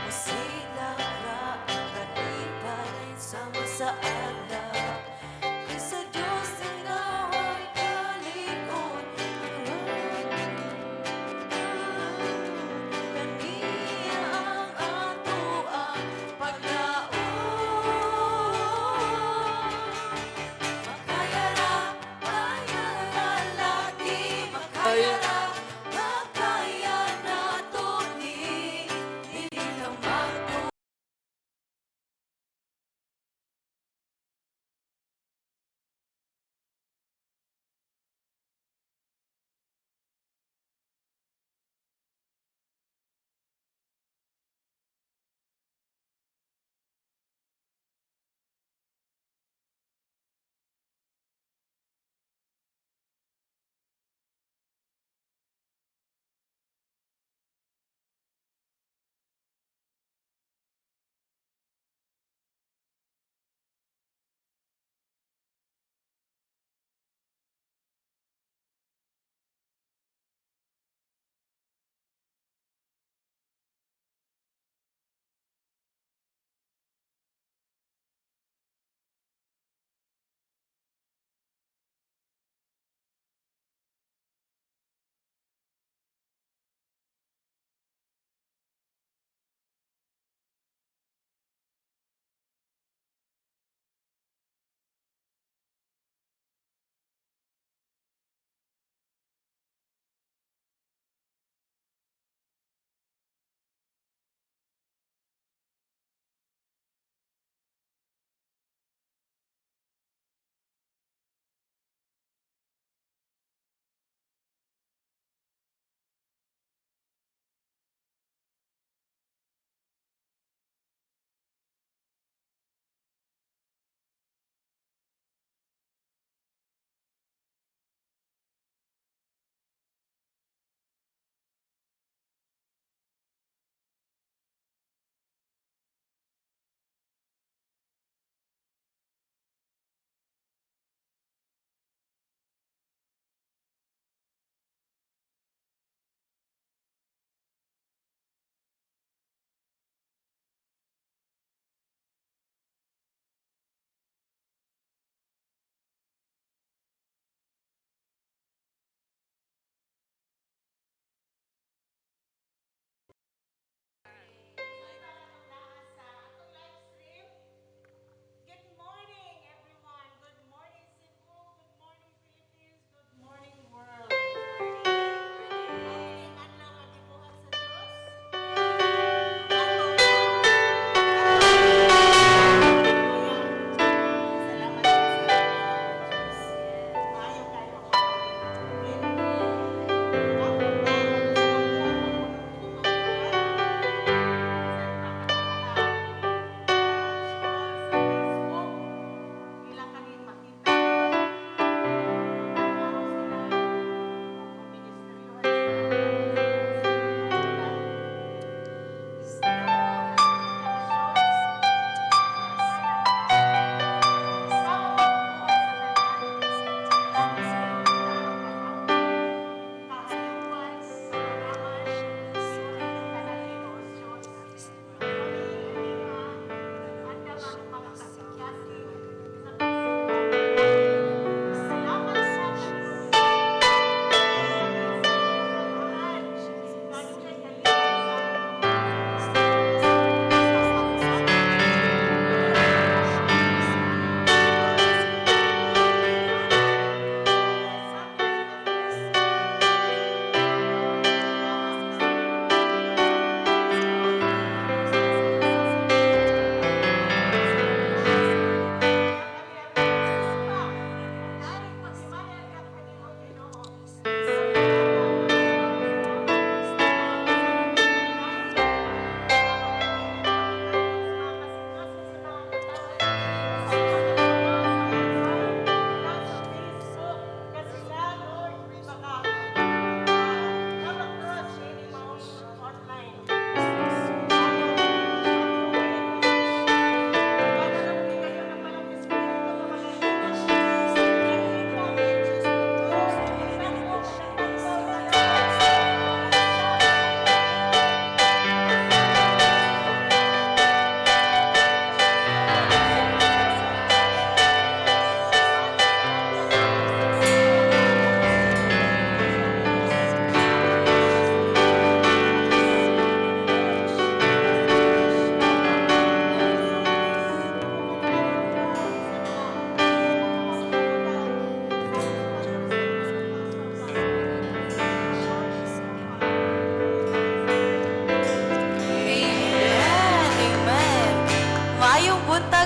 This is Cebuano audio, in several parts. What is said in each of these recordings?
Masidlak ra ang kalipay sama sa adlaw. Kay sa Diyos ikaw ay kalig-on. Kaniya ang atoang paglaom. Makaya ra, kaya ra lagi. Makaya ra, makaya nato ni. Dili lamang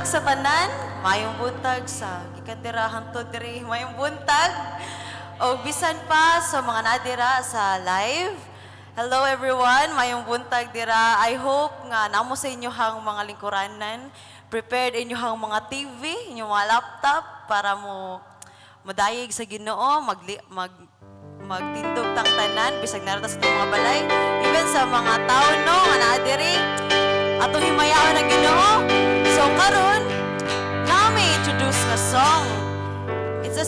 Buntag sa tanan, maayong buntag sa gikan dira hangtod diri, maayong buntag. O bisan pa sa mga nadira sa live. Hello everyone, maayong buntag dira. I hope nga namo sa inyohang mga lingkuranan, prepared inyohang mga TV, inyong mga laptop para mo madayeg sa Ginoo, magtindog tang tanan bisag naa ra ta sa atong mga balay, even sa mga tao, no, nga naa diri, atong himayaon ang Ginoo. So karon nami introduce nga song. It's a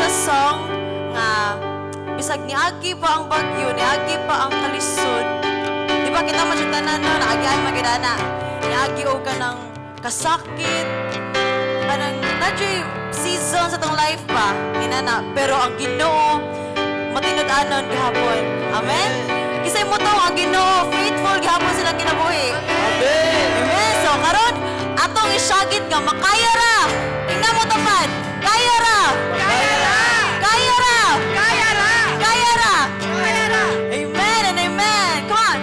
song nga bisag niagi pa ang bagyo, niagi pa ang kalisod, di ba kita man siya tanan, no, naagian man gyud ana, niagi og kanang kasakit, kanang nadyo'y season sa atong life pa inana, pero ang Ginoo matinud-anon gihapon. Amen. Kinsay motuo ang Ginoo faithful gihapon silang kinabuhi? Amen. Amen. So karon atong isyagit nga makaya ra. Tingnan mo tapad. Kaya ra. Kaya ra! Kaya ra. Kaya ra! Kaya ra. Kaya ra! Amen and amen. Come on.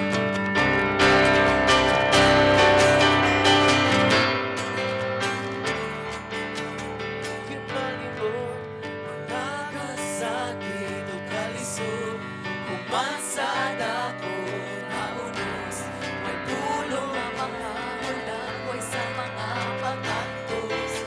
Gipalimot, mga kasakit o kalisod, human sa dako naunos, may pulong ang mga hulagway sa mga pag-antos.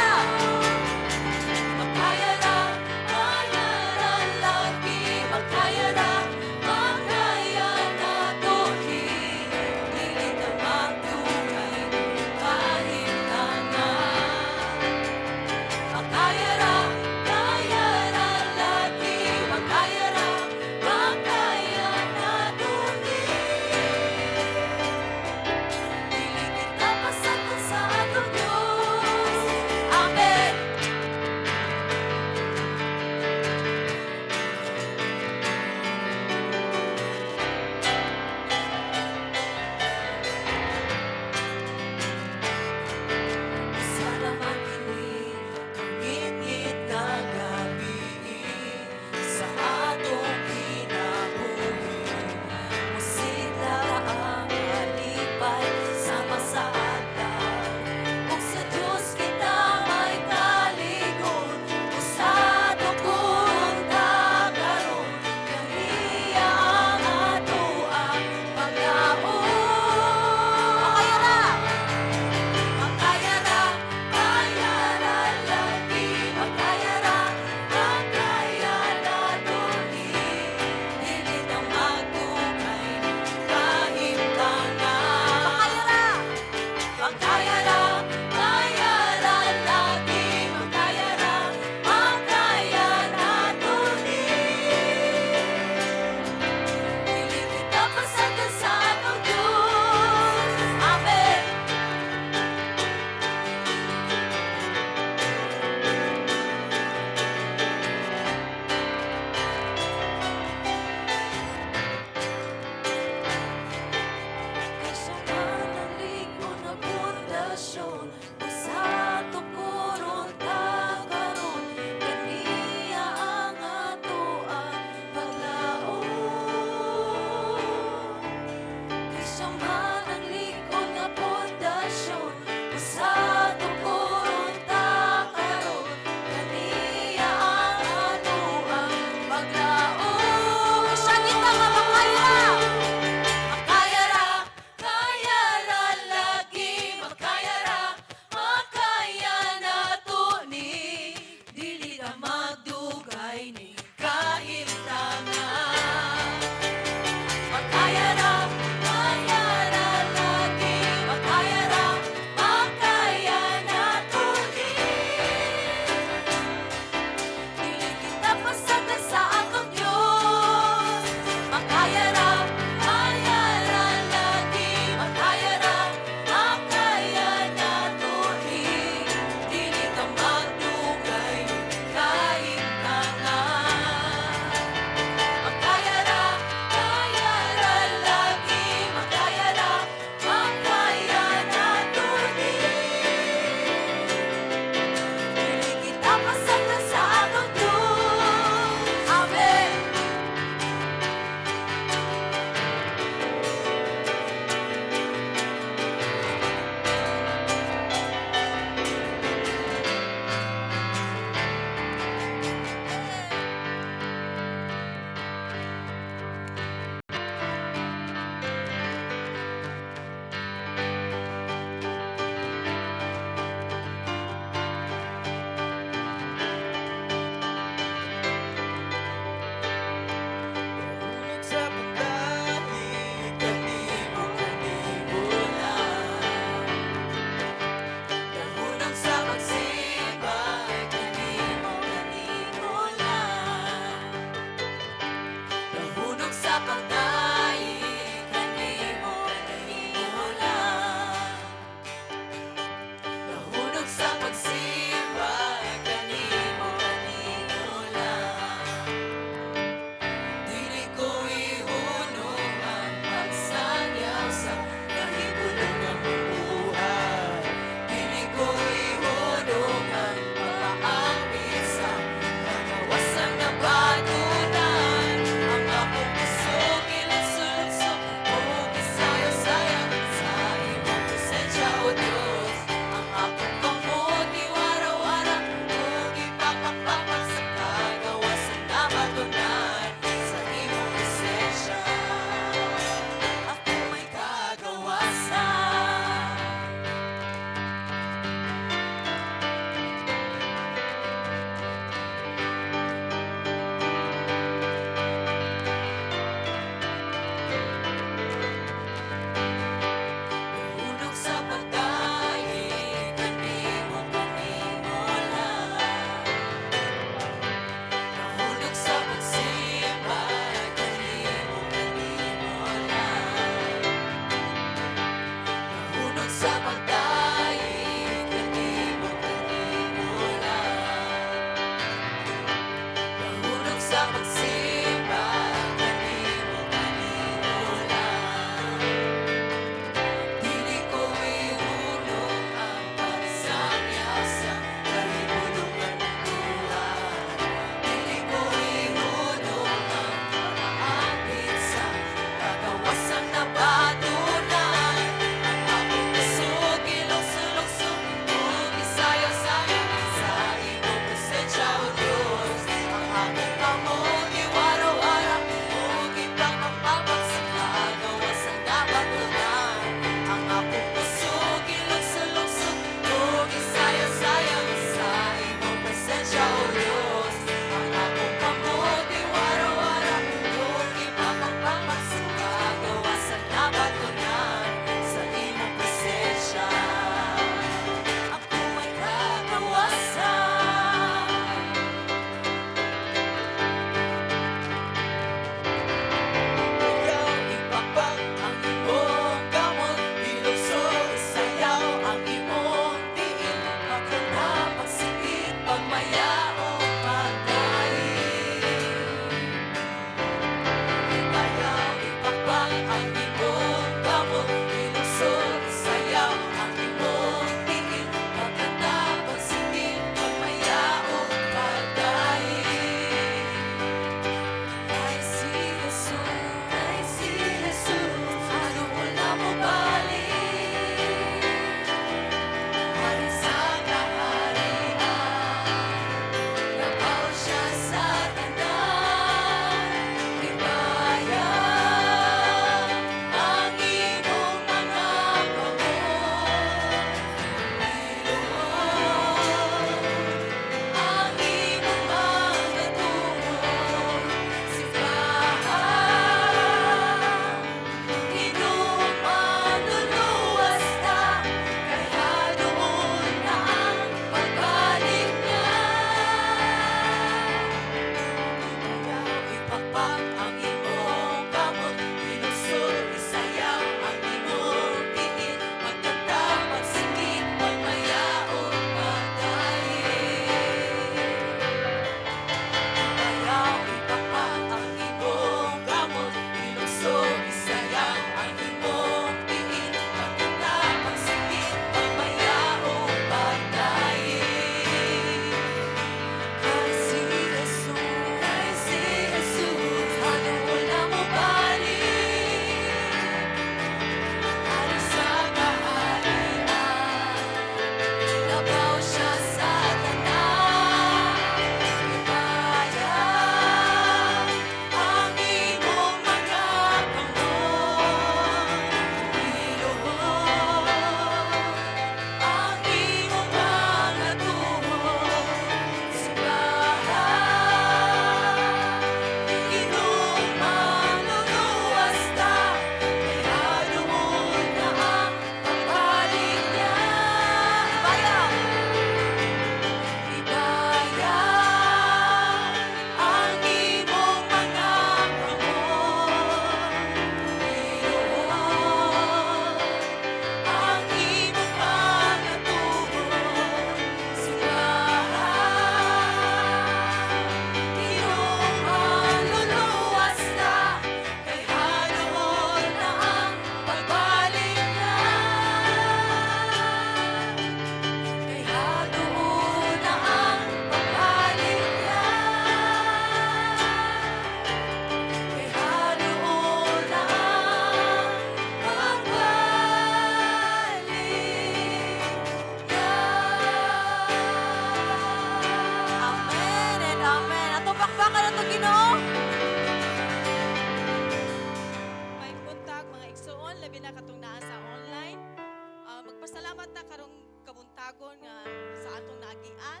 kabuntagon nga sa atong naagian,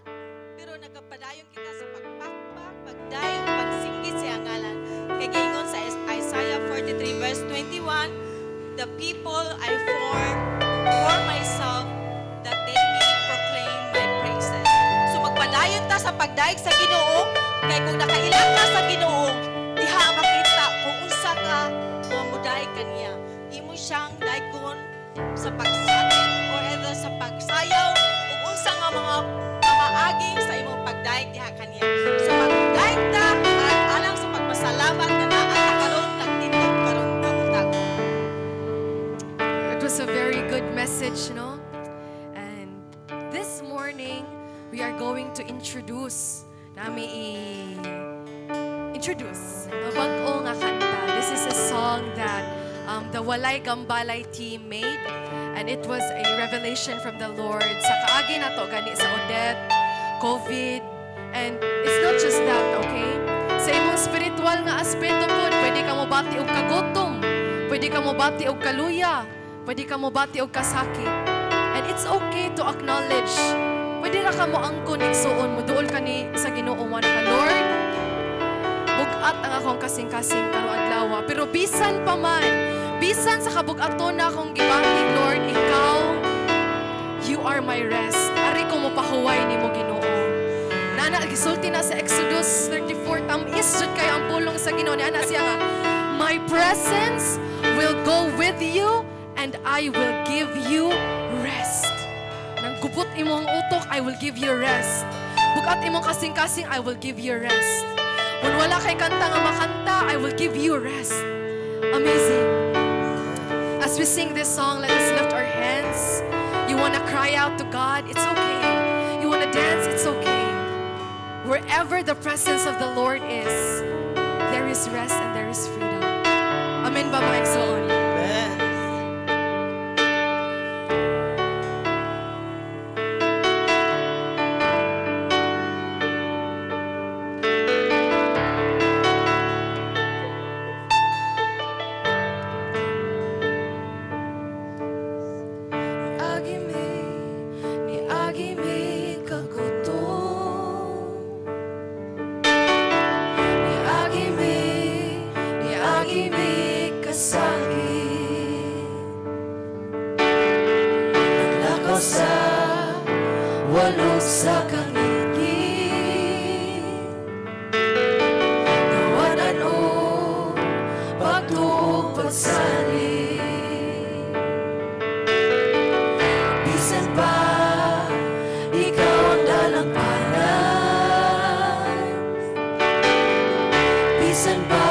pero nagapadayon kita sa pagpakpak, pagdayeg, pagsinggit sa iyang ngalan. Kay giingon sa Isaiah 43 verse 21, "The people I form for myself that they may proclaim my praises." So magpadayon ta sa pagdayeg sa Ginoo, kay kung nakaila ka sa Ginoo, diha makita kung unsa ka nga modaig kaniya. Imo siyang daygon sa pagsakit or either sa pagsayaw ug unsa nga mga pamaagi sa imong pagdayeg diha kaniya. So magdayeg ta alang sa pagpasalamat nga naa ta karon, nagtindog karon kabuntag. It was a very good message, no? And this morning, we are going to introduce, nami i-introduce, nga bag-o nga kanta. This is a song that the Walay Gambalay team made, and it was a revelation from the Lord sa kaagi nato gani sa Odette, COVID, and it's not just that, okay? Sa imong spiritual nga aspeto pod, pwede ka mobati og kagutom, pwede ka mobati og kaluya, pwede ka mobati og kasakit. And it's okay to acknowledge. Pwede ra ka mo angkon, igsuon mo duol ka ni sa Ginoo mo ka, "Lord, bugat ang akong kasing-kasing karong adlaw." Pero bisan pa man, bisan sa kabugaton na akong gibati, Lord, ikaw, you are my rest. Ari ko mo pahuway nimo, Ginoo. Nana, gisulti na sa Exodus 34, tamis jud kayo ang pulong sa Ginoo. Ni ana siya nga, "My presence will go with you and I will give you rest." Nang gubot imong utok, I will give you rest. Bugat imong kasing-kasing, I will give you rest. Kung wala kay kanta nga makanta, I will give you rest. Amazing. As we sing this song, let us lift our hands. You want to cry out to God? It's okay. You want to dance? It's okay. Wherever the presence of the Lord is, there is rest and there is freedom. Amen ba, mga igsoon? Amen. Niagi mi, niagi mi kagutom. Niagi mi, niagi mi kasakit. Naglakaw sa walog sa kangitngit. Nawad-an og pagtuo, pagsalig. Bisan pa ikaw ang dalangpanan, bisan pa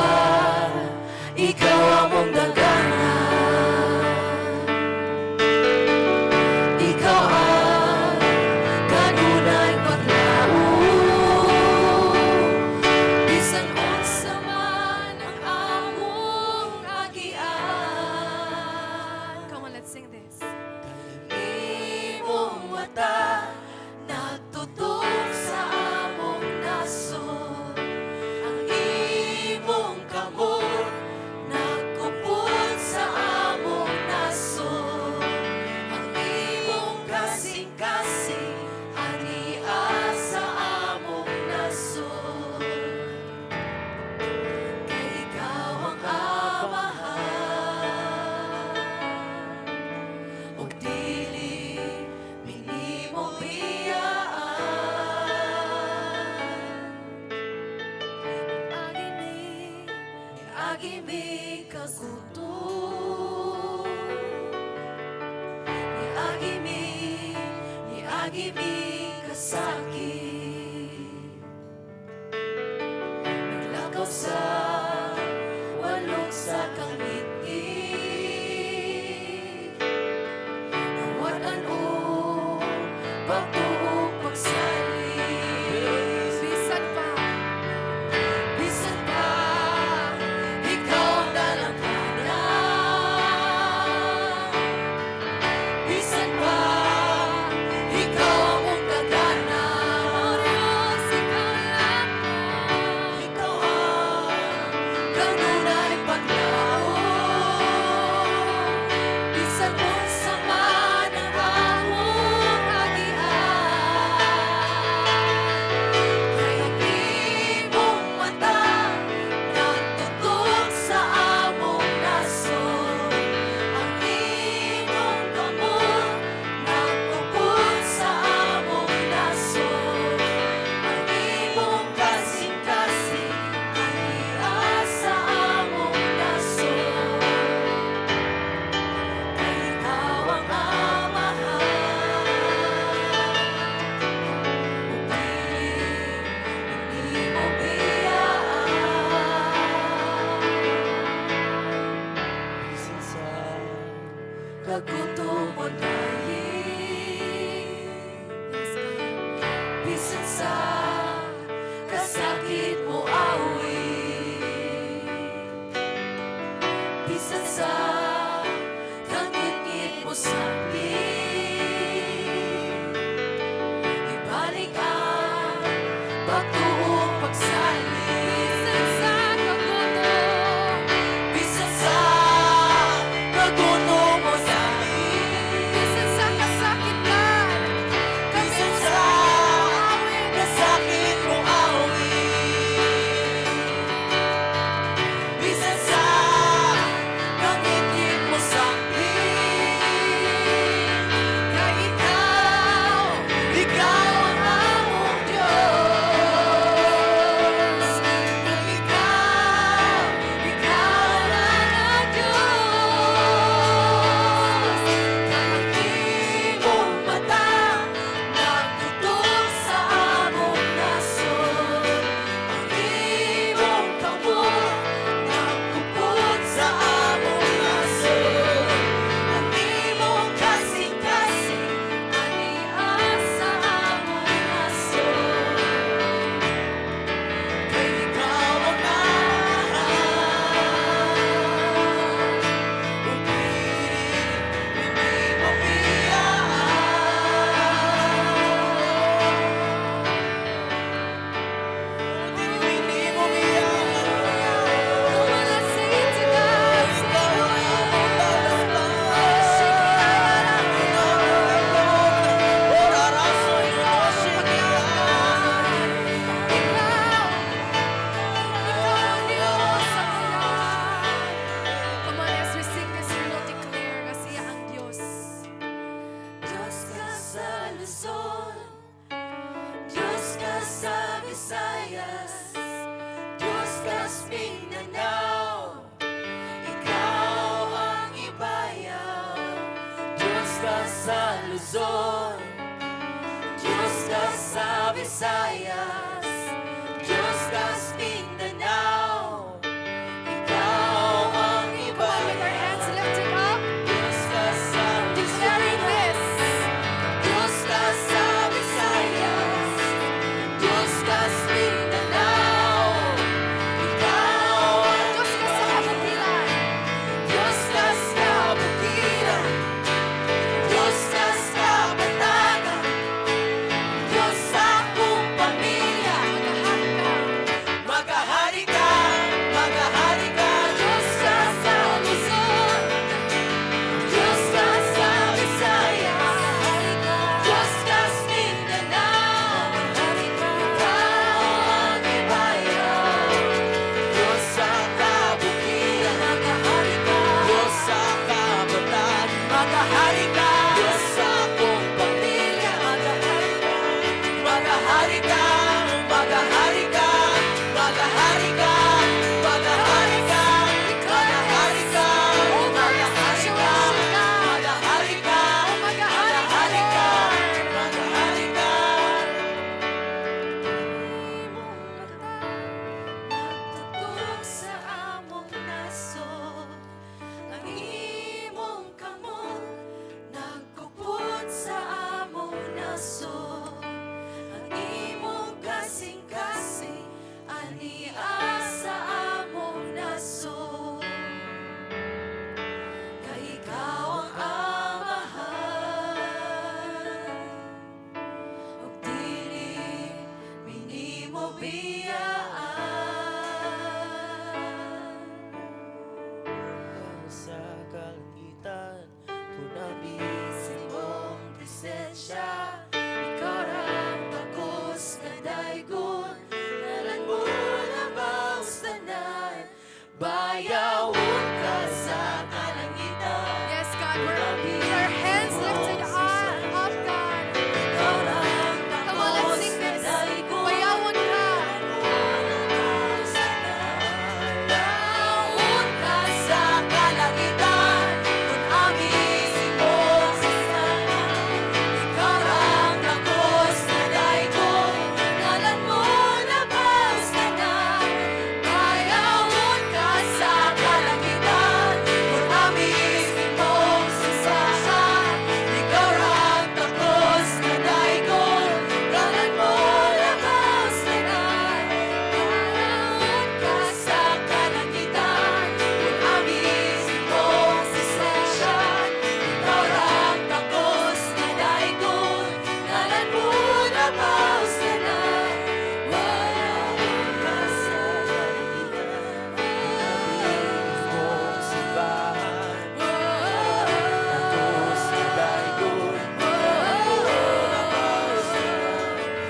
ikaw among daganan, ikaw ang kanunay paglaom. Bisan unsa man ang among agian. Come on, let's sing this. Imong mata nagtutok sa among nasod. Ang imong kamot nagkupot sa among nasod. Ang imong kasing-kasing ania sa among nasod. Kay ikaw ang Amahan ug dili mi nimo biyaan. Agi mi, agi mi kagutom. Niagi mi, niagi mi kasakit. Naglakaw sa walog sa kangitngit. Nawad-an og pagtuo, pagsalig. Bisan pa, bisan pa ikaw ang dalangpanan, bisan pa ikaw among daganan. O Diyos, ikaw lamang. Ikaw ang kanunay paglaom. Bisan unsa man ang among Visayas, Diyos kas Mindanao, Ikaw ang Come on, with our hands lifted up, Diyos ka sa declaring this. Diyos ka sa Visayas, Diyos ka sa Mindanao, Ikaw ang Diyos ka sa kabukiran. Diyos ka sa kabukiran, Diyos ka sa kabatagan, Diyos sa akong pamilya. Magahari ka. Magahari ka, magahari ka, Diyos ka sa Luzon, Diyos ka sa Visayas, Diyos ka sa Mindanao, Ikaw ang ibayaw, Diyos sa kabukiran, Diyos sa kabataan, magahari ka, Diyos sa akong pamilya, magahari ka, magahari ka, magahari ka, magahari ka, magahari ka, magahari ka, magahari ka, Magahari ka, magahari ka, Lord. Magahari ka. Imong mata nagtutok sa among nasod. Ang imong kamot nagkupot sa among nasod. Ang imong kasing-kasing ania sa among nasod. Kay ikaw ang Amahan ug dili mi nimo biyaan. Sa kalangitan, punabis imong presensya. Ikaw ang takos nga daygon, ngalan mo labaw sa tanan. Bayawon ka sa kalangitan. Yes, God, we're with our hands lifted up, God. Ikaw ang Come on, let's takos sing nga this. daygon. Bayawon ka. Bayawon ka sa kalangitan, kung amin imong sisahan. Ikaw ang takos na daygon, ngalan mo labaw sa tanan. Bayawon ka sa kalangitan, kung amin imong sisahan. Ikaw ang takos na daygon, ngalan mo labaw sa tanan. Bayawon ka sa kalangitan, kung amin imong sisahan. Ikaw ang takos na daygon, ngalan mo labaw sa tanan. Bayawon ka sa kalangitan, Imong simbahan, takos nga daygon, labaw sa tanan.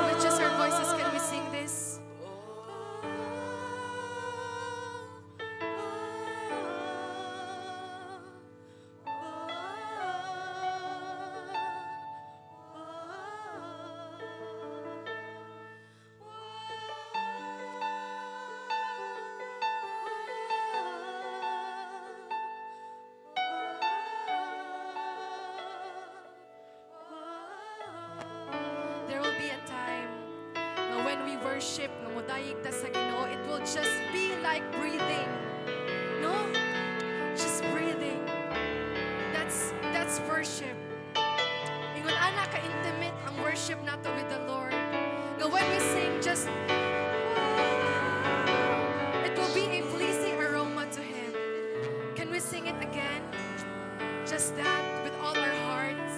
With just our voices, can we sing this? There will be a time nga when we worship, nga mudayig ta sa Ginoo, it will just be like breathing. No? Just breathing. That's worship. Ingon ana ka intimate ang worship nato with the Lord. Nga when we sing, just it will be a pleasing aroma to Him. Can we sing it again? Just that with all our hearts.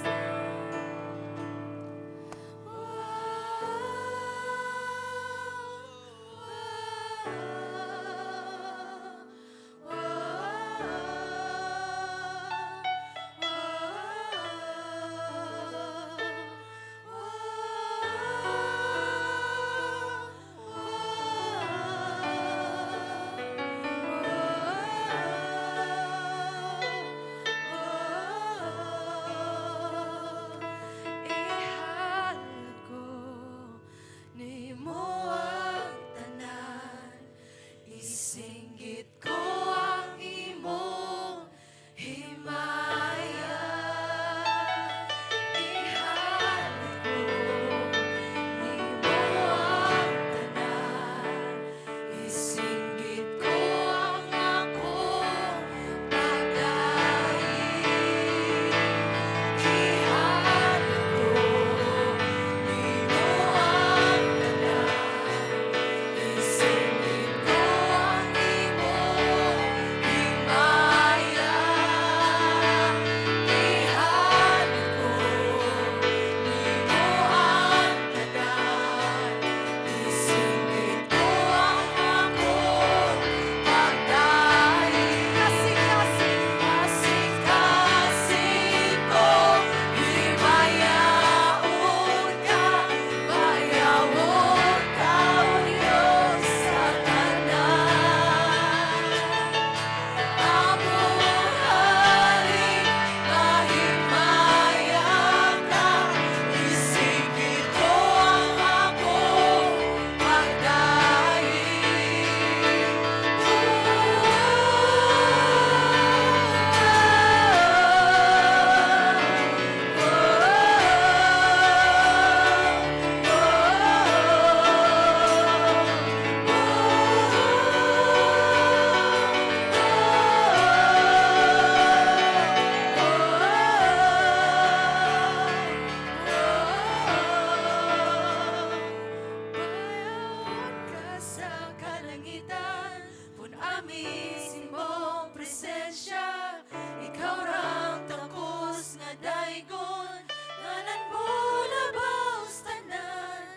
kalangitan, Pun ami sa imong presensya. Ikaw rang takos nga daygon, ngalan mo labaw sa tanan.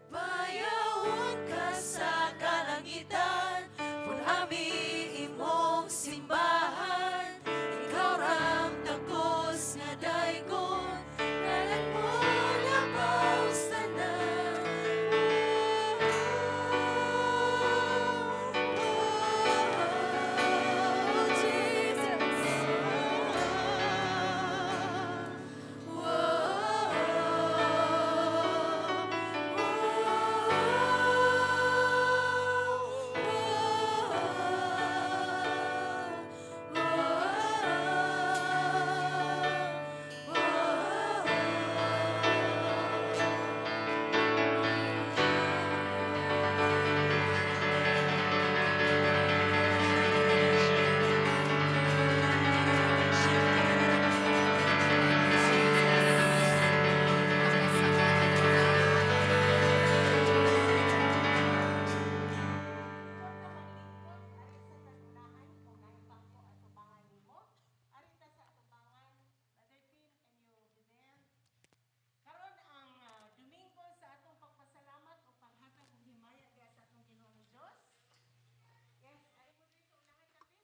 Bayawon ka sa kalangitan, Pun ami imong simbahan. Ikaw rang takos nga daygon, ngalan mo labaw sa tanan. Oh, Jesus. Karon ang Domingo sa atong pagpasalamat o paghatag og himaya diha sa atong Ginoong Dios. Yes, ay mo diri sa unahan kapin.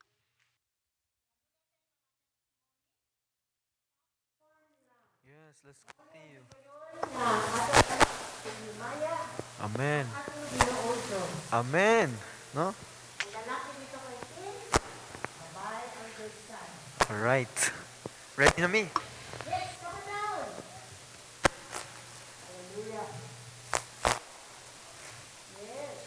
Yes, let's continue. Nga atong himaya Amen. atong Ginoong Dios. Amen. No? Ang lalaki dito kay Tim, babae ang good son. All right. Ready na me? Yes, come down. Hallelujah. Yes.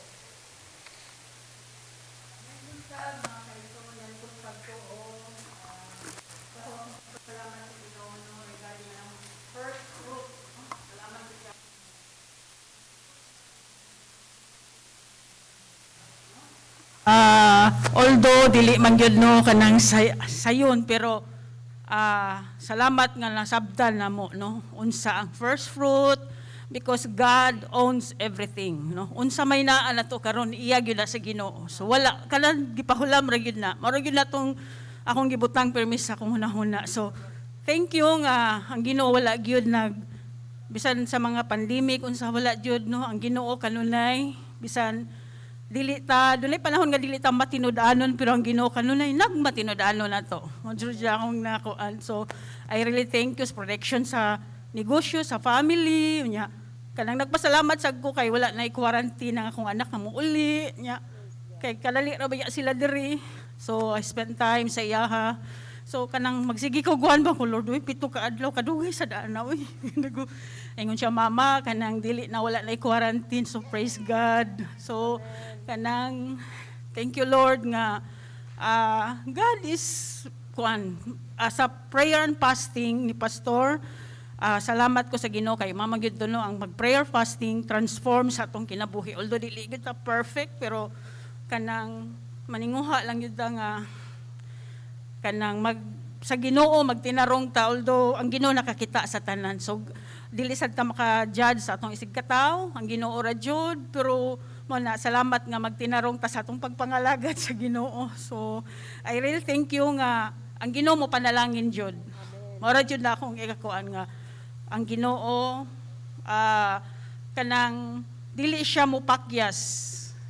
Minsan, mga kaigsuonan kong pagtuo, salamat sa Ginoo, no, regarding ang first fruit, no? Salamat sa Although dili man gyud, no, kanang sayon, pero salamat nga nasabtan namo, no, unsa ang first fruit, because God owns everything, no? Unsa may naa nato karon, iya gyud na sa Ginoo. So wala kalan gipahulam ra gyud na, mao gyud na tong akong gibutang permis sa akong hunahuna. So thank you nga ang Ginoo wala gyud nag bisan sa mga pandemic unsa, wala gyud, no? Ang Ginoo kanunay, bisan dili ta, dunay panahon nga dili ta matinud-anon, pero ang Ginoo kanunay nagmatinud-anon nato. Mo jud akong nakuan. So I really thank you sa protection sa negosyo, sa family. Nya kanang nagpasalamat sad ko kay wala na quarantine ang akong anak nga muuli. Nya kay kalali ra ba ya sila diri, so I spend time sa iyaha. So kanang magsige ko guan ba ko, "Lord, uy, 7 ka adlaw kadugay sa daan na, uy." Ingon siya, "Mama, kanang dili na, wala na quarantine." So praise God. So kanang thank you, Lord, nga God is kuan sa prayer and fasting ni pastor. Salamat ko sa Ginoo kay mama gyud, no, ang mag-prayer fasting transform sa atong kinabuhi. Although dili gyud ta perfect, pero kanang maninguha lang gyud ta nga kanang mag sa Ginoo magtinarong ta, although ang Ginoo nakakita sa tanan. So dili sad ta maka-judge sa atong isig katawo, ang Ginoo ra jud. Pero mo na, salamat nga magtinarong ta sa atong pagpangalagad sa Ginoo. So I really thank you nga ang Ginoo mo panalangin jud. Mao ra jud na akong ikakuan nga ang Ginoo kanang dili siya mupakyas.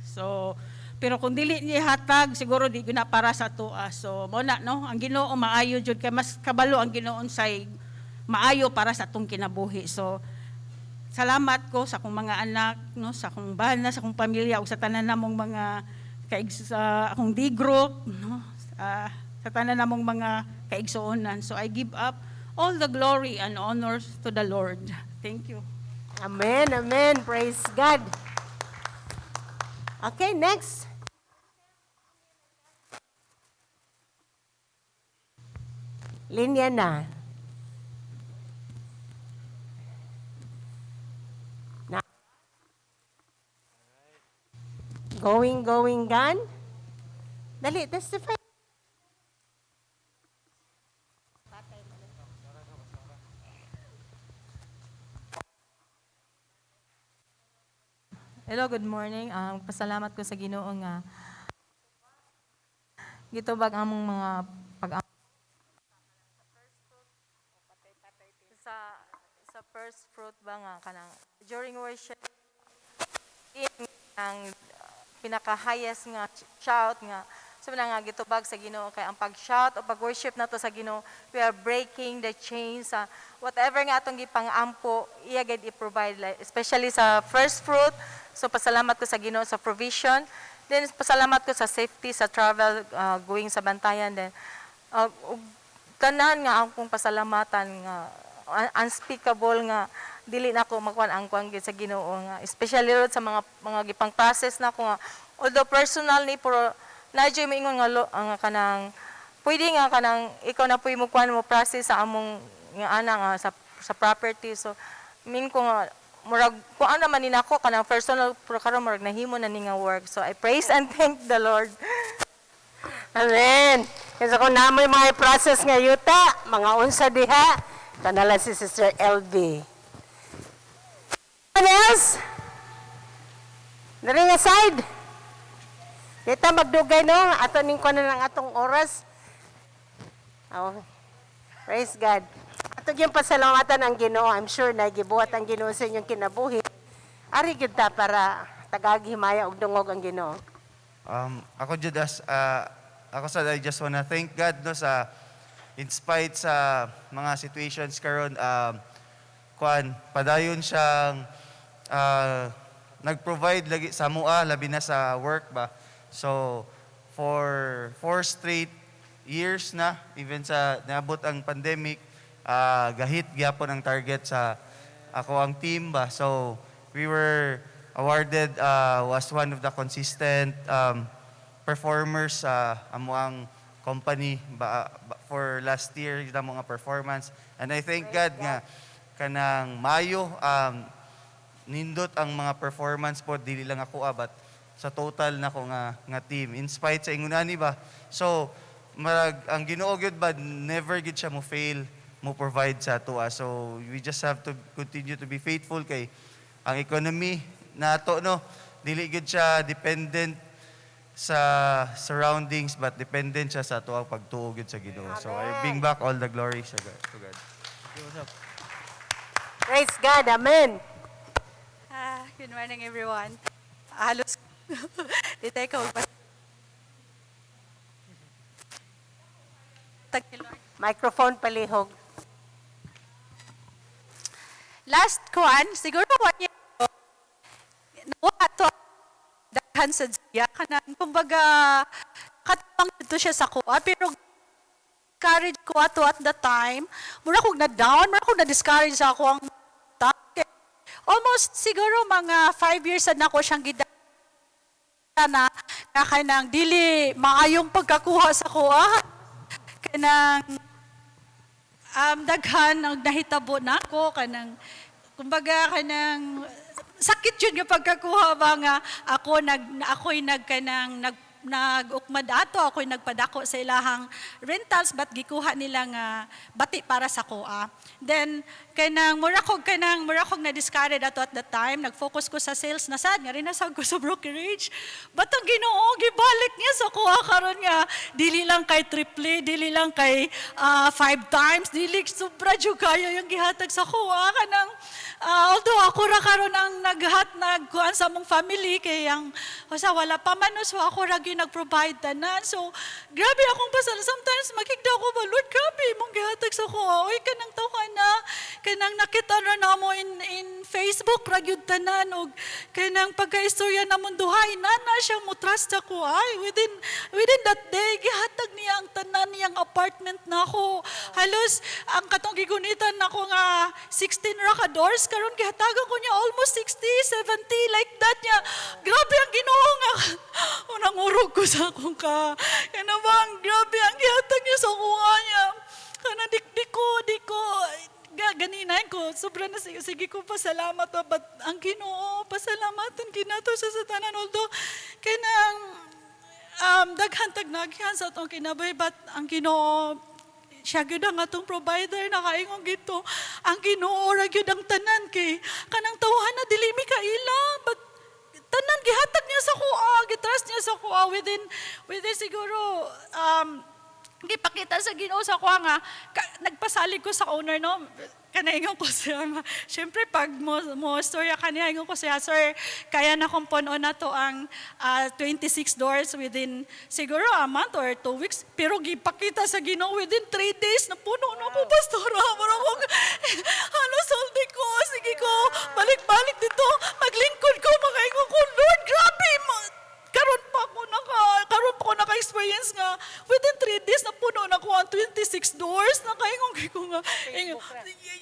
So pero kung dili niya hatag, siguro di gyud na para sa atoa. So mo na, no, ang Ginoo maayo jud kay mas kabalo ang Ginoo say maayo para sa atong kinabuhi. So salamat ko sa akong mga anak, no, sa akong bana, sa akong pamilya ug sa tanan namong mga kaig sa akong D group, no, sa tanan namong mga kaigsuonan. So I give up all the glory and honors to the Lord. Thank you. Amen, amen. Praise God. Okay, next. Linya na. Na. Going, going, gone. Dali, testify. Hello, good morning. Pasalamat ko sa Ginoo nga gitubag among mga pag sa first fruit ba nga kanang during worship ang pinaka highest nga shout nga so na nga gitubag sa Ginoo kay ang pag-shout o pag-worship nato sa Ginoo, we are breaking the chains sa whatever nga atong gipang-ampo, iya gid i-provide, like, especially sa first fruit. So pasalamat ko sa Ginoo sa provision. Then pasalamat ko sa safety sa travel going sa Bantayan. Then ug tanan nga akong pasalamatan nga unspeakable nga dili na ako makuan ang kuan gid sa Ginoo nga especially rod sa mga gipang process na ako nga although personal ni, pero na moingon nga nga kanang pwede nga kanang ikaw na puy mo kuan mo process sa among nga ana nga sa property. So min ko nga murag kuan naman ni nako kanang personal, pero karon murag nahimo na ni nga work. So I praise and thank the Lord. Amen. Kasi kung namoy mga process nga yuta, mga unsa diha, kanala si Sister LB. Anyone else? Diri nga side. Dita magdugay, no, ato ning kuno lang atong oras. Oh. Praise God. Ato gyud pasalamatan ang Ginoo. I'm sure na gibuhat ang Ginoo sa inyong kinabuhi. Ari gyud ta para tagag himaya og dungog ang Ginoo. Ako jud as ako sa I just wanna thank God, no, sa in spite sa mga situations karon, kuan padayon siyang nag-provide lagi sa mua, labi na sa work ba. So for 4 straight years na, even sa naabot ang pandemic, gahit gyapon ang target sa ako ang team ba. So we were awarded was one of the consistent performers sa amuang company ba for last year yung mga performance. And I thank God nga kanang Mayo, nindot ang mga performance po, dili lang ako but sa total na ko nga team in spite sa ingunani ba. So marag ang Ginoo gyud ba, never gyud siya mo fail mo provide sa ato. So we just have to continue to be faithful kay ang economy nato, no, dili gyud siya dependent sa surroundings but dependent siya sa ato ang pagtuo gyud sa Ginoo. So I bring back all the glory sa God, to God. Praise God. Amen. Ah, good morning, everyone. Halos di tayo ka Tag ni Lord. Microphone palihog. Last kuan, siguro 1 year ago, nawa to daghan sa Zia kanang kumbaga katapang dito siya sa kuha, pero discourage ko ato at the time. Mura kog na down, mura kog na discourage sa ako ang almost siguro mga 5 years na ako siyang gida na nga kanang dili maayong pagkakuha sa kuha, kanang daghan ang nahitabo nako, kanang kumbaga kanang sakit yun nga pagkakuha ba nga ako nag ako'y nag kanang nag nag-ukmad ato, ako'y nagpadako sa ilahang rentals, but gikuha nila nga bati para sa kuha. Then kanang mura kog na discourage ato at the time. Nag-focus ko sa sales na sad nga rin nasag ko sa brokerage. But ang Ginoo gibalik niya sa kuha karon nga dili lang kay triple, dili lang kay five times, dili, sobra jud kayo yung gihatag sa kuha. Kanang although ako ra karon ang naghat nagkuan sa among family kay ang sa wala pa man, no, so ako ra gyud nag-provide tanan. So grabe akong pasal, sometimes makigda ko ba, "Lord, grabe imong gihatag sa kuha." Oy, kanang tawhan na kanang nakita ra namo in Facebook ra gyud tanan og kanang pagkaistorya namon duha, inana siya mo trust sa ko. Ay, within that day gihatag niya ang tanan niyang apartment nako. Halos ang katong gigunitan nako nga 16 ra ka doors, karon gihatagan ko niya almost 60, 70, like that niya. Grabe ang Ginoo nga unang urog ko sa akong ka kana bang grabe ang gihatag niya sa kuha niya. Kana di ko ganina ko sobra na, sige, sige ko pasalamat ba, but ang Ginoo pasalamatan kinato sa tanan. Although kanang daghan tag nagyan sa atong kinabuhi, but ang Ginoo siya gyud ang atong provider. Nakaingon gito ang Ginoo ra gyud ang tanan kay kanang tawhan na dili mi kaila, but Tanan gihatag niya sa kuha, gitrust niya sa kuha within siguro gipakita sa Ginoo sa kuha nga nagpasalig ko sa owner, no, kanaingon ko siya, syempre pag mo storya kaniya, ingon ko siya, "Sir, kaya na kong puno na to ang 26 doors within siguro a month or 2 weeks." Pero gipakita sa Ginoo, within 3 days napuno na ko, pastora. Mura ko halos soldi ko, sige ko balik-balik dito, maglingkod ko, makaingon ko, "Lord, grabe mo." Karon pa ko naka-experience nga within 3 days napuno na ko ang 26 doors. Nakaingon ko nga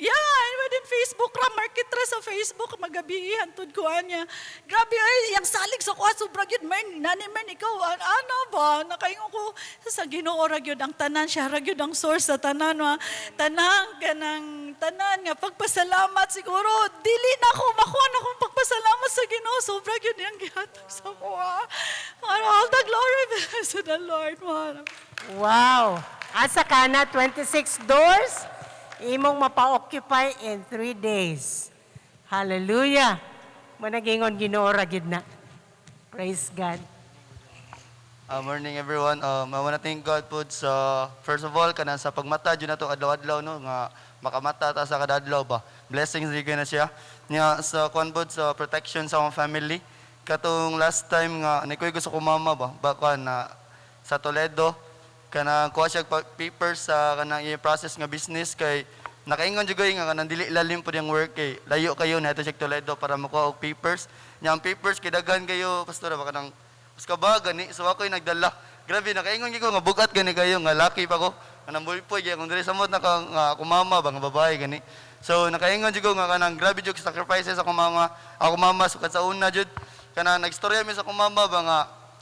yeah, and within Facebook ra, market ra sa Facebook magabi hantud ko anya. Grabe ay yang salig sa kuha, sobra gyud man nani man ikaw ano ba, nakaingon ko sa Ginoo ra gyud ang tanan, siya ra gyud ang source sa tanan wa tanang kanang tanan nga pagpasalamat. Siguro dili na ako makuha na akong pagpasalamat sa Ginoo, sobra gyud yang gihatag sa kuha. All the glory belongs to the Lord, mahal. Wow! Asa ka na, 26 doors, imong mapa-occupy in 3 days. Hallelujah! Managingon Ginoo ra gid na. Praise God. Morning everyone. I wanna thank God po sa first of all kanang sa pagmata jud nato adlaw-adlaw, no, nga makamata ta sa kada adlaw ba. Blessings rin na siya. Nya sa kuan pod, sa protection sa akong family. Katong last time nga nikoy gusto ko mama ba, ba kuan na sa Toledo, kanang kuha siya papers sa kanang i-process nga business, kay nakaingon jud nga kanang dili lalim pod yung work kay layo kayo na siya Toledo para makuha og papers. Nya ang papers kay daghan kayo, pastora ba, kanang mas ka ba gani, so ako'y nagdala. Grabe, nakaingon gyud ko nga bugat gani kayo nga laki pa ko. Kanang buypoy gyud kung diri samot na ka nga ako mama ba nga babae gani. So nakaingon jud ko nga kanang grabe jud sacrifices ako mama, ako mama sukad sa una jud. Kanang nagstorya mi sa akong mama ba nga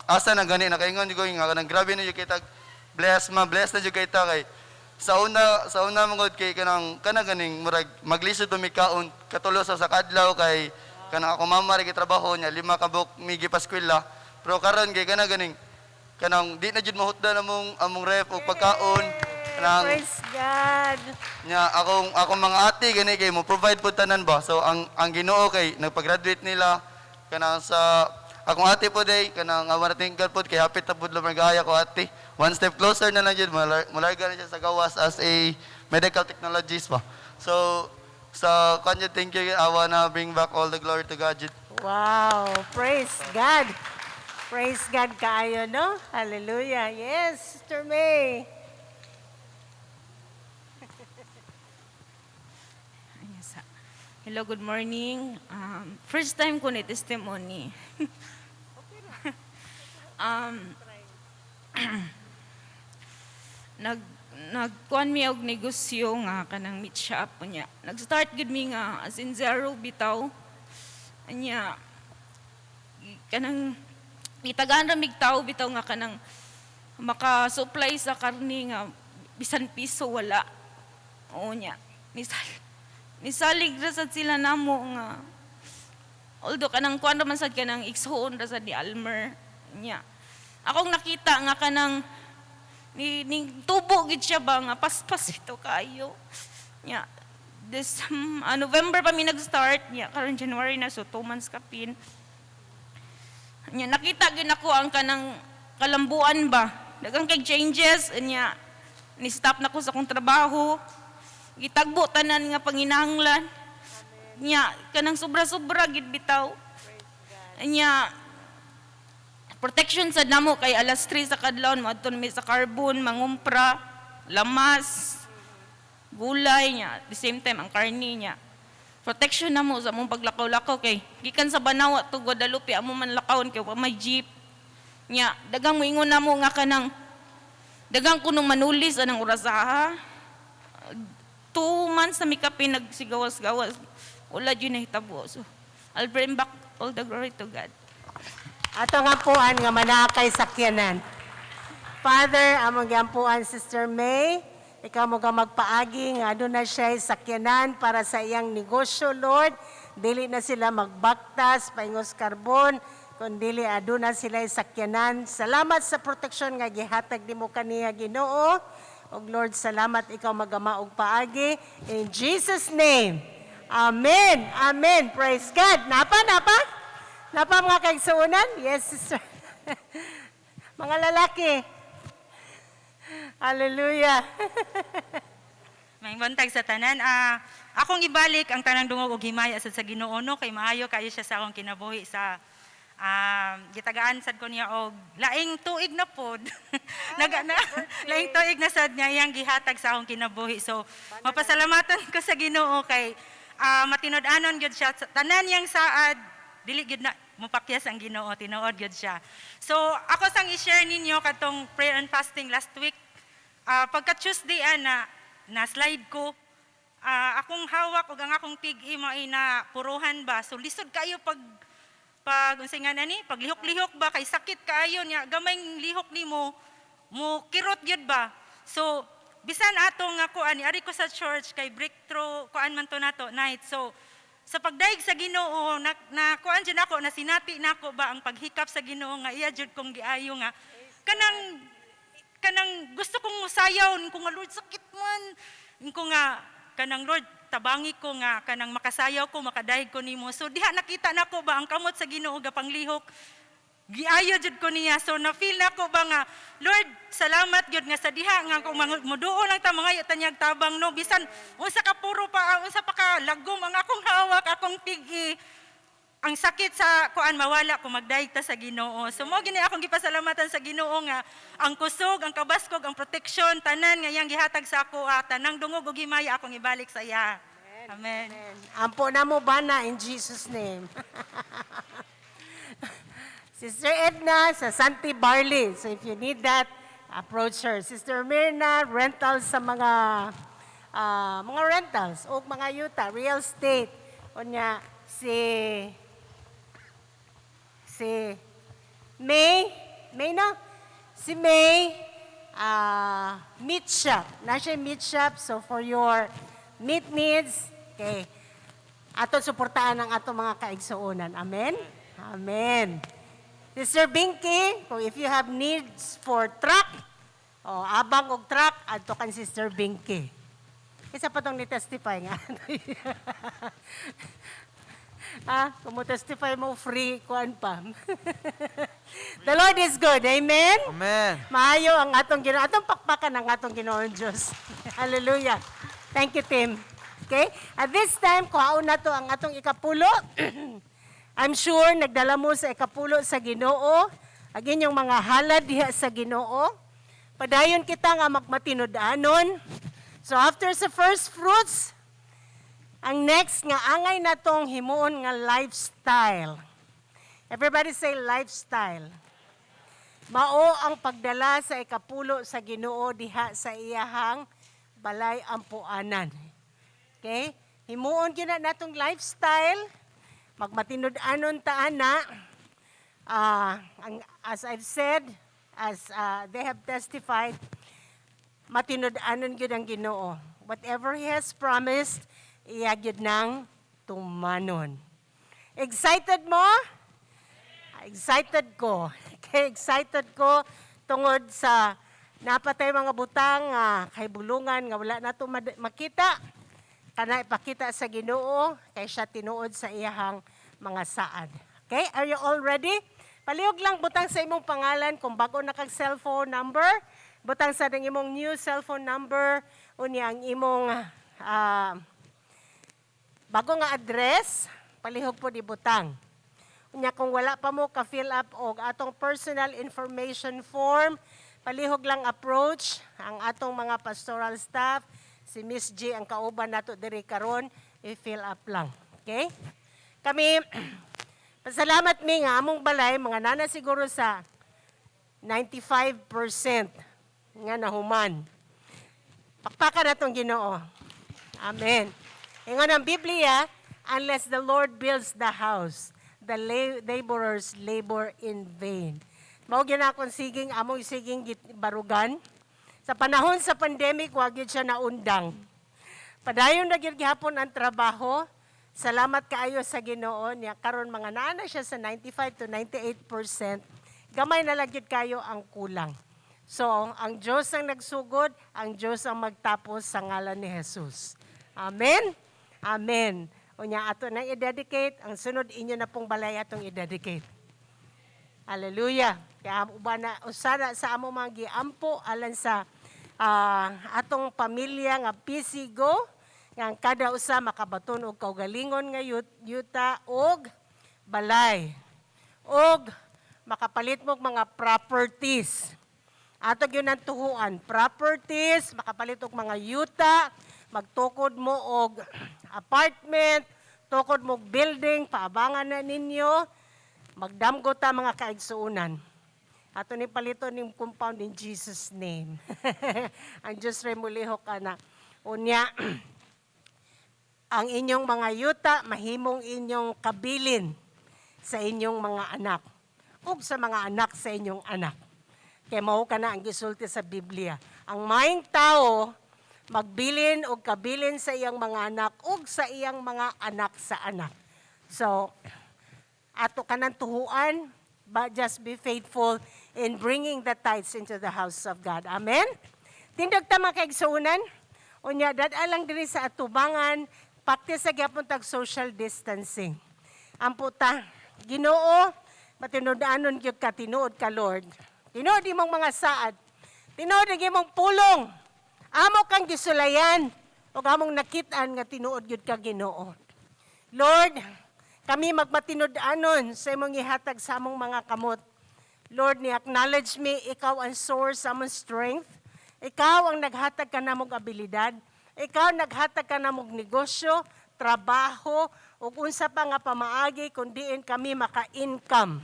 asa na gani, nakaingon jud ko nga kanang grabe na jud kay tag bless ma, bless na jud kay ta, kay sa una man gud kay kanang kana ganing murag maglisod mi kaon katulo sa kadlaw, kay kanang ako mama ra trabaho niya, lima ka buok mi gipaskwela. Pero karon kay kana ganing kanang di na jud mahutdan among among ref og pagkaon kanang Praise God. Nya akong mga ate gani kay mo provide pud tanan ba. So ang Ginoo kay nagpa-graduate nila, kanang sa akong ate po day, kanang I wanna thank God pod kay hapit na pud lumagaya ko ate. One step closer na lang jud, malarga na siya sa gawas as a medical technologist ba. So sa kanya, thank you. I wanna bring back all the glory to God jud. Wow! Praise God. Praise God kaayo, no? Hallelujah. Yes, Sister May. Yes. Hello, good morning. First time ko ni testimony. Nagkuan mi og negosyo nga kanang meat shop niya. Nag-start gud mi nga as in zero bitaw. Anya kanang itagaan ra mig tao bitaw nga kanang maka-supply sa karni nga bisan piso wala. Oo niya. Nisalig ra sad sila namo nga although kanang kuan ra man sad, kanang igsuon ra sad ni Almer niya. Akong nakita nga kanang ni tubo gid siya ba nga paspas ito kayo. Nya this November pa mi nag-start niya, karon January na, so 2 months kapin. Nya nakita gyud nako ang kanang kalambuan ba. Daghang kay changes nya, ni stop na ko sa akong trabaho. Gitagbo tanan nga panginahanglan. Nya kanang sobra-sobra gid bitaw. Nya protection sa namo kay alas 3 sa kadlawon moadto mi sa Carbon mangumpra lamas, gulay niya, at the same time ang karni niya. Protection na mo sa among paglakaw-lakaw kay gikan sa Banawa to Guadalupe amo man lakawon kay wa may jeep. Nya dagang moingon namo nga kanang dagang kunong manulis anang orasaha. 2 months na mi kapin nagsigawas-gawas. Wala jud nahitabo. So I'll bring back all the glory to God. Ato nga puan nga manakay sakyanan. Father, among giampuan Sister May, ikaw mo ga magpaagi nga aduna siya sakyanan para sa iyang negosyo, Lord. Dili na sila magbaktas, paingos Carbon, kun dili aduna sila sakyanan. Salamat sa proteksyon nga gihatag nimo kaniya, Ginoo. Og Lord, salamat, ikaw magama og paagi. In Jesus' name. Amen. Amen. Praise God. Napa, napa? Naa pa mga kaigsuonan? Yes, sister. Mga lalaki. Hallelujah. Maayong buntag sa tanan. Akong ibalik ang tanang dungog og himaya sad sa Ginoo, no, kay maayo kayo siya sa akong kinabuhi sa gitagaan sad ko niya og laing tuig na pod. Nag na, laing tuig na sad niya iyang gihatag sa akong kinabuhi. So mapasalamatan ko sa Ginoo kay matinud-anon gyud siya. Tanan niyang saad dili gyud na mopakyas ang Ginoo, tinuod gyud siya. So ako sang i-share ninyo katong prayer and fasting last week. Pagka Tuesday ana na slide ko, akong hawak ug ang akong pig-i mao na puruhan ba. So lisod kayo pag unsay nga nani, paglihok-lihok ba, kay sakit kaayo niya, gamayng lihok nimo mo kirot gyud ba. So bisan ato nga kuan, ari ko sa church kay breakthrough kuan man to nato night. So sa pagdayeg sa Ginoo na kuan jud ako, na sinati nako ba ang paghikap sa Ginoo nga iya jud kong giayo nga kanang gusto kong musayaw ko nga, "Lord, sakit man." Ko nga kanang, "Lord, tabangi ko nga kanang makasayaw ko, makadayeg ko nimo." So diha nakita nako ba ang kamot sa Ginoo gapanglihok, giayo jud ko niya. So na feel nako ba nga, "Lord, salamat gyud nga sa diha nga kung muduol lang ta, mangayo ta niyag tabang, no, bisan unsa ka puro pa, unsa pa ka lagom ang akong hawak, akong pigi, ang sakit sa kuan mawala kung magdayeg ta sa Ginoo." So mo gini akong gipasalamatan sa Ginoo nga ang kusog, ang kabaskog, ang protection, tanan nga iyang gihatag sa ako, tanang dungog ug himaya akong ibalik sa iya. Amen. Ampo na mo ba na in Jesus' name. Sister Edna sa Santi Barley. So if you need that, approach her. Sister Mirna, rentals sa mga rentals o mga yuta, real estate. Unya si May, May no? Si May, meat shop. Na siya meat shop, so for your meat needs, okay, ato suportaan ang ato mga kaigsuonan. Amen? Amen. Sister Binky, kung if you have needs for truck, o abang og truck, adto kan Sister Binky. Isa pa tong ni-testify nga. Kung mo testify mo, free, kuan pa. The Lord is good. Amen? Amen. Maayo ang atong Ginoo. Atong pakpakan ang atong Ginoong Diyos. Hallelujah. Thank you, Tim. Okay? At this time, kuhaon na to ang atong ikapulo. I'm sure nagdala mo sa ikapulo sa Ginoo. Agin yung mga halad diha sa Ginoo. Padayon kita nga magmatinud-anon. So after sa first fruits, ang next nga angay na tong himuon nga lifestyle. Everybody say "lifestyle." Mao ang pagdala sa ikapulo sa Ginoo diha sa iyahang balay ampuanan. Okay? Himuon gyud na natong lifestyle. Magmatinud-anon ta ana. As I've said, as they have testified, matinud-anon gyud ang Ginoo. Whatever He has promised, iya gyud nang tumanon. Excited mo? Excited ko. Okay, excited ko tungod sa napatay mga butang nga kay bulungan nga wala nato makita. Kana ipakita sa Ginoo kay siya tinuod sa iyahang mga saad. Okay, are you all ready? Palihog lang butang sa imong pangalan kung bago na kag cellphone number, butang sa ang imong new cellphone number, unya ang imong bago nga address, palihog po di butang. Unya kung wala pa mo ka-fill up og atong personal information form, palihog lang approach ang atong mga pastoral staff, si Miss G ang kauban nato diri karon, i-fill up lang. Okay? Kami pasalamat mi nga among balay mga nana siguro sa 95% nga nahuman. Pakpakan natong Ginoo. Amen. Ingon ang Biblia, "Unless the Lord builds the house, the laborers labor in vain." Mao gyud na akong siging, among siging barugan. Sa panahon sa pandemic, wa gyud siya naundang. Padayon na gyud gihapon ang trabaho. Salamat kaayo sa Ginoo niya karon mga naa na siya sa 95 to 98%. Gamay na lang gyud kayo ang kulang. So, ang Diyos ang nagsugod, ang Diyos ang magtapos sa ngalan ni Jesus. Amen? Amen. Unya ato nang i-dedicate, ang sunod inyo na pong balay atong i-dedicate. Hallelujah. Kaya uban na usara sa amo mga giampo alang sa atong pamilya nga PCGO nga ang kada usa makabaton og kaugalingon nga yuta og balay og makapalit mo og mga properties. Ato gyud ang tuhuan, properties, makapalit og mga yuta, magtukod mo og apartment, tukod mo og building, paabangan na ninyo, magdamgo ta mga kaigsuonan. Ato ni palito ning compound in Jesus' name. Ang Diyos ray mulihok ana. Unya, ang inyong mga yuta mahimong inyong kabilin sa inyong mga anak ug sa mga anak sa inyong anak. Kay mao kana ang gisulti sa Biblia. Ang maayong tao magbilin og kabilin sa iyang mga anak ug sa iyang mga anak sa anak. So, ato kanang tuhuan, but just be faithful in bringing the tithes into the house of God. Amen? Tindog ta mga kaigsuonan. Unya, dad-a lang diri sa atubangan, practice sa gyapon tag social distancing. Ampo ta, Ginoo, matinud-anon gyud ka, tinuod ka, Lord. Tinuod imong mga saad. Tinuod ang imong pulong. Amo kang gisulayan ug among nakit-an nga tinuod gyud ka, Ginoo. Lord, kami magmatinud-anon sa imong ihatag sa among mga kamot. Lord, ni-acknowledge me, ikaw ang source sa among strength. Ikaw ang naghatag kanamog abilidad. Ikaw naghatag kanamog negosyo, trabaho, ug unsa pa nga pamaagi kun diin kami maka-income.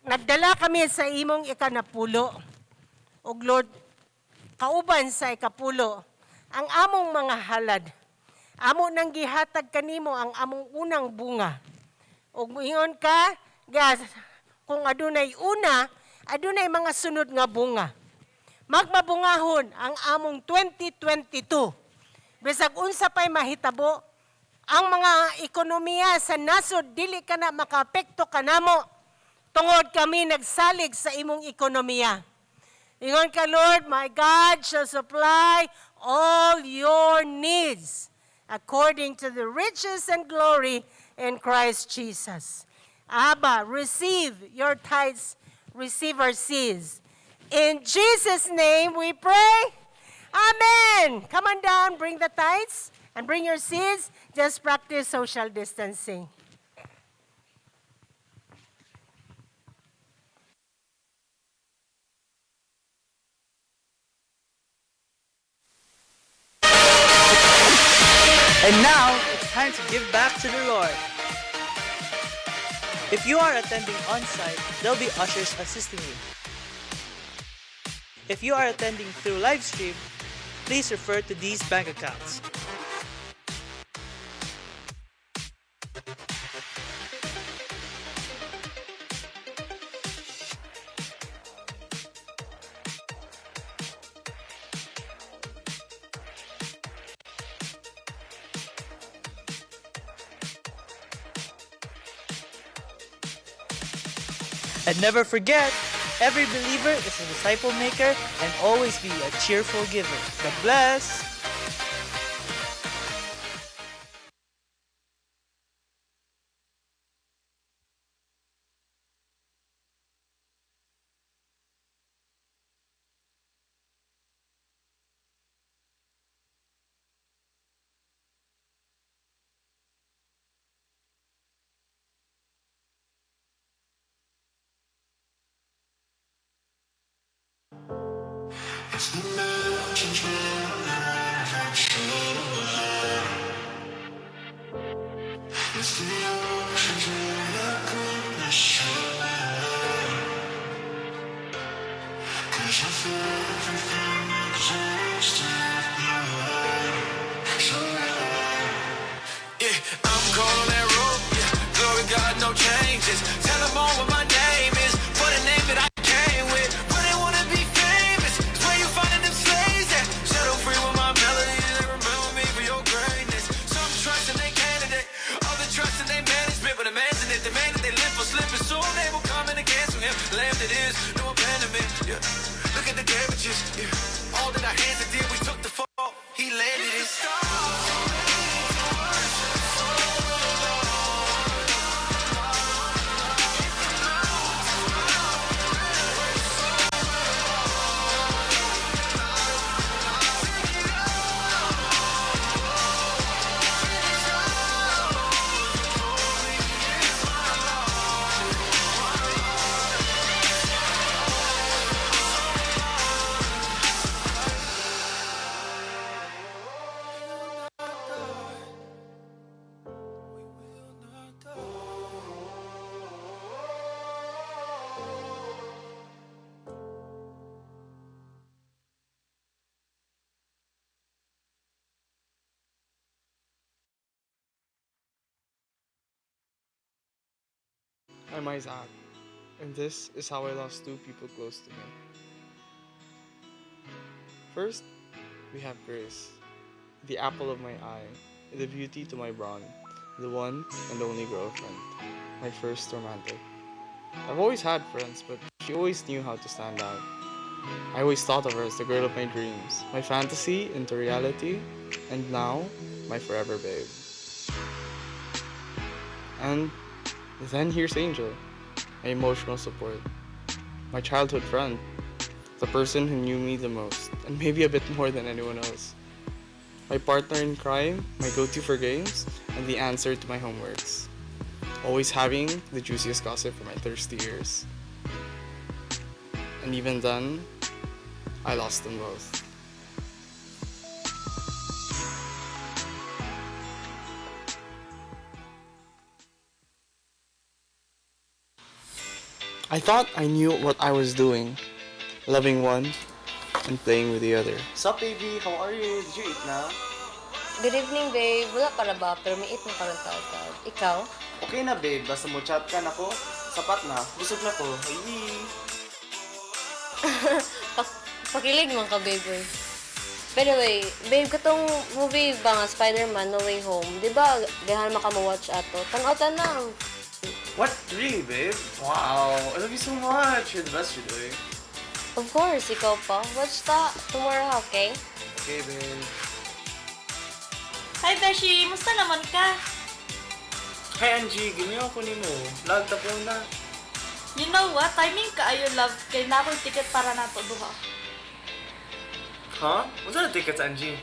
Nagdala kami sa imong ikanapulo. Ug Lord, kauban sa ikapulo, ang among mga halad. Amo nang gihatag kanimo ang among unang bunga. Ug moingon ka, gas, kung adunay una, adunay mga sunod nga bunga. Magmabungahon ang among 2022. Bisag unsa pa'y mahitabo, ang mga ekonomiya sa nasod dili ka na makaapekto kanamo tungod kami nagsalig sa imong ekonomiya. Ingon ka, Lord, my God shall supply all your needs according to the riches and glory in Christ Jesus. Abba, receive your tithes, receive our seeds. In Jesus' name we pray. Amen. Come on down, bring the tithes and bring your seeds. Just practice social distancing. And now, it's time to give back to the Lord. If you are attending on-site, there'll be ushers assisting you. If you are attending through live stream, please refer to these bank accounts. And never forget, every believer is a disciple maker and always be a cheerful giver. God bless! It's the mountains where It's the oceans where I couldn't swim. 'Cause if everything existed, so Yeah, I'm cold on that road. Yeah, glory God, no changes. Tell them all what my name is. For the name that I came with. But they wanna be famous. It's where you finding them slaves at. Settle free with my melodies. They remember me for your greatness. Some trust in their candidate, other trust in their management. But imagine it, the man that they live for slipping. Soon they will come and cancel him. Lamb it is, no abandonment. Yeah, look at the damages. Yeah, all that our hands did, we took the fall. He landed it. I'm Isaac, and this is how I lost two people close to me. First, we have Grace, the apple of my eye, the beauty to my brawn, the one and only girlfriend, my first romantic. I've always had friends, but she always knew how to stand out. I always thought of her as the girl of my dreams, my fantasy into reality, and now, my forever babe. And then here's Angel, my emotional support, my childhood friend, the person who knew me the most, and maybe a bit more than anyone else. My partner in crime, my go to for games, and the answer to my homeworks. Always having the juiciest gossip for my thirsty ears. And even then, I lost them both. I thought I knew what I was doing, loving one and playing with the other. Sup, baby? How are you? Did you eat na? Good evening, babe. Wala pa na ba? Pero miit mo karon taod. Ikaw? Okay na, babe. Basta mo chat ka na ko. Sapat na. Busog na ko. Ay. Pakilig man ka, babe. Oy. By the way, babe, katong movie ba nga Spider-Man No Way Home, di ba gahan maka mo-watch ato? Tan-aw tanang. What? Really, babe? Wow. I love you so much. You're the best, you're doing. Of course, ikaw pa. Watch ta tomorrow, okay? Okay, babe. Hi, Beshi! Musta naman ka? Hi, Angie. Ginuyo ko nimo. Lag tapo na. You know what? Timing kaayo, love. Kay na ako'y ticket para nato duha. Huh? What's na tickets, Angie?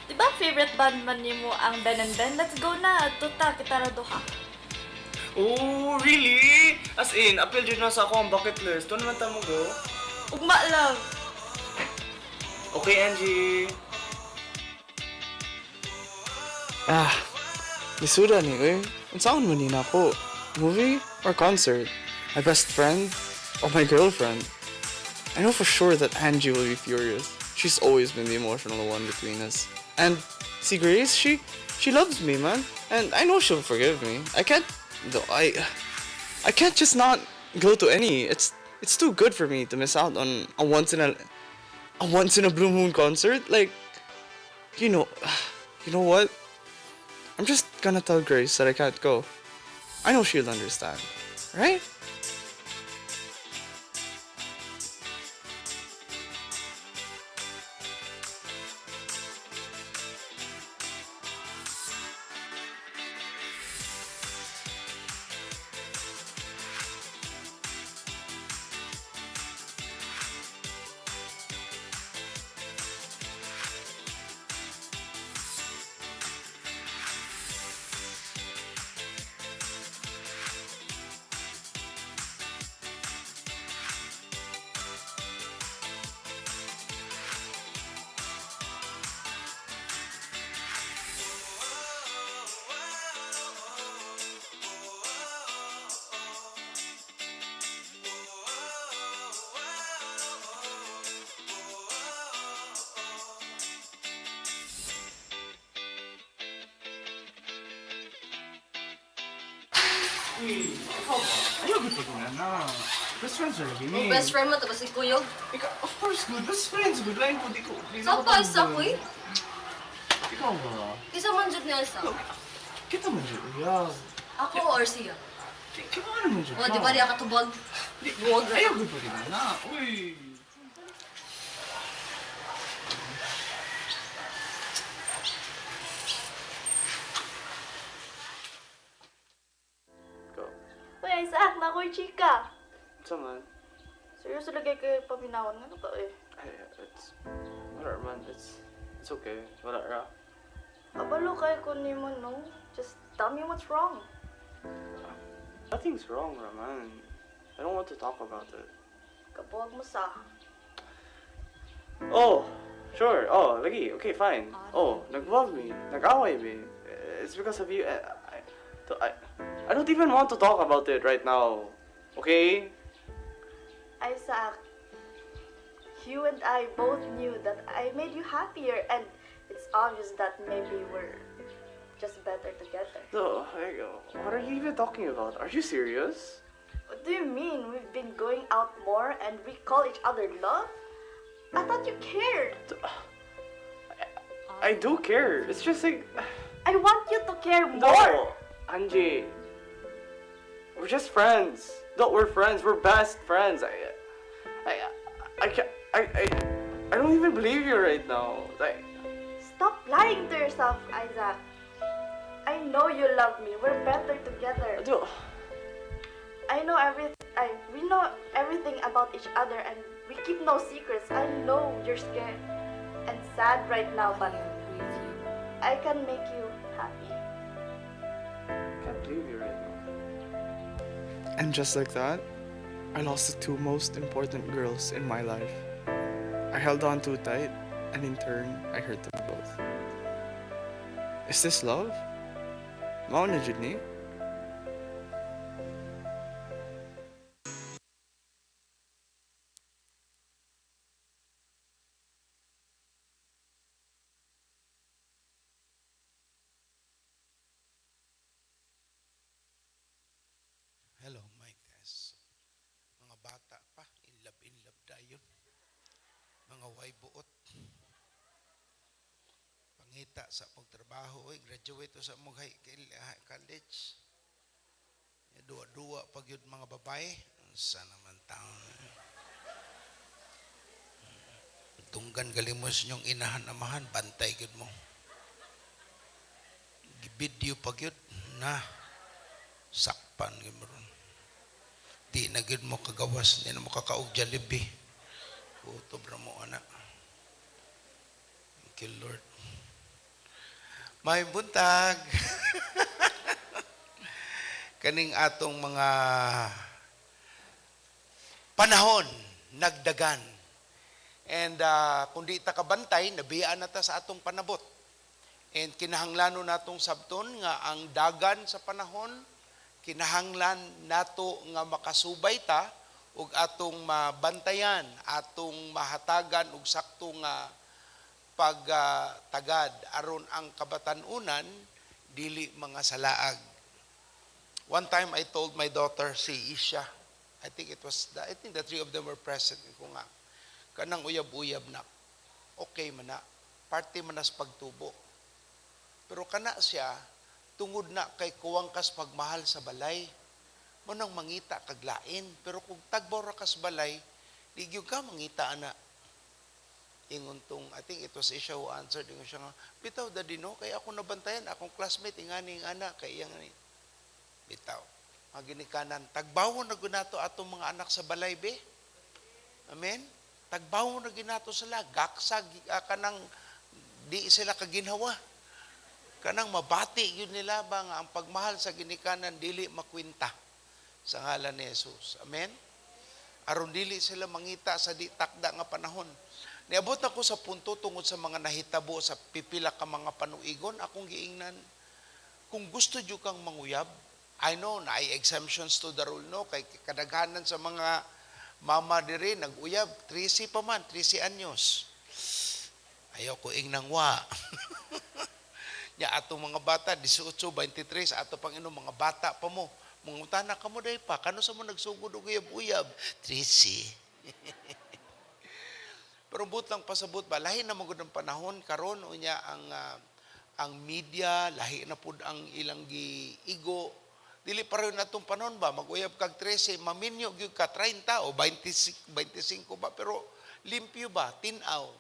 Di ba favorite band man nimo ang Ben and Ben? Let's go na. Tuta, kita ra duha. Oh, really? As in, appeal dyan na sa ako ang bucket list. Doon naman tayo mo go. Ugma, love! Okay, Angie. Ah, lisuda ni eh. Unsaon man ni nako? Movie or concert? My best friend or my girlfriend? I know for sure that Angie will be furious. She's always been the emotional one between us. And see Grace, she loves me, man. And I know she'll forgive me. I can't though I can't just not go to any. It's too good for me to miss out on a once in a blue moon concert. Like you know what? I'm just gonna tell Grace that I can't go. I know she'll understand, right? Uy, ikaw ba? Ayaw, good pag na na. Best friends are lagi Mo best friend mo tapos ikuyog. Ikaw, of course, good. Best friends, good. Lain ko, di ko. Di Sa ko pa isa ko tanggol. eh. Ikaw ba? Isa man jud niya isa. Kita man jud, uyab. Ako or siya. Kita man jud. O, di ba di ka tubag? Buwag ra. Ayaw, good pag na na. Uy. Go. Uy, Isaac, na ako'y chika. Unsa man? Seryoso lagay kay paminawan. Ano ka eh? Ay, it's wala man. It's okay. Wala ra. Kabalo kay ko nimo, no? Just tell me what's wrong. Nothing's wrong, Raman. I don't want to talk about it. Kabuwag mo sa. Oh, sure. Oh, lagi. Okay, fine. Oh, nag-love me. Nag-away me. It's because of you. I don't even want to talk about it right now. Okay? Isaac, you and I both knew that I made you happier, and it's obvious that maybe we're just better together. So, what are you even talking about? Are you serious? What do you mean? We've been going out more and we call each other love? I thought you cared. I do care. It's just like I want you to care more. No, Angie. We're just friends. No, we're friends. We're best friends. I can't. I don't even believe you right now. Like, Stop lying to yourself, Isaac. I know you love me. We're better together. Do. I know every I we know everything about each other and we keep no secrets. I know you're scared and sad right now, but I can make you happy. I can't believe you right now. And just like that, I lost the two most important girls in my life. I held on too tight, and in turn, I hurt them both. Is this love? Mao na jud ni? Hello, mic test. Mga bata pa, in love dayon. Mga way buot. Pangita sa pagtrabaho, oy, graduate sa mong high college. Duwa-duwa pag yun mga babae. Unsa naman taon. Tunggan galimos inyong inahan amahan, bantay gyud mo. Gibidyo pag yun, na sakpan gyud mo ron. Di na gyud mo kagawas, di na mo kakaog Jollibee. Kutob ra mo ana. Thank you, Lord. May buntag. Kaning atong mga panahon nagdagan. And kung di ta kabantay, nabiyaan na ta sa atong panabot. And kinahanglan natong sabton nga ang dagan sa panahon, kinahanglan nato nga makasubay ta ug atong mabantayan, atong mahatagan og sakto nga pagtagad aron ang kabatan-unan dili mga salaag. One time I told my daughter si Isha, I think the three of them were present ko nga kanang uyab-uyab na okay man na, parte man na sa pagtubo. Pero kana siya tungod na kay kuwang kas pagmahal sa balay, mo nang mangita kaglain. Pero kung tagbaw ra kas balay, di gyud ka mangita ana. Ingon tong, I think it was Isha who answered, ingon siya nga, bitaw daddy no, kay ako nabantayan, akong classmate, ingani ingana, kay iyang ni. Bitaw. Mga ginikanan, tagbawon na gunato atong mga anak sa balay, be. Amen? Tagbawon na ginato sila, gaksag, kanang di sila kaginhawa. Kanang mabati yun nila ba nga ang pagmahal sa ginikanan dili makwinta sa ngalan ni Jesus. Amen? Aron dili sila mangita sa di takda nga panahon. Niabot ako sa punto tungod sa mga nahitabo sa pipila ka mga panuigon, akong giingnan, kung gusto jud kang manguyab, I know na ay exemptions to the rule, no? Kay kadaghanan sa mga mama diri naguyab, 13 pa man, 13 anyos. Ayaw ko ingnang wa. Nya atong mga bata 18, 23, ato pang inom mga bata pa mo. Mangutana ka mo day pa, kano sa mo nagsugod og uyab-uyab? 13. Pero but lang pasabot ba, lahi na magud ang panahon karon unya ang media, lahi na pud ang ilang giigo. Dili pareho na atong panahon ba, mag-uyab kag 13, maminyo gyud ka 30 o 25, 25 ba, pero limpyo ba, tin-aw.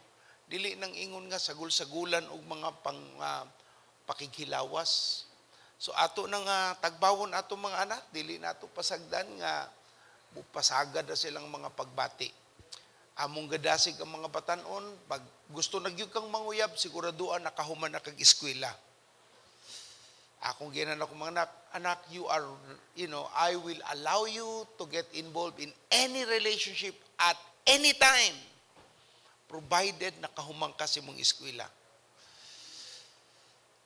Dili nang ingon nga sagul-sagulan og mga pang pakighilawas. So ato na nga tagbawon ato mga anak, dili nato pasagdan nga pasagad na silang mga pagbati. Among gadasig ang mga batan-on, pag gusto na gyud kang manguyab, siguraduan nakahuman na kag eskwela. Akong ginan ako mga anak, anak, you are, you know, I will allow you to get involved in any relationship at any time, provided nakahuman ka sa imong eskwela.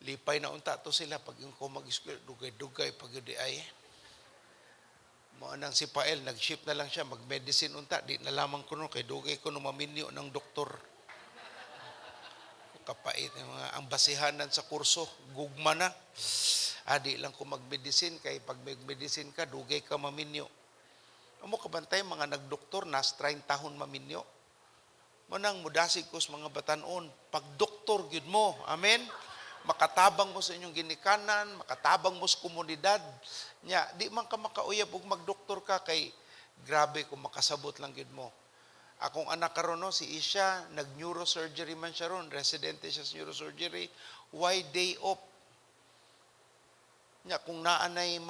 Lipay na unta to sila pag yung ko mag-eskwela, dugay-dugay pag yun di ay. Mao nang si Pael, nag-shift na lang siya, mag-medicine unta, di na lamang ko no, kay dugay ko no maminyo ng doktor. Kapait, yung mga ang basihanan sa kurso, gugma na. Di lang ko mag-medicine, kay pag mag-medicine ka, dugay ka maminyo. Amo kabantay mga nagdoktor nas 30 tahon maminyo. Mo nang mudasig ko sa mga batanon, pagdoktor gyud mo. Amen. Makatabang mo sa inyong ginikanan, makatabang mo sa komunidad. Nya, di man ka makauyab og magdoktor ka kay grabe kung makasabot lang gyud mo. Akong anak karon no, si Isha, nag-neurosurgery man siya ron, residente siya sa neurosurgery. Why day off? Nya, kung naanay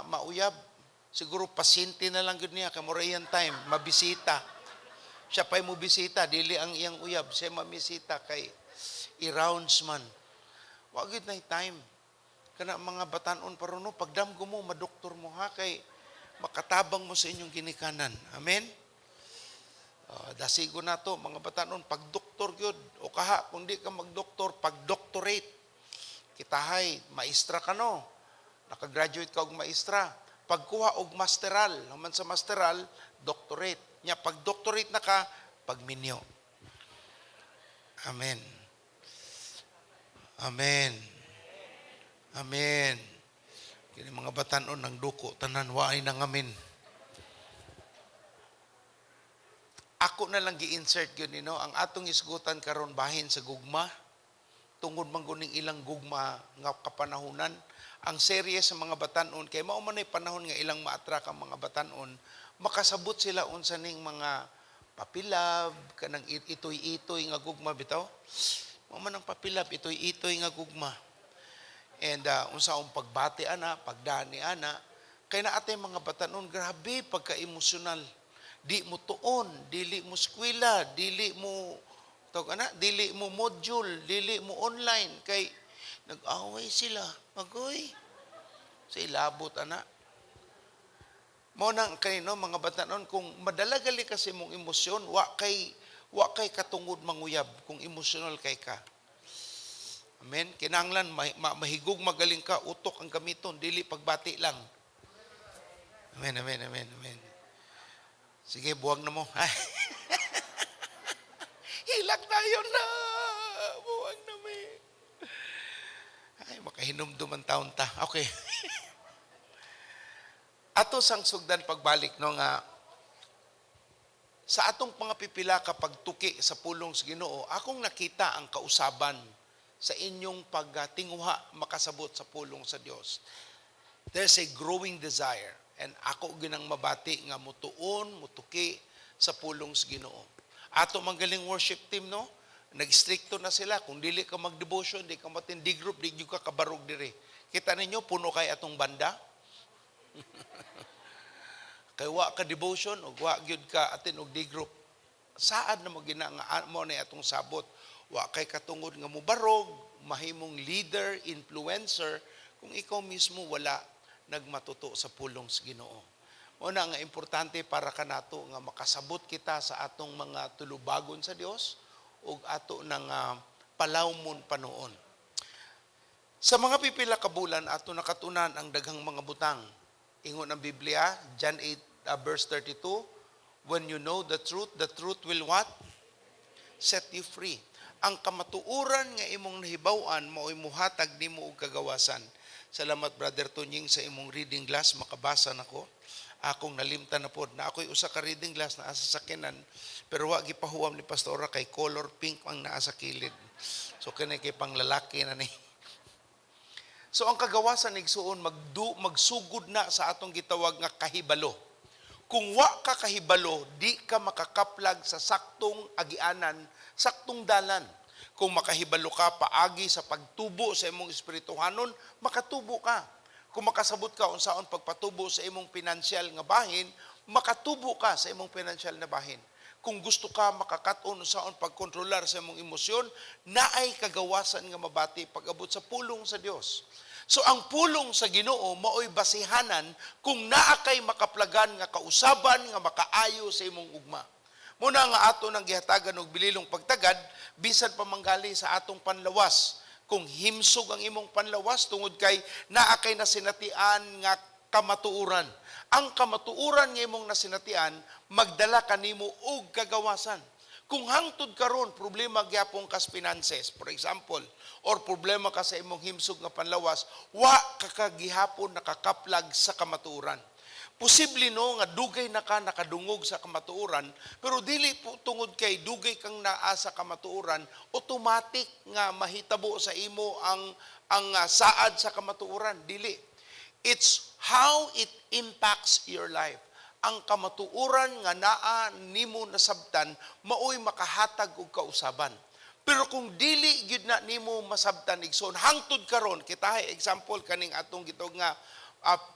mauyab, siguro pasyente na lang gyud niya kay mura iyang time, mabisita. Siya pa'y mo bisita, dili ang iyang uyab, siya mamisita kay i-rounds man. Wa gyud nay time. Kana mga batanon pa ron, no, pagdamgo mo, madoktor mo ha, kay makatabang mo sa inyong ginikanan. Amen? Dasigo na to, mga batanon, pagdoktor gyud, o kaha, kung di ka magdoktor, pagdoktorate. Kitahay, maestra ka no. Nakagraduate ka og maestra. Pagkuha og masteral, human sa masteral, doctorate. Nya pag doctorate na ka, pagminyo. Amen. Amen. Amen. Kini mga batanon ng duko, tanan waay nangamin. Ako na lang gi-insert yun, no? Ang atong isgutan karon bahin sa gugma, tungod man guning ilang gugma nga kapanahunan, ang serye sa mga batanon, kay mao man ay panahon nga ilang ma-attract ang mga batanon, makasabot sila unsa ning mga papilab, kanang itoy-itoy nga gugma bitaw. Mao man ang papilab, itoy-itoy nga gugma. And unsa ang pagbati ana, pagdani ana, kay naa atay mga batanon grabe pagka-emosyonal. Di mo tuon, dili mo eskwela, dili mo tawag ana, dili mo module, dili mo online kay nag-away sila. Agoy. Sa ilabot ana. Mao nang kanino mga batanon kung madala gali kasi mong emosyon, wa kay katungod manguyab kung emosyonal kay ka. Amen. Kinahanglan mahigog magaling ka, utok ang gamiton, dili pagbati lang. Amen, amen, amen, amen. Sige, buwag na mo. Hilak tayo na. Buwag na may. Ay, makahinumdum ang taon ta. Okay. Ato sang sugdan pagbalik no nga sa atong mga pipila kapag tuki sa pulong sa Ginoo, akong nakita ang kausaban sa inyong pagtinguha makasabot sa pulong sa Dios. There's a growing desire and ako ginang mabati nga mutuon, mutuki sa pulong sa Ginoo. Ato manggaling worship team no, nagstrikto na sila kung dili ka mag-devotion, di ka matindi group, di gyud ka kabarog diri. Kita ninyo puno kay atong banda. Kay wa ka devotion ug wa gyud ka atin og di group. Saad na mo gina nga mo na atong sabot. Wa kay katungod nga mobarog, mahimong leader, influencer kung ikaw mismo wala nagmatuto sa pulong sa Ginoo. Mao na nga importante para kanato nga makasabot kita sa atong mga tulubagon sa Dios ug ato nang palawmon panuon. Sa mga pipila ka bulan ato nakatunan ang daghang mga butang. Ingon ang Biblia, John 8 verse 32, when you know the truth will what? Set you free. Ang kamatuoran nga imong nahibaw-an mao'y muhatag nimo og kagawasan. Salamat Brother Tunying sa imong reading glass, makabasa nako. Akong nalimtan na pod na ako'y usa ka reading glass naa sa sakyanan, pero wa gipahuwam ni pastora kay color pink ang naa sa kilid. So kini kay panglalaki na ni. So ang kagawasan igsuon magsugod na sa atong gitawag nga kahibalo. Kung wa ka kahibalo, di ka makakaplag sa saktong agianan, saktong dalan. Kung makahibalo ka paagi sa pagtubo sa imong espirituhanon, makatubo ka. Kung makasabot ka unsaon pagpatubo sa imong pinansyal nga bahin, makatubo ka sa imong pinansyal na bahin. Kung gusto ka makakat-on unsaon pagkontrolar sa imong emosyon, naay kagawasan nga mabati pag-abot sa pulong sa Dios. So ang pulong sa Ginoo maoy basihanan kung naa kay makaplagan nga kausaban nga makaayo sa imong ugma. Muna nga ato nang gihatagan og bililong pagtagad bisan pa manggali sa atong panlawas. Kung himsog ang imong panlawas tungod kay naa kay nasinatian nga kamatuoran. Ang kamatuoran nga imong nasinatian magdala kanimo og kagawasan. Kung hangtod karon problema gyapon kas finances, for example, or problema ka sa imong himsog nga panlawas, wa ka kagihapon nakakaplag sa kamatuoran. Posible no nga dugay na ka nakadungog sa kamatuoran, pero dili po tungod kay dugay kang naa sa kamatuoran, automatic nga mahitabo sa imo ang saad sa kamatuoran, dili. It's how it impacts your life. Ang kamatuoran nga naa nimo nasabtan maoy makahatag og kausaban. Pero kung dili gyud na nimo masabtan, igsoon, hangtod karon kita, example kaning atong gitawag nga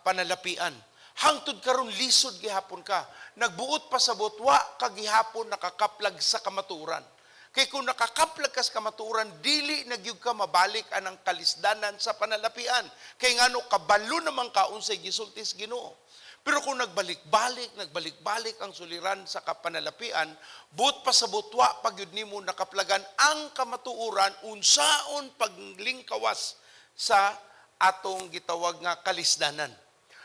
panalapian. Hangtod karon lisod gihapon ka. Nagbuot pasabot wa ka gihapon nakakaplag sa kamatuoran. Kay kung nakakaplag ka sa kamatuoran, dili na gyud ka mabalik anang kalisdanan sa panalapian. Kay ngano, kabalo naman ka unsay gisulti sa Ginoo. Pero kung nagbalik-balik, nagbalik-balik ang suliran sa kapanalapian, buot pasabot wa pa gyud nimo nakaplagan ang kamatuoran unsaon paglingkawas sa atong gitawag nga kalisdanan.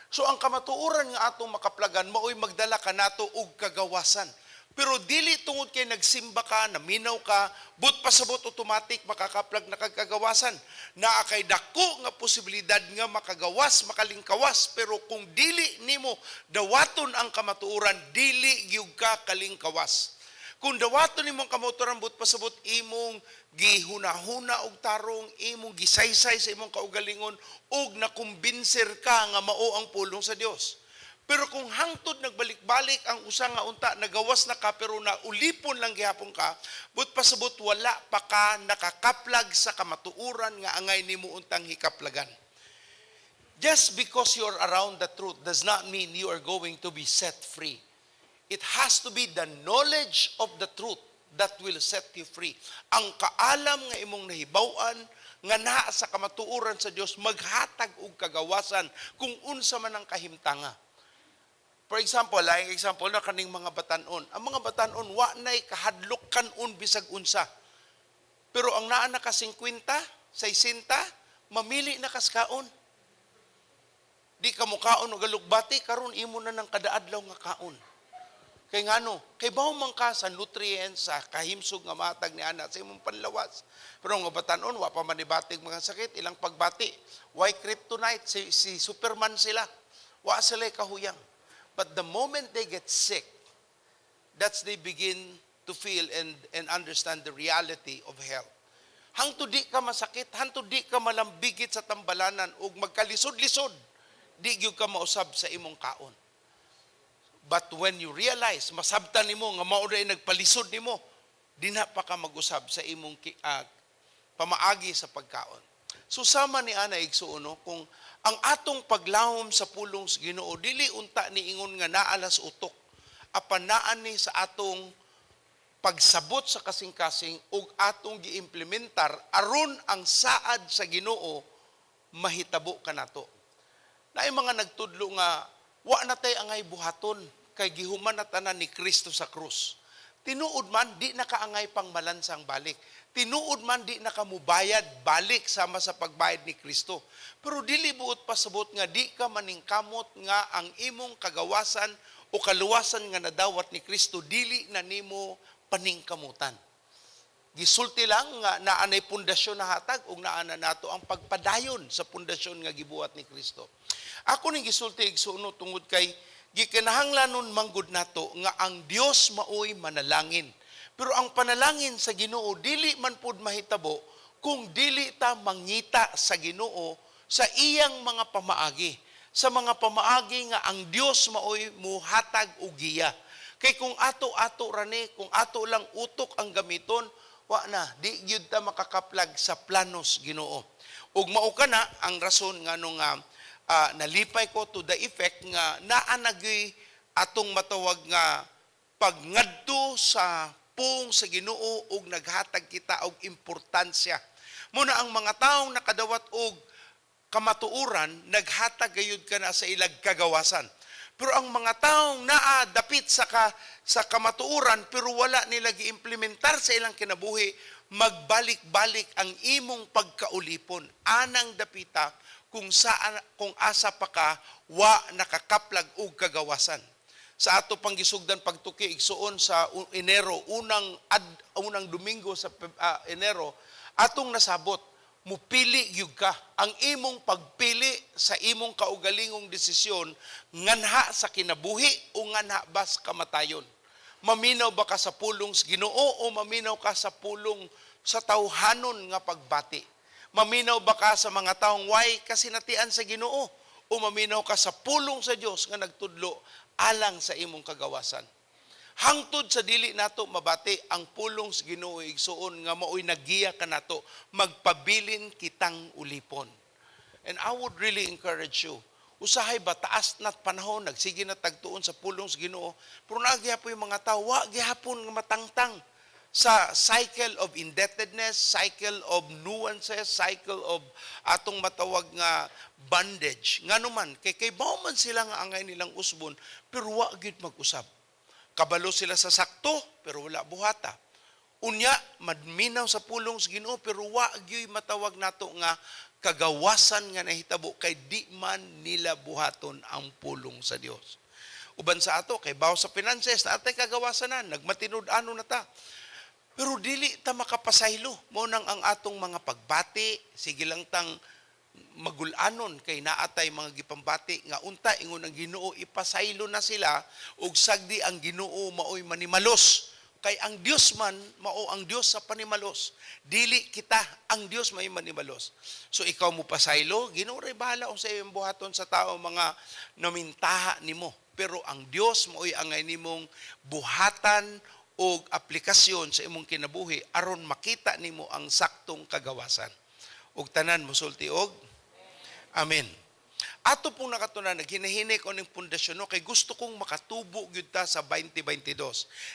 So ang kamatuoran nga atong makaplagan maoy magdala kanato og kagawasan. Pero dili tungod kay nagsimba ka, naminaw ka, but pasabot automatic makakaplag na kag kagawasan. Naa kay dako nga posibilidad nga makagawas, makalingkawas, pero kung dili nimo dawaton ang kamatuoran, dili gyud ka kalingkawas. Kung dawaton nimo ang kamatuoran, but pasabot imong gihunahuna og tarong, imong gisaysay sa imong kaugalingon ug nakumbinser ka nga mao ang pulong sa Dios. Pero kung hangtod nagbalik-balik ang usa nga unta, nagawas na ka pero na ulipon lang gihapon ka, but pasabot wala pa ka nakakaplag sa kamatuoran nga angay nimo untang hikaplagan. Just because you are around the truth does not mean you are going to be set free. It has to be the knowledge of the truth that will set you free. Ang kaalam nga imong nahibaw-an nga naa sa kamatuoran sa Dios maghatag og kagawasan kung unsa man ang kahimtanga. For example, laing example na kaning mga batanon. Ang mga batanon wa nay kahadlok kanon bisag unsa. Pero ang naa na ka 50, 60, mamili na kas kaon. Di ka mo kaon og alugbati, karon imo na ng kadaadlaw nga kaon. Kay ngano, kay bawo man ka sa nutrients, sa kahimsog nga matag ni ana sa imong panlawas. Pero ang batanon wa pa man nibatig mga sakit, ilang pagbati. Why kryptonite si Superman sila. Wa sila kahuyang. But the moment they get sick, that's they begin to feel and understand the reality of health. Hangtod di ka masakit, hangtod di ka malambigit sa tambalanan ug magkalisod-lisod, di gyud ka mausab sa imong kaon. But when you realize, masabtan nimo nga mao na nagpalisod nimo, dinha pa ka mag-usab sa imong pamaagi sa pagkaon. So sama ni ana, igsuon, no, kung ang atong paglahom sa pulong sa Ginoo dili unta niingon nga naalas utok, apan naa ni sa atong pagsabot sa kasing-kasing ug atong giimplementar aron ang saad sa Ginoo mahitabo kanato. Naay mga nagtudlo nga wa na tay angay buhaton kay gihuman na tanan ni Kristo sa krus. Tinuod man di na kaangay pang malansang balik. Tinuod man di na kamubayad balik sama sa pagbayad ni Kristo. Pero dili buot pasabot nga di ka maningkamot nga ang imong kagawasan o kaluwasan nga nadawat ni Kristo dili na nimo paningkamutan. Gisulti lang nga naa nay pundasyon na hatag ug naa na nato ang pagpadayon sa pundasyon nga gibuhat ni Kristo. Ako ning gisulti, igsuon, tungod kay gikinahanglanon manggod nato nga ang Dios maoy manalangin. Pero ang panalangin sa Ginoo dili man pud mahitabo kung dili ta mangita sa Ginoo sa iyang mga pamaagi. Sa mga pamaagi nga ang Dios maoy muhatag og giya. Kay kung ato-ato rani, kung ato lang utok ang gamiton, wa na, di gyud ta makakaplag sa planos Ginoo. Ug mao kana ang rason ngano nga nalipay ko to the effect nga naa na gyuy atong matawag nga pagngadto sa pung sa Ginoo ug naghatag kita og importansya. Muna ang mga taong nakadawat og kamatuoran naghatag gayud kana sa ilag kagawasan. Pero ang mga taong naa dapit sa kamatuoran pero wala nila giimplementar sa ilang kinabuhi, magbalik-balik ang imong pagkaulipon anang dapita kung saan kung asa pa ka wa nakakaplag og kagawasan. Sa ato pang gisugdan pagtuki, igsuon, sa Enero, unang Domingo sa Enero, atong nasabot Mupili gyud ka. Ang imong pagpili sa imong kaugalingong desisyon nganha sa kinabuhi o nganha ba sa kamatayon. Maminaw ba ka sa pulong sa Ginoo o maminaw ka sa pulong sa tawhanon nga pagbati? Maminaw ba ka sa mga taong way kasinatian sa Ginoo o maminaw ka sa pulong sa Dios nga nagtudlo alang sa imong kagawasan? Hangtod sa dili nato mabati ang pulong sa Ginoo, igsuon, nga maoy nagiya kanato, magpabilin kitang ulipon. And I would really encourage you. Usahay ba taas na panahon, nagsige na tagtuon sa pulong sa Ginoo, pero naa gihapon yung mga tao, wa gihapon nga matangtang sa cycle of indebtedness, cycle of nuances, cycle of atong matawag nga bondage. Ngano man, kay bao man sila nga angay nilang usbon, pero wa gyud mag-usab. Kabalo sila sa sakto, pero wala buhata. Unya, madminaw sa pulong sa Ginoo, pero wa gyud matawag nato nga kagawasan nga nahitabo kay di man nila buhaton ang pulong sa Dios. Uban sa ato, kay baw sa finances, naa tay kagawasan na, nagmatinud-ano na ta. Pero dili ta makapasaylo. Mao nang ang atong mga pagbati, sige lang tang magulanon kay naatay mga gipambati nga unta ingon ang Ginoo ipasaylo na sila ug sagdi ang Ginoo maoy manimalos, kay ang Dios man mao ang Dios sa panimalos, dili kita. Ang Dios may manimalos. So ikaw mo pasaylo, Ginoo ray bahala unsa imong buhaton sa tao mga namintaha nimo, pero ang Dios maoy angay nimong buhatan og aplikasyon sa imong kinabuhi aron makita nimo ang saktong kagawasan. Ug tanan mosulti og amen. Ato pong nakatunan, naghinahini ko ning pundasyon, no, kay gusto kong makatubo gyud ta sa 2022.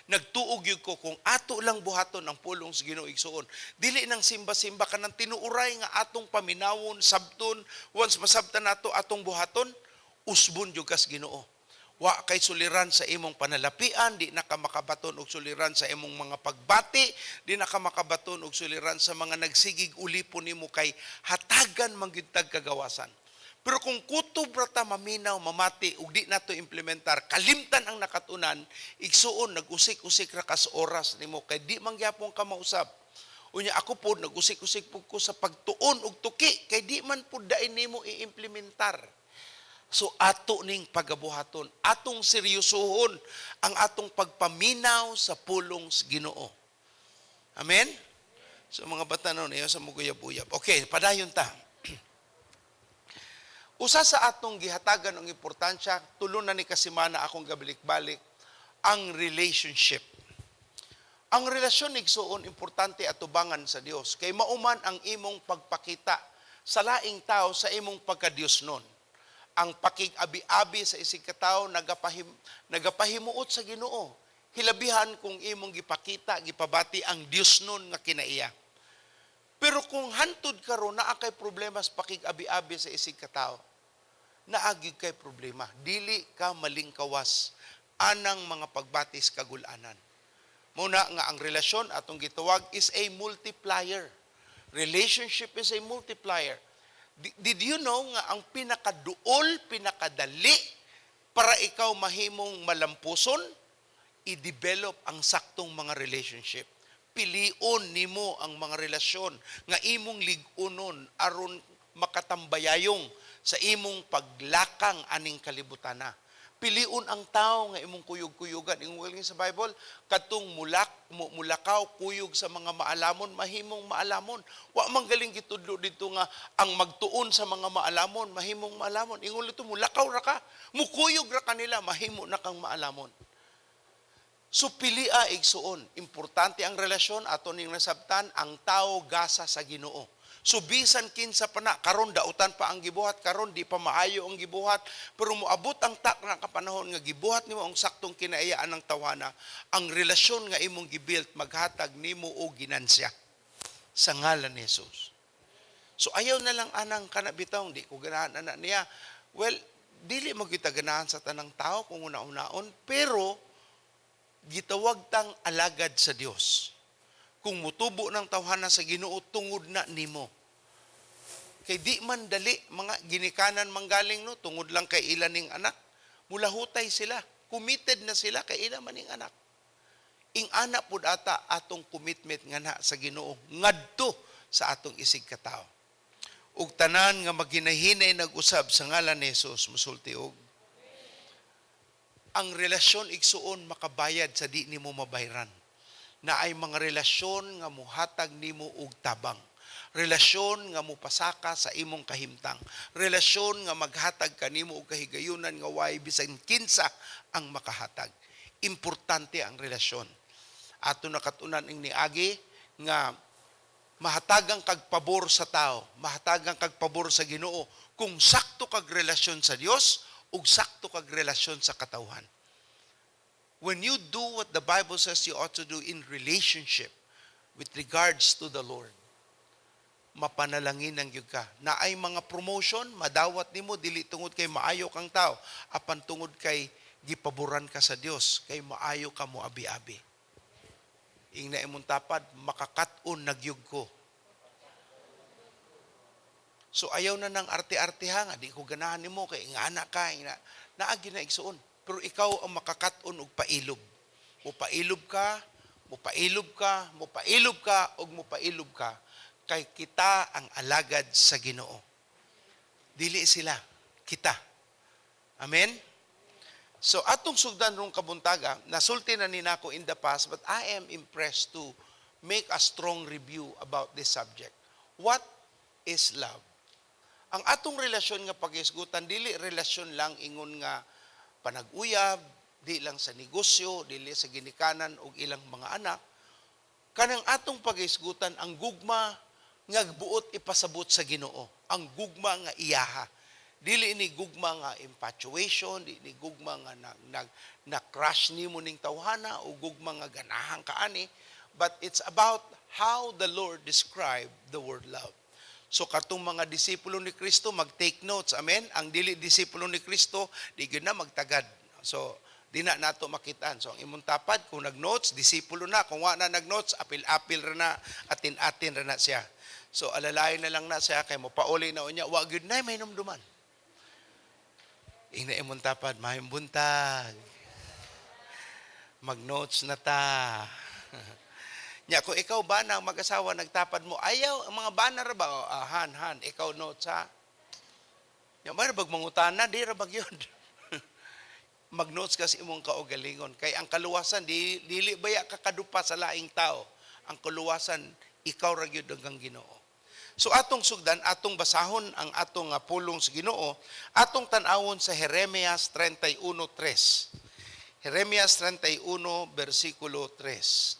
Nagtuo gyud ko kung ato lang buhaton ang pulong sa Ginoo, igsuon. Dili nang simba-simba kanang tinuuray nga atong paminawon, sabton, once masabtan nato atong buhaton, usbon gyud kas Ginoo. Wa kay suliran sa imong panalapian, di na ka makabaton og suliran sa imong mga pagbati, di na ka makabaton og suliran sa mga nagsigig ulipon nimo kay hatagan man gyud tag kagawasan. Pero kung kutob ra ta maminaw, mamati ug di nato implementar, kalimtan ang nakatunan, igsuon, nag-usik-usik ra kas oras nimo kay di man gyapon ka mausab. Unya ako pod nag-usik-usik pud ko sa pagtuon og tuki kay di man pud dain nimo i-implementar. So ato ning pagabuhaton, atong seryosohon ang atong pagpaminaw sa pulong sa Ginoo. Amen? So mga bata noon, ayaw sa muguyab-uyab. Okay, padayon ta. Usa sa atong gihatagan ang importansya, tulo na ni kasimana akong gabalik-balik, ang relationship. Ang relasyon, igsuon, importante atubangan sa Dios. Kay mauman ang imong pagpakita sa laing tao sa imong pagka-Dios nun. Ang pakig-abi-abi sa isig katawo nagapahimuot sa Ginoo. Hilabihan kung imong gipakita, gipabati ang Dios nun nga kinaiya. Pero kung hantud karon naa kay problema sa pakig-abi-abi sa isig katawo, naagi kay problema. Dili ka malingkawas anang mga pagbatis kagulanan. Muna nga ang relasyon atong gitawag is a multiplier. Relationship is a multiplier. Did you know nga ang pinakaduol, pinakadali para ikaw mahimong malampuson, i-develop ang saktong mga relationship. Pilion nimo ang mga relasyon nga imong lig-unon aron makatambayayong sa imong paglakang aning kalibutana. Piliun ang tao nga imong kuyog-kuyugan. Ingon galing sa Bible, katong mulakaw kuyog sa mga maalamon, mahimong maalamon. Wa man galing gitudlo dito nga ang magtuon sa mga maalamon, mahimong maalamon. Ingon dito, mulakaw ra ka, mukuyog ra kanila, mahimo na kang maalamon. So pilia, igsuon, importante ang relasyon ato ning nasabtan, ang tao gasa sa Ginoo. So bisan kinsa pa na, karon dautan pa ang gibuhat, karon di pa maayo ang gibuhat, pero moabot ang tak nga kapanahon nga gibuhat nimo ang saktong kinaiyaan ng tawhana, ang relasyon nga imong gibuild maghatag nimo og ginansya sa ngalan ni Jesus. So ayaw na lang anang kana bitaw, di ko ganahan ana niya. Well, dili mo kita ganahan sa tanang tao kung una-unaon, pero gitawag tang alagad sa Dios. Kung mutubo ng tawhana sa Ginoo, tungod na nimo. Kay di man dali, mga ginikanan manggaling no, tungod lang kay ilan ning anak, mulahutay sila, committed na sila kay ila man ning anak. Ing anak pud ata atong commitment nga na sa Ginoo ngadto sa atong isig katao. Ug tanan nga maghinahinay nag-usab sa ngalan ni Jesus musulti og ang relasyon, igsuon, makabayad sa di nimo mabayran. Naay mga relasyon nga muhatag nimo og tabang. Relasyon nga mupasaka sa imong kahimtang. Relasyon nga maghatag kanimo og kahigayunan nga way bisan kinsa ang makahatag. Importante ang relasyon. Ato nakatunan ing niagi nga mahatagang kag pabor sa tao, mahatagang kag pabor sa Ginoo kung sakto kag relasyon sa Dios ug sakto kag relasyon sa katawhan. When you do what the Bible says you ought to do in relationship with regards to the Lord, mapanalangin ang gyud ka. Naay mga promotion, madawat nimo dili tungod kay maayo kang tao, apan tungod kay gipaboran ka sa Dios, kay maayo ka mo abi-abi. Ingna imong tapad, "Makakat-on na gyud ko." So ayaw na ng arte-arte ha, nga di ko ganahan nimo kay ingana ka, ingna. Naagi na, igsuon. Pero ikaw ang makakat-on og pailob. Mupailob ka, mupailob ka, mupailob ka, ug mupailob ka kay kita ang alagad sa Ginoo. Dili sila, kita. Amen? So atong sugdan rong kabuntaga, nasulti na ni nako in the past, but I am impressed to make a strong review about this subject. What is love? Ang atong relasyon nga paghisgutan, dili relasyon lang ingon nga panag-uyab, di lang sa negosyo, dili sa ginikanan og ilang mga anak. Kanang atong paghisgutan, ang gugma nga buot ipasabot sa Ginoo, ang gugma nga iyaha. Dili ni gugma nga infatuation, di ni gugma nga na, na, na crush nimo ning tawhana o gugma nga ganahan ka ani, but it's about how the Lord described the word love. So katong mga disipulo ni Kristo, mag-take notes. Amen. Ang dili disipulo ni Kristo, di gyud na magtagad. So di na nato makitaan. So ang imong tapad, kung nag-notes, disipulo na. Kung wa na nag-notes, apil-apil ra na, atin-atin ra na siya. So alalayan na lang na siya kay mo pauli na unya, wa gyud na may numduman. Ingna imong tapad, "Maayong buntag. Mag-notes na ta." Nya kung ikaw ba na mag-asawa, nagtapad mo, "Ayaw, ang mga bana ra ba?" "Oh, ah, han, han, ikaw notes ha." Nya ba bag mangutana, di ra bag yun. Mag-notes ka sa imong kaugalingon. Kay ang kaluwasan, di, dili baya kakadupa sa laing tao. Ang kaluwasan, ikaw ra gyud ang Ginoo. So atong sugdan, atong basahon ang atong pulong sa Ginoo, atong tan-awon sa Jeremias 31:3. Jeremias 31 versikulo 3.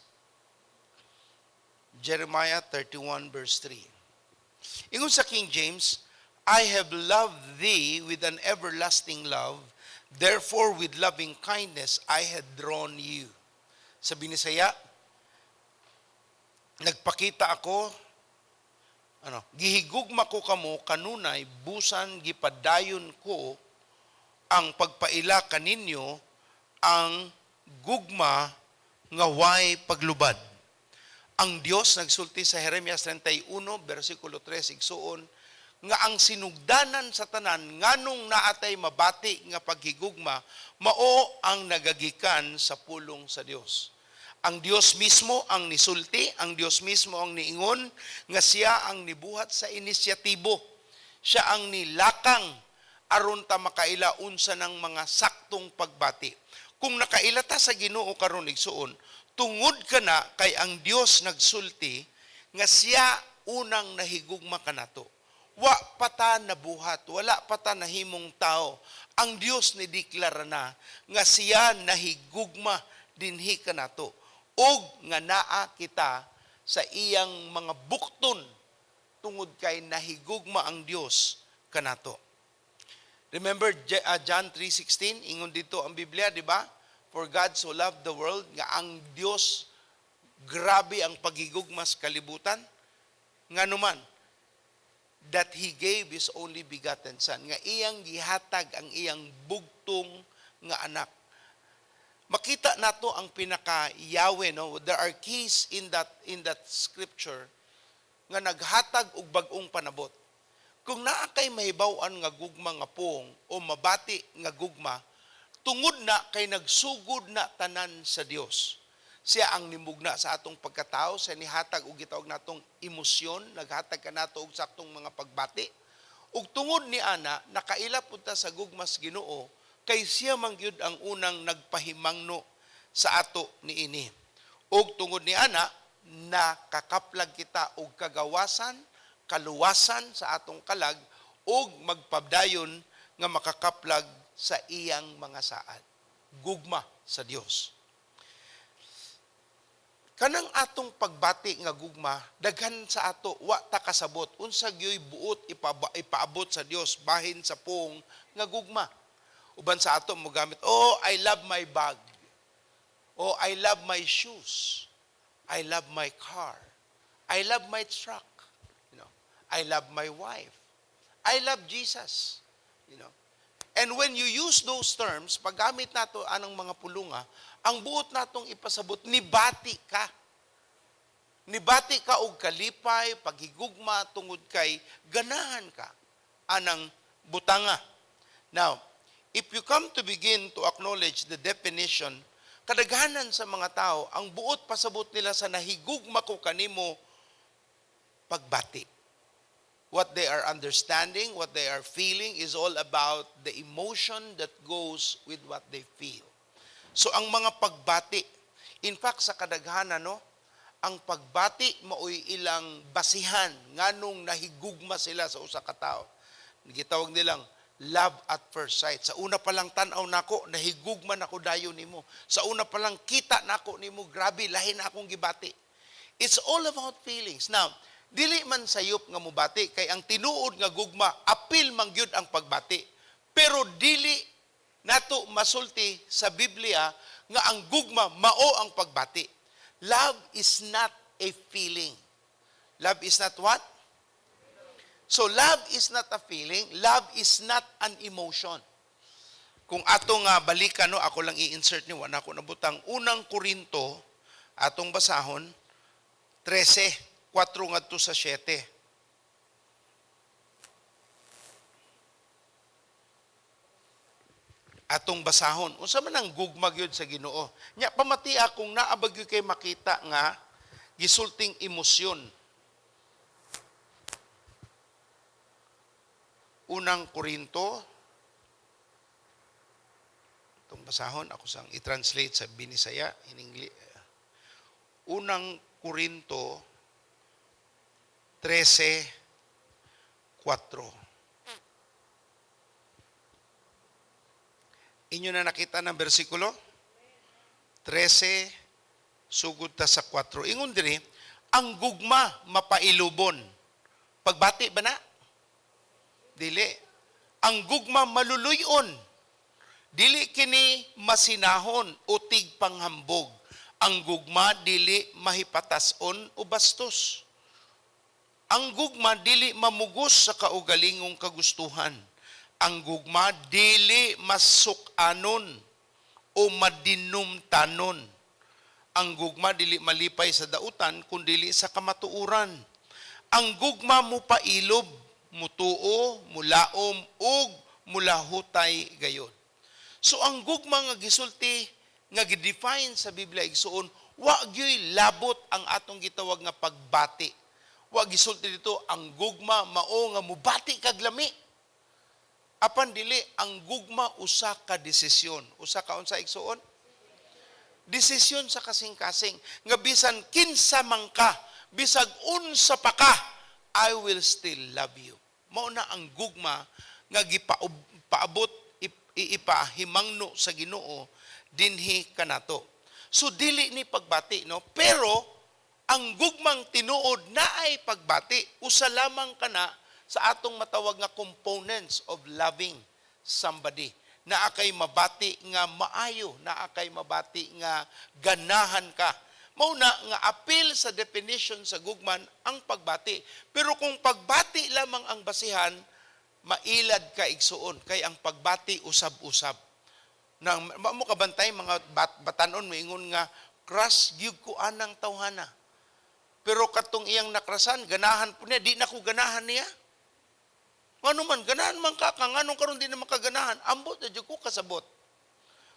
Jeremiah 31 verse 3. Ingon sa King James, "I have loved thee with an everlasting love, therefore with loving kindness I had drawn you." Sa Binisaya, nagpakita ako, ano, gihigugma ko kamo kanunay, busan gipadayon ko ang pagpaila kaninyo ang gugma nga way paglubad. Ang Dios nagsulti sa Jeremias 31 versikulo 3, igsuon, nga ang sinugdanan sa tanan nganong naatay mabati nga paghigugma mao ang nagagikan sa pulong sa Dios. Ang Dios mismo ang nisulti, ang Dios mismo ang niingon nga siya ang nibuhat sa inisyatibo. Siya ang nilakang aron ta makaila unsa ng mga saktong pagbati. Kung nakaila ta sa Ginoo karon, igsuon, tungod kana kay ang Dios nagsulti nga siya unang nahigugma kanato. Wa pa ta nabuhat, wala pa ta nahimong tao. Ang Dios ni deklara na nga siya nahigugma dinhi kanato ug nga naa kita sa iyang mga bukton tungod kay nahigugma ang Dios kanato. Remember John 3:16, ingon dito ang Biblia, di ba? For God so loved the world, nga ang Dios grabe ang paghigugma sa kalibutan, nganuman that He gave His only begotten Son, nga iyang gihatag ang iyang bugtong nga anak. Makita nato ang pinaka Yahweh, no? There are keys in that scripture nga naghatag og bag-ong panabot. Kung naa kay mahibaw-an nga gugma nga puong o mabati nga gugma, tungod na kay nagsugod na tanan sa Dios. Siya ang nimugna sa atong pagkatao, siya nihatag og gitawag natong emosyon, naghatag kanato og saktong mga pagbati. Ug tungod ni ana, nakaila pud ta sa gugmas Ginoo kay siya man gyud ang unang nagpahimangno sa ato niini. Ug tungod ni ana, nakakaplag kita og kagawasan, kaluwasan sa atong kalag ug magpadayon nga makakaplag sa iyang mga saad. Gugma sa Dios. Kanang atong pagbati nga gugma, daghan sa ato wa ta kasabot unsa gyoy buot ipaabot sa Dios bahin sa puong nga gugma. Uban sa ato mogamit, "Oh, I love my bag." "Oh, I love my shoes. I love my car. I love my truck. I love my wife. I love Jesus." And when you use those terms, paggamit nato anang mga pulunga, ang buot natong ipasabot, nibati ka. Nibati ka og kalipay, paghigugma tungod kay ganahan ka anang butanga. Now, if you come to begin to acknowledge the definition, kadaghanan sa mga tao, ang buot pasabot nila sa nahigugma ko kanimo, pagbati. What they are understanding, what they are feeling is all about the emotion that goes with what they feel. So ang mga pagbati, in fact sa kadaghanan, no, ang pagbati maoy ilang basihan nganong nahigugma sila sa usa ka tawo. Gitawag nilang love at first sight. Sa una pa lang tan-aw nako, nahigugma nako dayon nimo. Sa una pa lang kita nako nimo, grabe lahi na akong gibati. It's all about feelings. Now, dili man sayop nga mobati kay ang tinuod nga gugma apil man gyud ang pagbati. Pero dili nato masulti sa Biblia nga ang gugma mao ang pagbati. Love is not a feeling. Love is not what? So love is not a feeling, love is not an emotion. Kung ato nga balikan, no, ako lang i-insert ni, wala ko nabutang Unang Korinto, atong basahon 13, 4 ngadto sa 7. Atong basahon. Unsa man ang gugma gyud sa Ginoo? Nya pamati akong naa ba gyud kay makita nga gisulting emosyon. Unang Korinto, itong basahon, ako sang i-translate sa Binisaya, in English. Unang Korinto 13:4. Inyo na nakita ng bersikulo? 13, sugod ta sa 4. Ingon diri, ang gugma mapailubon. Pagbati ba na? Dili. Ang gugma maluluyon. Dili kini masinahon o tigpanghambog. Ang gugma dili mahipatason o bastos. Ang gugma dili mamugos sa kaugalingong kagustuhan. Ang gugma dili masukanon o madinumtanon. Ang gugma dili malipay sa dautan kundili sa kamatuoran. Ang gugma mupailob, mutuo, mulaom ug mulahutay gayod. So ang gugma nga gisulti nga gi-define sa Biblia igsuon, wa gyoy labot ang atong gitawag nga pagbati. Wa gisulti dito ang gugma mao nga mubati kag lami. Apan dili, ang gugma usa ka desisyon. Usa ka unsa igsuon? Desisyon sa kasing-kasing nga bisan kinsa man ka, bisag unsa pa ka, I will still love you. Mao na ang gugma nga gipaabot ipahimangno sa Ginoo dinhi kanato. So dili ni pagbati, no? Pero ang gugmang tinuod naay pagbati, usa lamang kana sa atong matawag nga components of loving somebody. Naa kay mabati nga maayo, naa kay mabati nga ganahan ka. Mao na nga apil sa definition sa gugman ang pagbati. Pero kung pagbati lamang ang basihan, mailad ka igsuon kay ang pagbati usab-usab. Nang mo kabantay mga batanon moingon nga crush gyud ko anang tawhana. Pero katong iyang nakrasan, ganahan po niya, di na ko ganahan niya. Ngano man, ganahan man ka, nganong karon di na makaganahan, ambot na jud ko kasabot.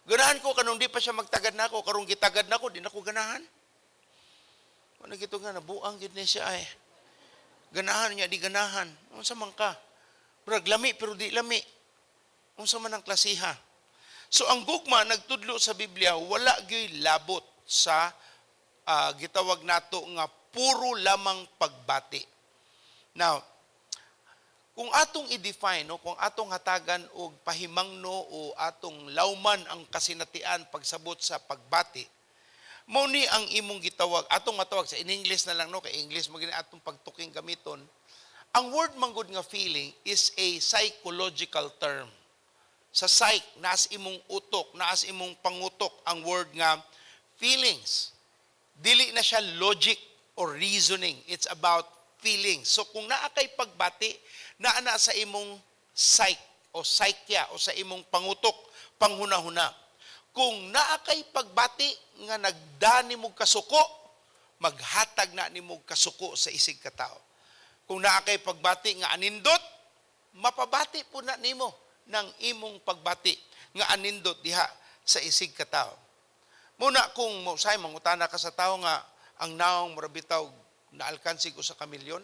Ganahan ko kanung di pa siya magtagad nako, karong gitagad nako, di nako ganahan. Wala gito nga nabuang gid ni siya ay. Ganahan niya di ganahan. Unsa man ka? Murag lami pero di lami. Unsa man ang klasiha? So ang gugma nagtudlo sa Biblia wala gyoy labot sa gitawag nato nga puro lamang pagbati. Now, kung atong i-define, no, kung atong hatagan og pahimangno o atong lawman ang kasinatian pagsabot sa pagbati, mao ni ang imong gitawag, atong matawag sa in English na lang, no, kay English mo gini atong pagtuking gamiton. Ang word manggod nga feeling is a psychological term. Sa psych, naas imong utok, naas imong pangutok ang word nga feelings. Dili na siya logic or reasoning. It's about feelings. So kung naa kay pagbati, naa na sa imong psych o psyche o sa imong pangutok, panghunahuna. Kung naa kay pagbati nga nagda nimo kasuko, maghatag na nimo kasuko sa isig katao. Kung naa kay pagbati nga anindot, mapabati po na nimo ng imong pagbati nga anindot diha sa isig katao. Muna kung mosay mangutana ka sa tao nga ang naong mura bitaw naalkansi ko sa kamilyon,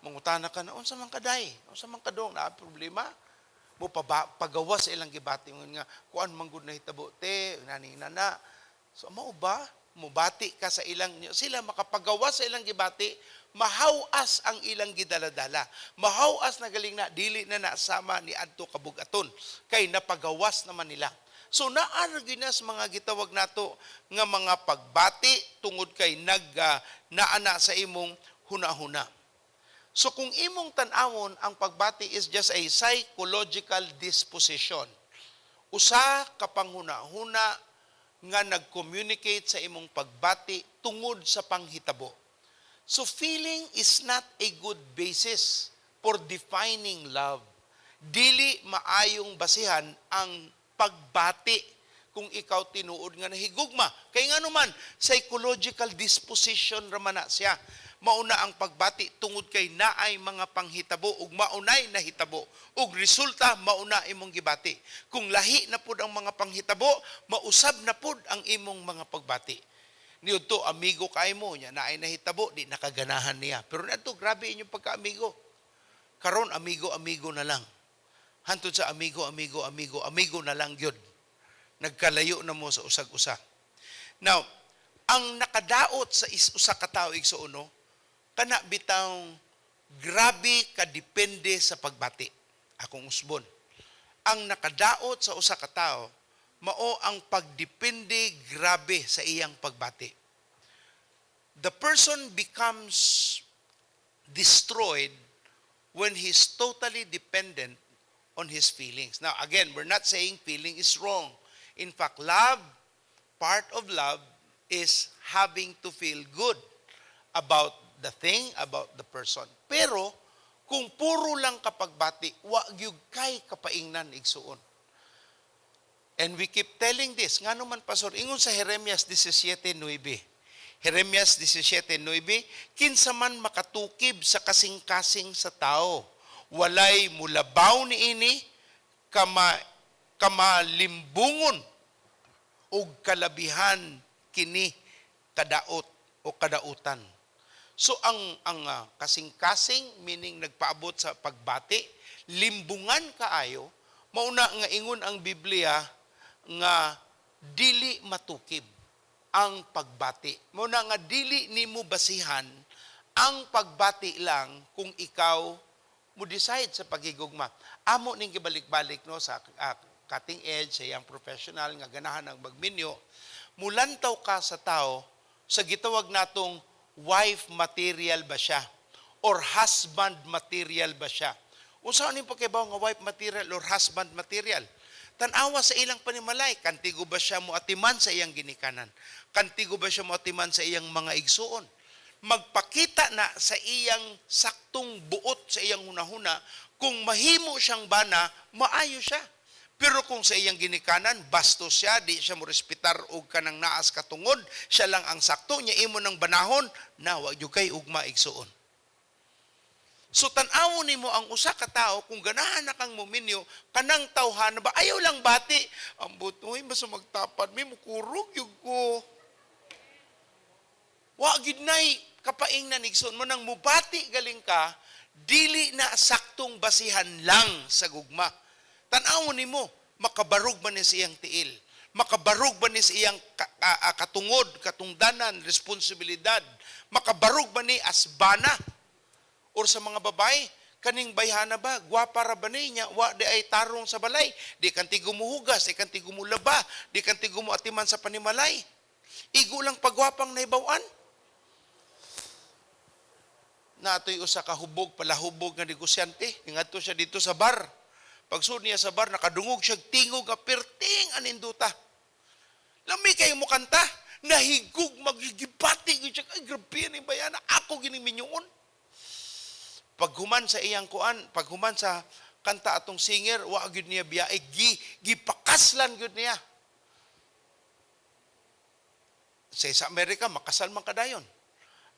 mangutana ka na unsa man kaday, unsa man kadong naa problema, mo pagawa sa ilang gibati nga kuan man gud nahitabo te nani nana. So mao ba mobati ka sa ilang, sila makapagawa sa ilang gibati, mahawas ang ilang gidaladala, mahawas na galing na dili na nasama ni adto kabugaton kay napagawas naman nila. So naa ra gyud na sa mga gitawag nato nga mga pagbati tungod kay nag naa na sa imong hunahuna. So kung imong tan-awon, ang pagbati is just a psychological disposition. Usa ka panghuna-huna nga nag-communicate sa imong pagbati tungod sa panghitabo. So feeling is not a good basis for defining love. Dili maayong basihan ang pagbati kung ikaw tinuod nga nahigugma. Kay nga naman, psychological disposition raman na siya. Mauna ang pagbati tungod kay naay mga panghitabo ug maunay nahitabo ug resulta mauna imong gibati. Kung lahi na pud ang mga panghitabo, mausab na pud ang imong mga pagbati. Niudto amigo kay mo nya naay nahitabo, di nakaganahan niya. Pero nadto grabe inyong pagkaamigo. Karon amigo amigo na lang. Hantod sa amigo amigo amigo amigo na lang gyud. Nagkalayo na mo sa usag-usa. Now, ang nakadaot sa usa ka tawo, igsuon, no, kana bitawng grabe kadepende sa pagbati. Akong usbon. Ang nakadaot sa usa ka tawo mao ang pagdepende grabe sa iyang pagbati. The person becomes destroyed when he's totally dependent on his feelings. Now, again, we're not saying feeling is wrong. In fact, love, part of love is having to feel good about the thing, about the person. Pero, kung puro lang kapagbati, wa gyud kay kapaingnan, igsuon. And we keep telling this, ngano man, pastor, ingon sa Jeremias 17:9. Jeremias 17:9, kinsa man makatukib sa kasing-kasing sa tao, walay mulabaw niini kamalimbungon ug kalabihan kini kadaot o kadautan. So ang kasing-kasing, meaning nagpaabot sa pagbati, limbungan kaayo, mauna nga ingon ang Biblia nga dili matukib ang pagbati. Mauna nga dili nimo basihan ang pagbati lang kung ikaw mo decide sa pagigugma. Amo ning gibalik-balik, no, sa cutting edge, sa iyang professional nga ganahan ang magminyo, mulantaw ka sa tao sa gitawag natong wife material ba siya or husband material ba siya. Unsa ni pagkabaw nga wife material or husband material? Tan-awa sa ilang panimalay, kantigo ba siya mo atiman sa iyang ginikanan? Kantigo ba siya mo atiman sa iyang mga igsuon? Magpakita na sa iyang saktong buot sa iyang hunahuna, kung mahimo siyang bana, maayo siya. Pero kung sa iyang ginikanan, bastos siya, di siya mo respetar og kanang naas katungod, siya lang ang sakto, niya imo ng banahon, na wa gyud kay ugma, igsuon. So tan-awon nimo ang usa ka tawo kung ganahan na kang muminyo, kanang tawhana ba, ayaw lang bati. Ambot, uy, basta magtapad mi, mukurog yug ko. Wa gid nay kapaingnan, igsoon mo nang mubati galing ka, dili na saktong basihan lang sa gugma. Tan-awon nimo, makabarog ba ni sa iyang tiil? Makabarog ba ni sa iyang katungod, katungdanan, responsibilidad? Makabarog ba ni asbana? Or sa mga babae, kaning bayhana ba, gwapa ra ba niya, wa di ay tarong sa balay, di kanti gumuhugas, di kanti gumulaba, di kanti gumuatiman sa panimalay. Igo lang pagwapang naibawan. Naatoy usa ka hubog, palahubog nga negosyante, ngadto siya dito sa bar. Pagsud niya sa bar, nakadungog siya tingog nga perting aninduta. Lami kayo mo kanta, nahigog, magigibati gyud siya. Ay, grabe ni bayana, ako gining minyoon. Paghuman sa iyang kuan, paghuman sa kanta atong singer, wa gyud niya biyae, gipakaslan gyud niya. Sa Amerika, makasal man kadayon.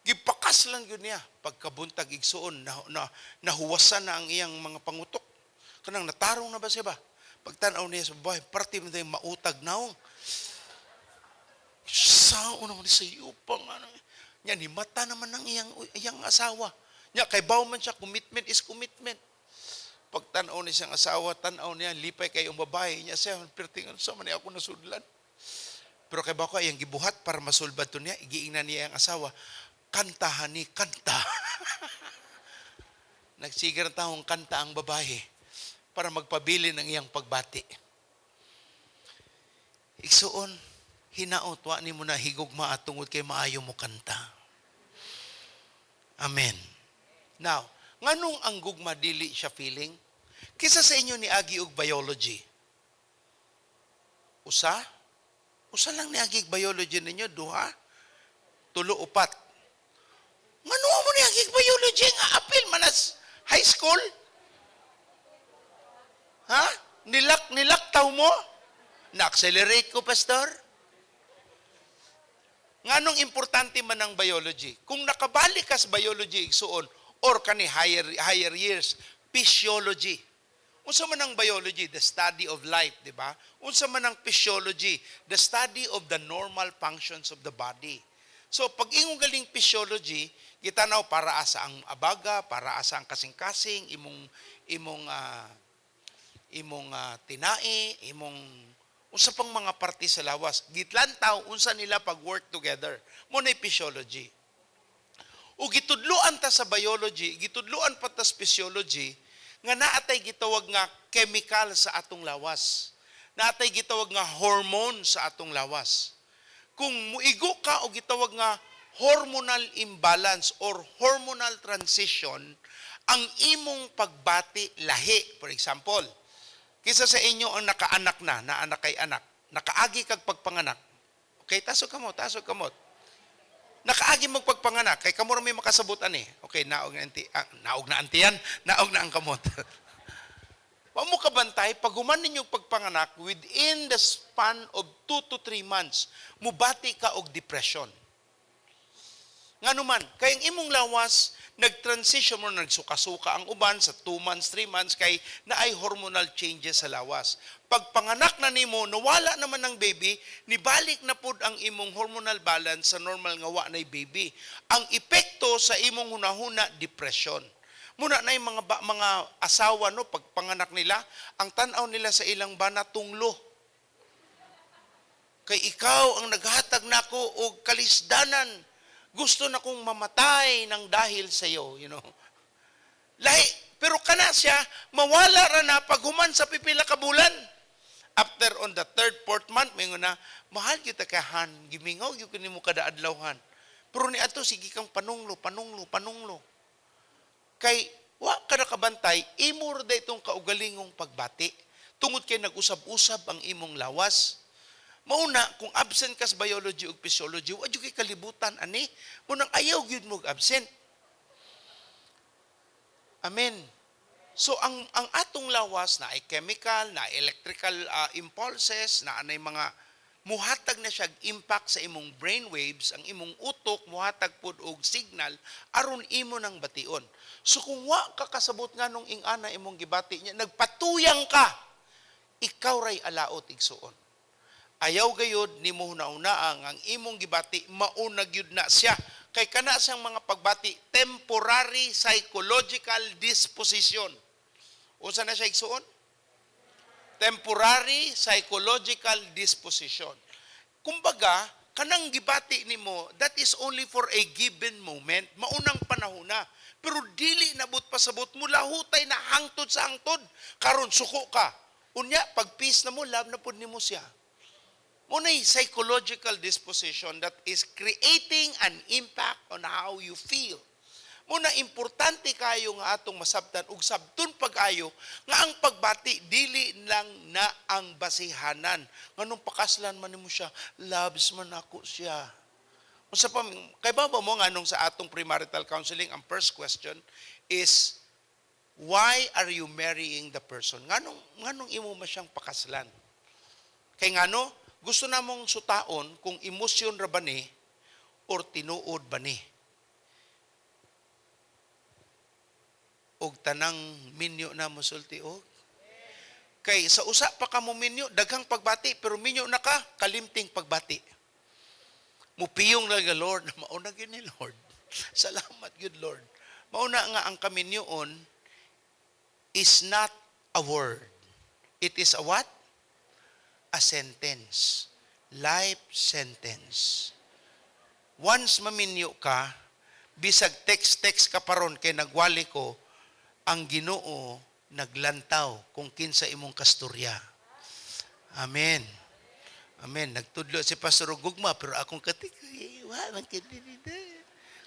Gipakaslan gyud niya. Pagkabuntag igsuon, nahuwasan na ang iyang mga pangutok. Kanang natarong na ba siya ba? Pagtan-aw niya sa babae, parte mo tayong mautag naong. Sao naman sa iyo pang ano. Nya, ni mata naman ang iyang asawa. Nya, kay baw man siya, commitment is commitment. Pagtan-aw niya siyang asawa, tan-aw niya, lipay kay ang babae niya siya, pertingan sa man ako nasudlan. Pero kay baw ko, iyang gibuhat para masulbad to niya, igiingnan niya ang asawa, kantahan ni kanta. Nagsigar ang taong kanta ang babae para magpabili ng iyang pagbati. Igsuon, hinaot, wa ni mo na higugma at tungod kay maayo mo kanta. Amen. Now, nganong ang gugma dili siya feeling? Kisa sa inyo ni agi og biology. Usa? Usa lang ni agi og biology ninyo, duha, tulo, upat. Ngano mo ni agi og biology nga apil manas high school? Ha? Nilaktaw mo? Na-accelerate ko, pastor? Nganong importante man ang biology? Kung nakabalik ka sa biology igsuon or kani higher years, physiology. Unsa man ang biology? The study of life, di ba? Unsa man ang physiology? The study of the normal functions of the body. So, pag ingong galing physiology, gitanaw para asa ang abaga, para asa ang kasing-kasing, imong tinai, imong unsa pang mga parte sa lawas. Gitlantaw unsa nila pag-work together. Mo na physiology. O gitudloan ta sa biology, gitudloan pa ta sa physiology, nga naatay gitawag nga chemical sa atong lawas. Naatay gitawag nga hormone sa atong lawas. Kung muigo ka o gitawag nga hormonal imbalance or hormonal transition, ang imong pagbati lahi. For example, kisa sa inyo ang nakaanak na, naanak kay anak, nakaagi kag pagpanganak. Okay, tasog kamot, tasog kamot. Nakaagi mo pagpanganak, kay kamo ra may makasabot ani. Okay, naog na anti, naog na antiyan, naog na ang kamot. Wa mo kabantay, pag human ninyo pagpanganak, within the span of 2 to 3 months, mubati ka og depression. Nganuman, kay ang imong lawas, nag-transition mo, nagsuka-suka ang uban sa 2 months, 3 months, kay naay hormonal changes sa lawas. Pagpanganak na nimo, nawala naman ang baby, nibalik na pud ang imong hormonal balance sa normal nga wa nay baby. Ang epekto sa imong hunahuna, depression. Muna na yung mga asawa, no, pagpanganak nila, ang tan-aw nila sa ilang bana, tunglo. Kay ikaw ang naghatag nako og kalisdanan. Gusto na kong mamatay ng dahil sa iyo, you know. Lahi, pero kana siya, mawala ra na paghuman sa pipila ka bulan. After on the third, fourth month, mingon na, mahal kita kay han, gimingaw gyud kini mo kada adlawhan. Pero ni ato sige kang panunglo, panunglo, panunglo. Kay wa ka nakabantay, imo ra day itong kaugalingong pagbati. Tungod kay nag-usab-usab ang imong lawas. Mauna, kung absent ka sa biology ug physiology, wa jud kay kalibutan ani. Munang ayaw gyud mo absent. Amen. So ang atong lawas na ay chemical, na electrical impulses, na anay mga Muhatag na siya impact sa imong brain waves, ang imong utok muhatag pud og signal aron imo nang bation. So kung wa ka kasabot nganong ing-ana imong gibati niya, nagpatuyang ka, ikaw ray alaot, igsuon. Ayaw gayod nimo hunahunaa ang imong gibati mauna gyud na siya. Kay kana siyang mga pagbati, temporary psychological disposition. Unsa na siya, igsuon? Temporary psychological disposition. Kumbaga, kanang gibati nimo, that is only for a given moment, maunang panahon na. Pero dili nabot pasabot mo, lahutay na hangtod sa hangtod. Karon suko ka. Unya, pag peace na mo, love na pud nimo siya. Muna'y psychological disposition that is creating an impact on how you feel. Muna importante kayo nga atong masabtan ug sabton pag-ayo nga ang pagbati dili lang na ang basihanan. Nganong pakaslan man nimo siya, loves man ako siya. Unsa pa kay ba mo nganong sa atong premarital counseling, ang first question is, "Why are you marrying the person?" Nganong imo man siyang pakaslan? Kay ngano gusto namong sutaon kung emosyon ra ba ni or tinuod ba ni. Og tanang minyo na mosulti og kay sa usa pa ka mo minyo, daghang pagbati, pero minyo na ka, kalimting pagbati. Mupiyong na ga, "Lord, mauna gyud ni Lord. Salamat gyud, Lord." Mauna nga ang kaminyoon is not a word. It is a what? A sentence. Life sentence. Once maminyo ka, bisag text-text ka paron kay nagwali ko, ang Ginoo naglantaw kung kinsa imong kasturya. Amen. Amen. Nagtudlo si Pastor og gugma, pero akong katik, eh, wa man kid.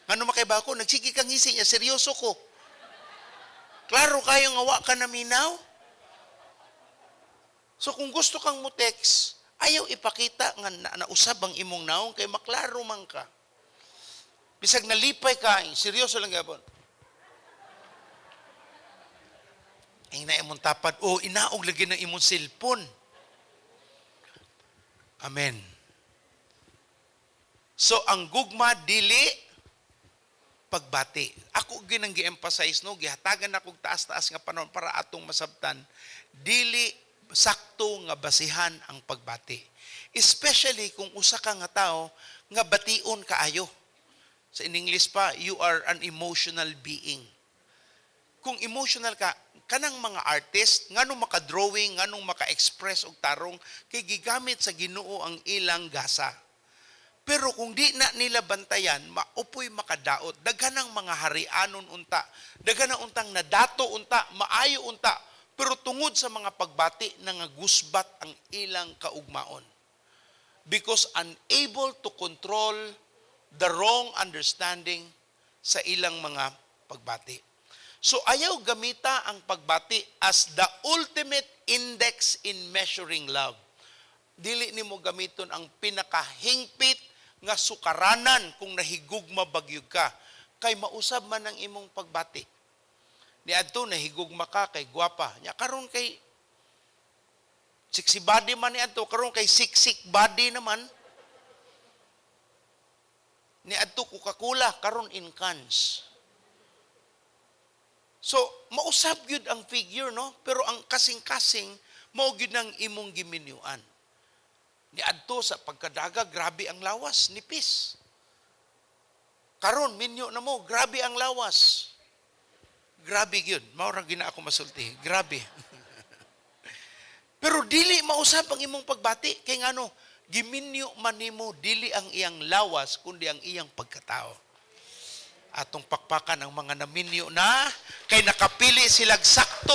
Ngano makaiba ko, nagsige kang ngisi niya, seryoso ko. Klaro kayo nga wa ka naminaw. So kung gusto kang mo text, ayaw ipakita nga nausab ang imong naong kay maklaro man ka. Bisag nalipay ka, eh, seryoso lang gapon. Ang na imong tapad, oh, inaog lagi ng imong cellphone. Amen. So ang gugma dili pagbati. Ako ginang gi-emphasize, no, gihatagan ako og taas-taas nga panahon para atong masabtan dili sakto nga basihan ang pagbati. Especially kung usa ka nga tao nga bation kaayo. Sa in English pa, you are an emotional being. Kung emotional ka, kanang mga artist, nganong maka-drawing, nganong maka-express og tarong, kay gigamit sa Ginoo ang ilang gasa. Pero kung di na nila bantayan, maupoy makadaot. Daghan ang mga harianon unta, daghan ang untang nadato unta, maayo unta, pero tungod sa mga pagbati, nangagusbat ang ilang kaugmaon. Because unable to control the wrong understanding sa ilang mga pagbati. So ayaw gamita ang pagbati as the ultimate index in measuring love. Dili nimo gamiton ang pinakahingpit nga sukaranan kung nahigugma bagyog ka, kay mausab man ang imong pagbati. Niadto nahigugma ka kay gwapa. Nya karon kay sexy body man niadto, karon kay siksik body naman. Niadto Coca-Cola, karon in cans. So, mausab gyud ang figure, no? Pero ang kasing-kasing, mao gyud ang imong giminyuan. Niadto sa pagkadaga, grabe ang lawas, nipis. Karon minyo na mo, grabe ang lawas. Grabe gyud, mao ra gyud na ako masulti. Grabe. Pero dili mausab ang imong pagbati kay ngano, giminyo man nimo dili ang iyang lawas kundi ang iyang pagkatao. Atong pakpakan ang mga naminyo na kay nakapili silag sakto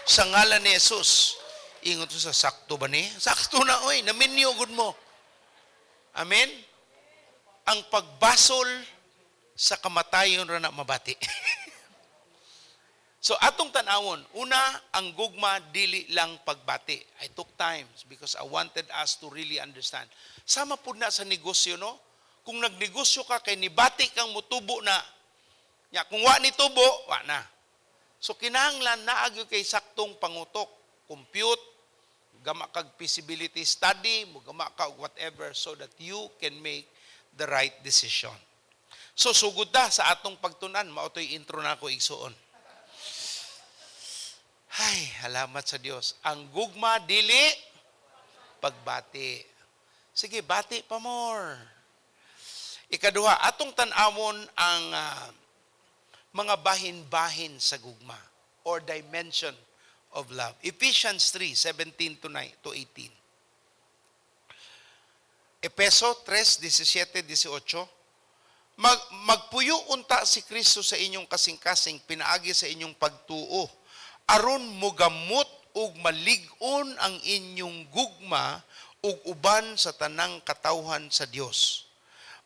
sa ngalan ni Jesus. Ingon to sa sakto ba ni? Sakto na oy, naminyo gud mo. Amen. Ang pagbasol sa kamatayon ra na mabati. So atong tan-awon, una, ang gugma dili lang pagbati. I took times because I wanted us to really understand. Sama pud na sa negosyo, no? Kung nagnegosyo ka kay nibati kang mutubo na, nya kung wa ni tubo, wa na. So kinahanglan naa gyud kay saktong pangutok, compute, Gama kag feasibility study, mugama ka og whatever so that you can make the right decision. So sugod ta sa atong pagtunan, mao to'y intro na ako, igsuon. Ay, salamat sa Dios. Ang gugma dili pagbati. Sige, bati pa more. Ikaduha, atong tan-awon ang mga bahin-bahin sa gugma or dimension of love. Ephesians 3, 17 to 9 to 18. Epeso 3, 17, 18. Magpuyo unta si Kristo sa inyong kasing-kasing pinaagi sa inyong pagtuo, aron mugamot ug malig-on ang inyong gugma ug uban sa tanang katawhan sa Dios.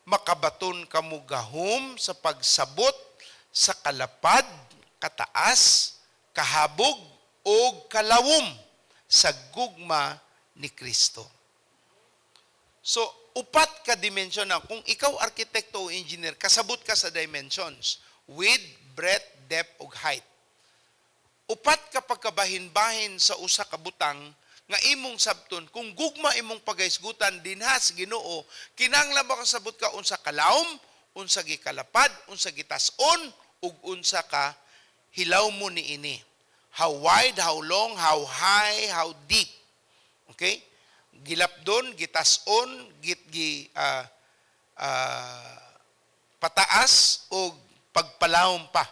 Makabaton kamo gahom sa pagsabot sa kalapad, kataas, kahabog ug kalawom sa gugma ni Kristo. So, upat ka dimension na. Kung ikaw arkitekto o engineer, kasabot ka sa dimensions. Width, breadth, depth, ug height. Upat ka pagkabahin-bahin sa usa ka butang nga imong sabton. Kung gugma imong pagahisgutan dinha sa Ginoo, kinahanglan makasabot ka unsa kalawom, unsa gikalapad, unsa gitas-on, ug unsa ka hilaw mo niini. How wide, how long, how high, how deep. Okay? Gilapdon, gitason, git gi pataas o pagpalawom pa.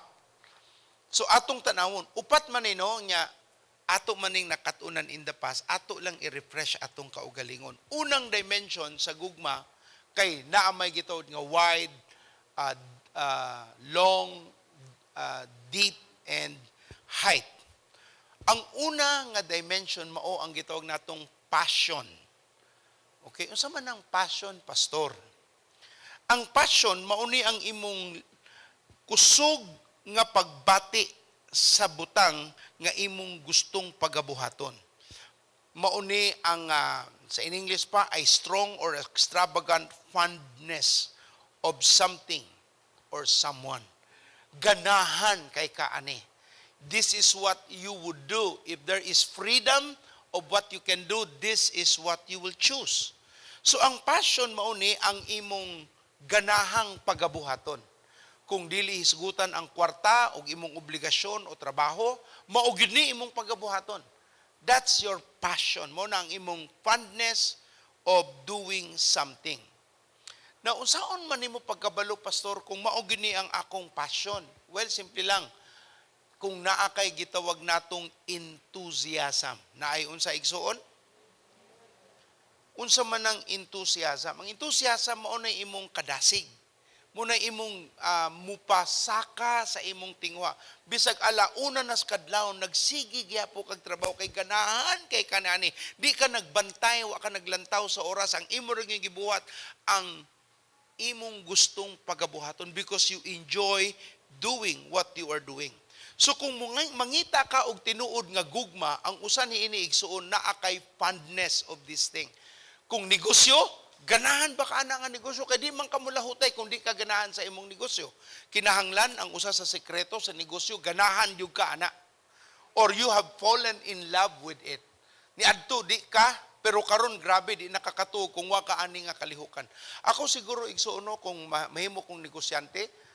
So atong tanawon, upat man ni, no, nya ato maning nakatunan in the past, ato lang i-refresh atong kaugalingon. Unang dimension sa gugma kay naa may gitawag nga wide, long, deep and height. Ang una nga dimension mao ang gitawag natong passion. Okay, unsa man ang passion, pastor? Ang passion mao ni ang imong kusog nga pagbati sa butang nga imong gustong pagabuhaton. Mao ni ang sa in English pa ay strong or extravagant fondness of something or someone. Ganahan kay kaani. This is what you would do if there is freedom of what you can do. This is what you will choose. So ang passion mao ni ang imong ganahang pagabuhaton. Kung dili hisgutan ang kwarta o imong obligasyon o trabaho, mao gyud ni imong pagabuhaton. That's your passion. Mao na ang imong fondness of doing something. Now, unsaon man nimo pagkabalo, pastor, kung mao gyud ni ang akong passion? Well, simple lang. Kung naa kay gitawag natong enthusiasm. Naay unsa, igsuon? Unsa man ang enthusiasm? Ang enthusiasm mao na imong kadasig. Mao na imong mupasaka sa imong tingwa. Bisag alauna nas kadlawon, nagsige gyapon kag trabaho kay ganahan kay kanani. Di ka nagbantay, wa ka naglantaw sa oras. Ang imo ra gyud gibuhat ang imong gustong pagabuhaton because you enjoy doing what you are doing. So kung mangita ka og tinuod nga gugma, ang usa ni ini, igsuon, naa kay fondness of this thing. Kung negosyo, ganahan ba ka ana nga negosyo? Kay di man ka mulahutay kung di ka ganahan sa imong negosyo. Kinahanglan ang usa sa sekreto sa negosyo, ganahan gyud ka ana. Or you have fallen in love with it. Niadto di ka, pero karon grabe di nakakatuo kung wa ka ani nga kalihukan. Ako siguro, igsuon, no, kung mahimo kong negosyante,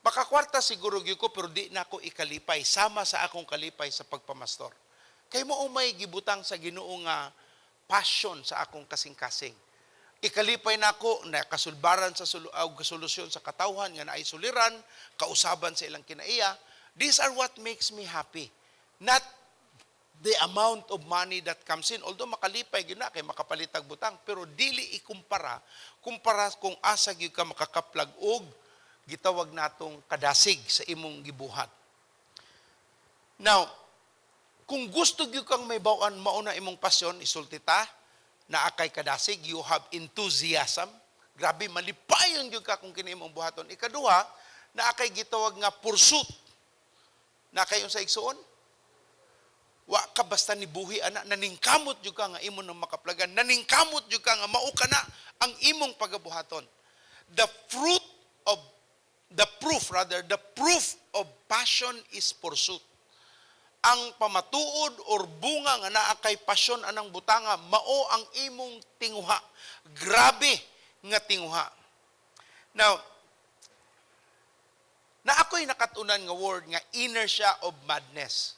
makakwarta siguro gyud ko pero di na ako ikalipay sama sa akong kalipay sa pagpamastor. Kay mao may gibutang sa Ginoo nga passion sa akong kasing-kasing. Ikalipay nako na kasulbaran sa og solusyon sa katawhan nga naay suliran, kausaban sa ilang kinaiya. These are what makes me happy. Not the amount of money that comes in. Although makalipay gyud na kay makapalitag butang, pero dili ikumpara kumpara kung asa gyud ka makakaplag og gitawag natong kadasig sa imong gibuhat. Now, kung gusto gyud kang may bawaan mao na imong pasyon, isulti ta, naa kay kadasig, you have enthusiasm. Grabe, malipayon gyud ka kung kini imong buhaton. Ikaduha, naa kay gitawag nga pursuit. Naa kay unsa, igsuon? Wa ka basta ni buhi ana, naningkamot jud ka nga imo nang makaplagan, naningkamot jud ka nga mao ka na ang imong pagabuhaton. The fruit of the proof rather, the proof of passion is pursuit. Ang pamatuod or bunga nga naa kay pasyon anang butanga mao ang imong tinguha. Grabe nga tinguha. Now, na ako'y nakatunan nga word nga inertia of madness.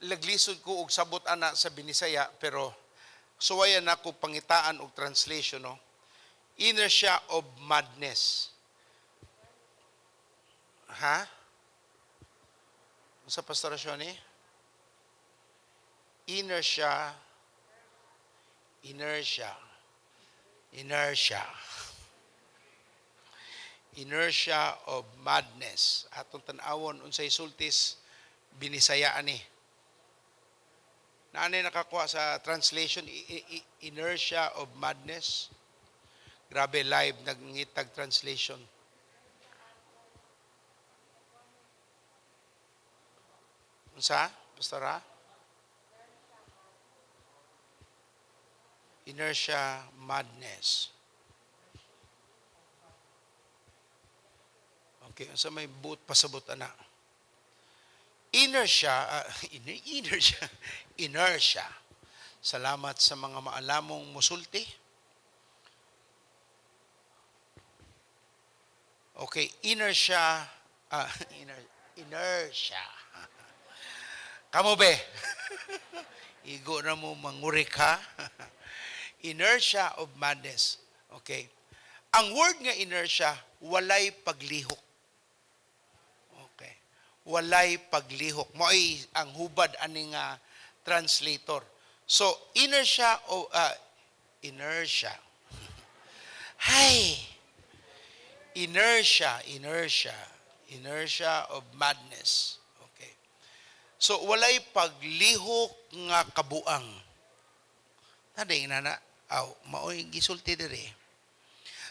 Laglisod ko og sabot ana sa Binisaya, pero suwayan nako pangitaan og translation, no. Inertia of madness. Ha? Sa pastorasyon eh? Inertia, inertia, inertia. Inertia of madness. Atong tan-awon unsay sultis Binisaya ani. Naanay nakakuha sa translation, inertia of madness. Grabe, live nagngitag translation. Unsa, Pastora? Inertia madness. Okay, unsa may buot pasabot ana? Inertia, inertia, inertia. Salamat sa mga maalamong musulti. Okay, inertia, inertia. Kamo be? Igo na mo mangurik ha? Inertia of madness. Okay. Ang word nga inertia, walay paglihok. Okay. Walay paglihok. Mo'y ang hubad ani nga translator. So, inertia o inertia. Hay. Inertia, inertia. Inertia of madness. Okay. So, walay paglihok nga kabuang. Tadi na na, aw, maoy gisulti diri.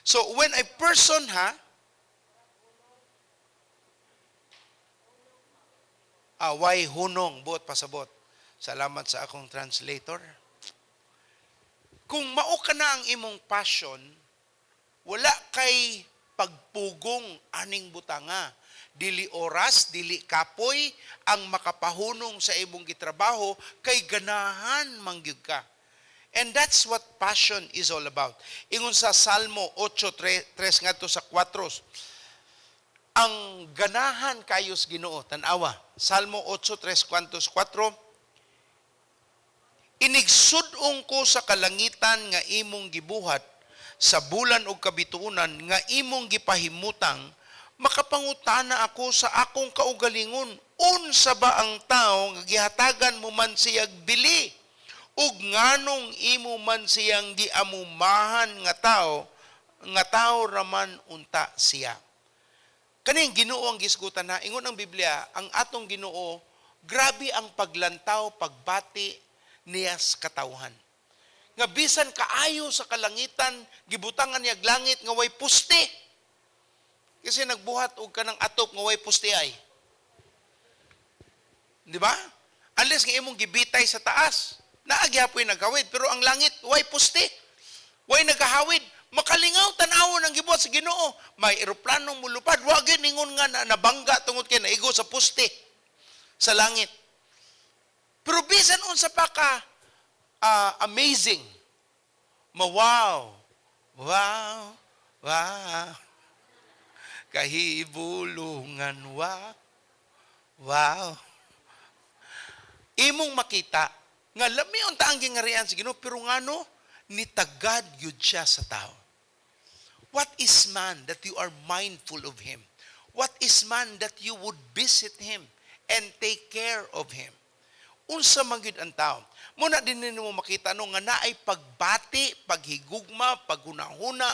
So, when a person, ha? Way hunong, buot pasabot. Salamat sa akong translator. Kung mao ka na ang imong passion, wala kay pagpugong aning butanga. Dili oras, dili kapoy ang makapahunong sa imong gitrabaho kay ganahan mangyud ka. And that's what passion is all about. Ingon sa Salmo 8:3 ngadto sa 4, ang ganahan kayos Ginoo, tan-awa. Salmo 8:3 kwantos 4, inigsud-ong ko sa kalangitan nga imong gibuhat, sa bulan og kabituonan nga imong gipahimutang, makapangutana ako sa akong kaugalingon, unsa ba ang tawo nga gihatagan mo man siyag bili, ug nganong imo man siyang giamumahan nga tawo raman unta siya. Kaning Ginoo ang gisgutan na, ingon ang Biblia, ang atong Ginoo, grabe ang paglantaw, pagbati niya sa katawhan. Nga bisan kaayo sa kalangitan, gibutangan niya langit nga way puste. Kasi nagbuhat og kanang atop nga way puste ay. Di ba? Unless nga imong gibitay sa taas, naagyapoy nagawid, pero ang langit way puste. Way nagahawid. Makalingaw tan-awon ang gibuhat sa Ginoo. May eroplanong mulupad, wa gyud ningon nga nabangga tungod kay naigo sa puste sa langit. Pero bisan unsa pa ka amazing, ma-wow, wow, wow, kahibulungan, wow, wow. Imong makita nga lami unta ang gingarian sa Ginoo, pero ngano nitagad gyud siya sa tao. What is man that you are mindful of him? What is man that you would visit him and take care of him? Unsa man gyud ang tao? Muna din nimo makita no nga naay pagbati, paghigugma, paghunahuna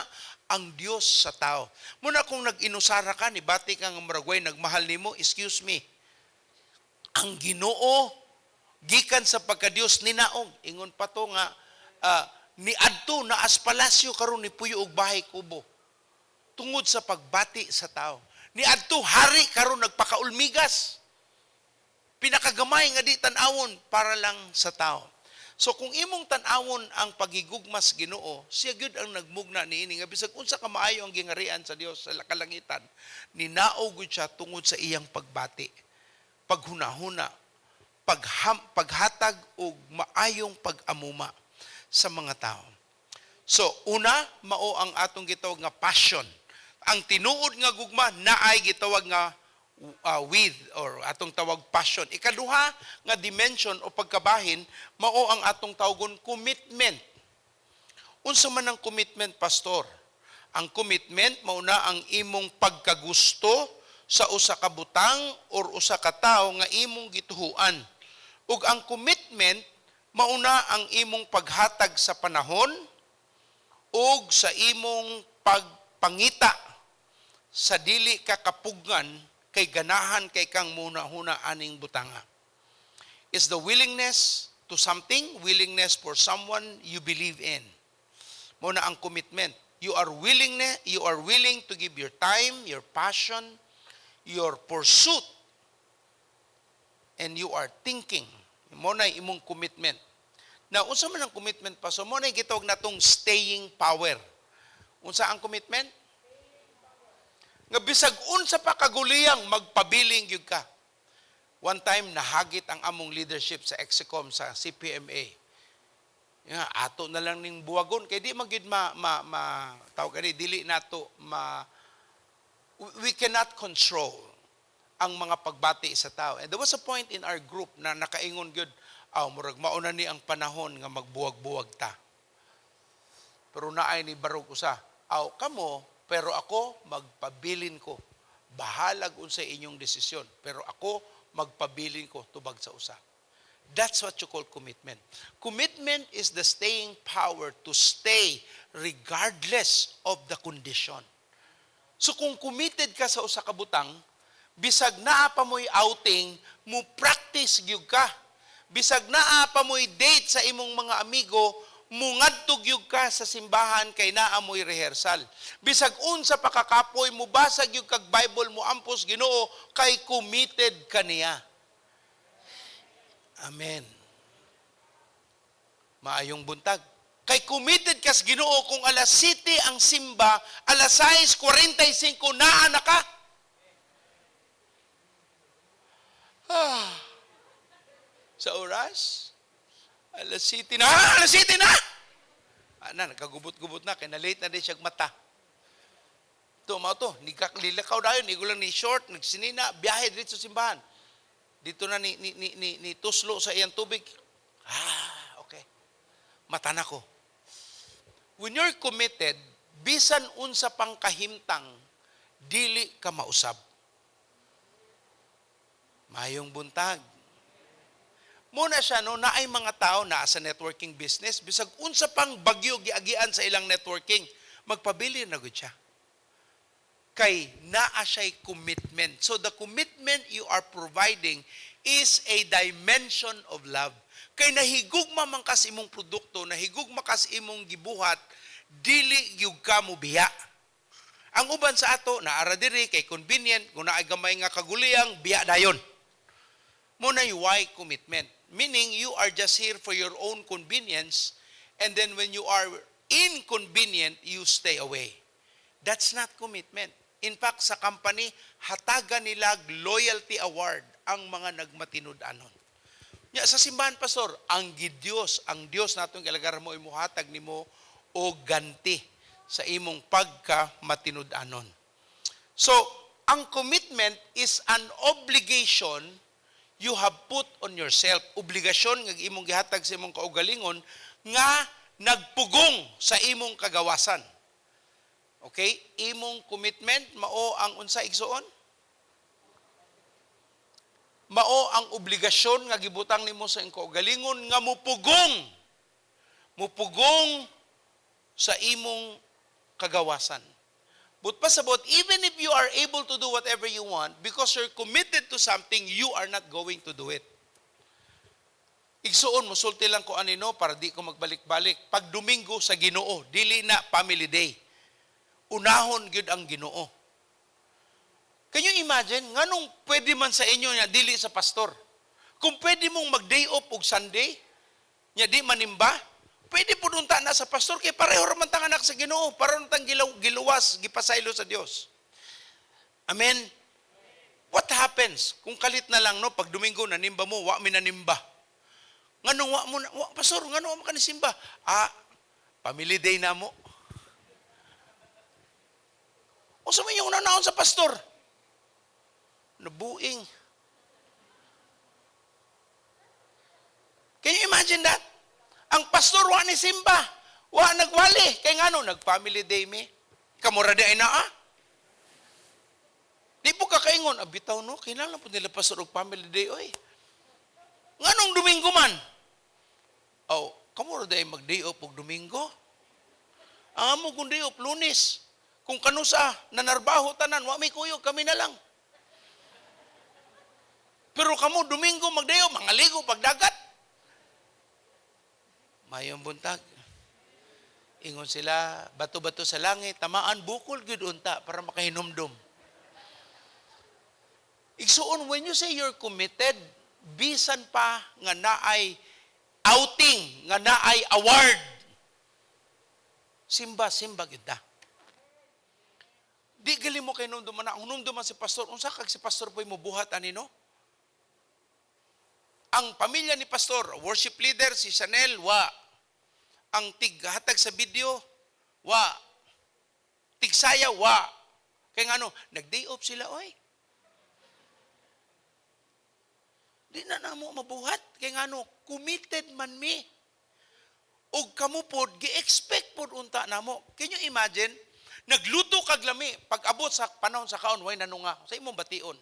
ang Dios sa tao. Muna kung nag-inusara ka, nibati ka nga murag nagmahal nimo, excuse me. Ang Ginoo gikan sa pagka-Dios ninaog, ingon pa to nga niadto na as palasyo karon ni puyo og bahay kubo tungod sa pagbati sa tao. Niadto hari karon nagpakaulmigas. Pinakagamay nga di tan-awon para lang sa tao. So kung imong tan-awon ang pagigugma sa Ginoo, siya gyud ang nagmugna niini nga bisag unsa ka maayo ang gingarian sa Dios sa kalangitan, ninaog gyud siya tungod sa iyang pagbati, paghunahuna. paghatag og maayong pag-amuma sa mga tao. So, una, mao ang atong gitawag nga passion. Ang tinuod nga gugma naay gitawag nga with or atong tawag passion. Ikaduha nga dimension o pagkabahin mao ang atong tawagon commitment. Unsa man ang commitment, pastor? Ang commitment mao na ang imong pagkagusto sa usa ka butang or usa ka tawo nga imong gituhuan. Ug ang commitment mao na ang imong paghatag sa panahon ug sa imong pagpangita sa dili ka kapugngan kay ganahan kay kang muna-huna aning butanga. Is the willingness to something, willingness for someone you believe in. Mao na ang commitment. You are willing to give your time, your passion, your pursuit, and you are thinking. Mao na imong commitment. Now, unsa man ang commitment pa? So, mao na gitawag natong staying power. Unsa ang commitment? Nga bisag unsa pa kaguliyang, magpabiling gyud ka. One time, nahagit ang among leadership sa Execom, sa CPMA. Ya, ato na lang ning buwagon kay di man gyud ma, ma, ma tawag kani, dili nato ma, we cannot control ang mga pagbati sa tao. And there was a point in our group na nakaingon gyud, aw, murag mauna ni ang panahon nga magbuwag-buwag ta. Pero naay ni barog usa, aw kamo, pero ako magpabilin ko. Bahalag unsay inyong desisyon, pero ako magpabilin ko, tubag sa usa. That's what you call commitment. Commitment is the staying power to stay regardless of the condition. So kung committed ka sa usa ka butang, bisag naa pa mo'y outing, mo practice gyud ka. Bisag naa pa mo'y date sa imong mga amigo, mungadto gyud ka sa simbahan kay naa mo'y rehearsal. Bisag unsa pa kakapoy, mubasa gyud kag Bible, mo ampos Ginoo kay committed ka niya. Amen. Maayong buntag. Kay committed kas Ginoo, kung alas 7 ang simba, alas 6:45 naa na ka. Ah. Sa oras, alas 7 na, alas 7 na! Ana, nagkagubot-gubot na, kay na-late na din siyang mata. Ito, mao to, nilakaw dayon, nigulang ni short, nagsinina, biyahe dito sa simbahan. Dito na ni tuslo sa iyang tubig. Ah, okay. Mata na ko. When you're committed, bisan unsa pang kahimtang, dili ka mausab. Mayong buntag. Muna siya, no, naay mga tao naa sa networking business, bisag unsa pang bagyo giagian sa ilang networking, magpabili na gud siya. Kay naa siya'y commitment. So the commitment you are providing is a dimension of love. Kay nahigugma man kas imong produkto, nahigugma kas imong gibuhat, dili gyud ka mobiya. Ang uban sa ato, naara diri kay convenient, kung naay gamay nga kaguliyang, biya dayon. Mo na why commitment. Meaning you are just here for your own convenience, and then when you are inconvenient, you stay away. That's not commitment. In fact, sa company, hatagan nila loyalty award ang mga nagmatinud-anon. Nya sa simbahan, pastor, ang Diyos, ang Dios natong gilagaran mo imuhatag nimo o ganti sa imong pagka matinud-anon. So, ang commitment is an obligation you have put on yourself. Obligasyon nga imong gihatag sa imong kaugalingon nga nagpugong sa imong kagawasan. Okay? Imong commitment mao ang unsa, igsuon? Mao ang obligasyon nga gibutang nimo sa imong kaugalingon nga mupugong sa imong kagawasan. But pasabot, even if you are able to do whatever you want, because you're committed to something, you are not going to do it. Igsuon, musulti lang ko anino para di ko magbalik-balik. Pag Domingo sa Ginoo, dili na family day. Unahon gyud ang Ginoo. Can you imagine? Nganong pwede man sa inyo nga dili sa pastor? Kung pwede mong mag-day off og Sunday, nya di manimba, pwede po unta na sa pastor kay pareho ra man tang anak sa Ginoo, pareho tang giluwas, gipasaylo sa Dios. Amen. What happens kung kalit na lang, no, pag Domingo nanimba mo, wa mi nanimba? Nganong wa mo na, wa, pastor, nganong wa mo ka nisimba? Ah, family day na mo. Unsa man yung unanaon sa pastor? Nabuing. Can you imagine that? Ang pastor wa ni simba, wa nagwali. Kay ngano nag-family day mi? Kamura di ay naa. Di po kakaingon, bitaw no, kinahanglan po nila pastor og family day oy. Nganong Domingo man? Oh, kamura di ay mag-day off og Domingo. Ang amo kung day off Lunes. Kung kanusa, nanarbaho tanan, wa may kuyog, kami na lang. Pero kamo, Domingo mag-day off, mga ligo pagdagat. Mayong buntag. Ingon sila, bato-bato sa langit, tamaan, bukol gyud unta para makahinumdum. Igsuon, when you say you're committed, bisan pa nga naay outing, nga naay award, simba, simba gyud ta. Di gali mo kay numduman na, ang numduman si pastor, unsa kag si pastor po'y mubuhat ani no? Ang pamilya ni pastor, worship leader si Chanel, wa. Ang tighatag sa video, wa. Tigsaya, wa. Kaya nga ano, nag-day off sila, oy. Di na namo mabuhat. Kaya nga ano, committed man mi. Og kamo pod, gi-expect pod unta namo. Can you imagine? Nagluto kag lami, pag abot sa panahon sa kaon, way nanunga, sa imong bation.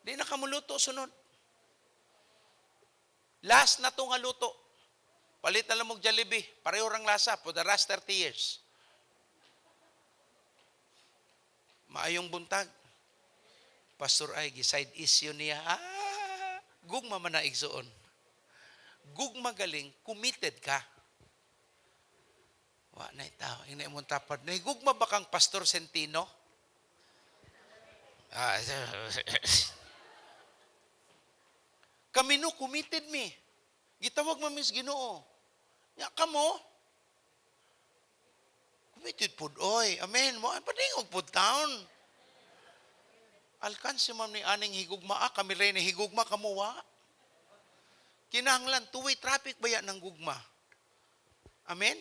Di na kamuluto sunod. Last na to nga luto. Palit na lang og Jollibee, pareho rang lasa for the last 30 years. Maayong buntag. Pastor ay gi-side issue niya. Ah, gugma man na igsuon. Gugma galing, committed ka. Wa na tao, ina imong tapad. Nahigugma ba kang Pastor Centino? Ah, kami no, committed mi. Gitawag man mis Ginoo. Nya kamo, committed pud oy. Amen. Mo ay padingog pud taon. Alkansi man ni aning higugma, ah, kami rin ni higugma kamo wa. Kinahanglan two-way traffic baya ng gugma. Amen.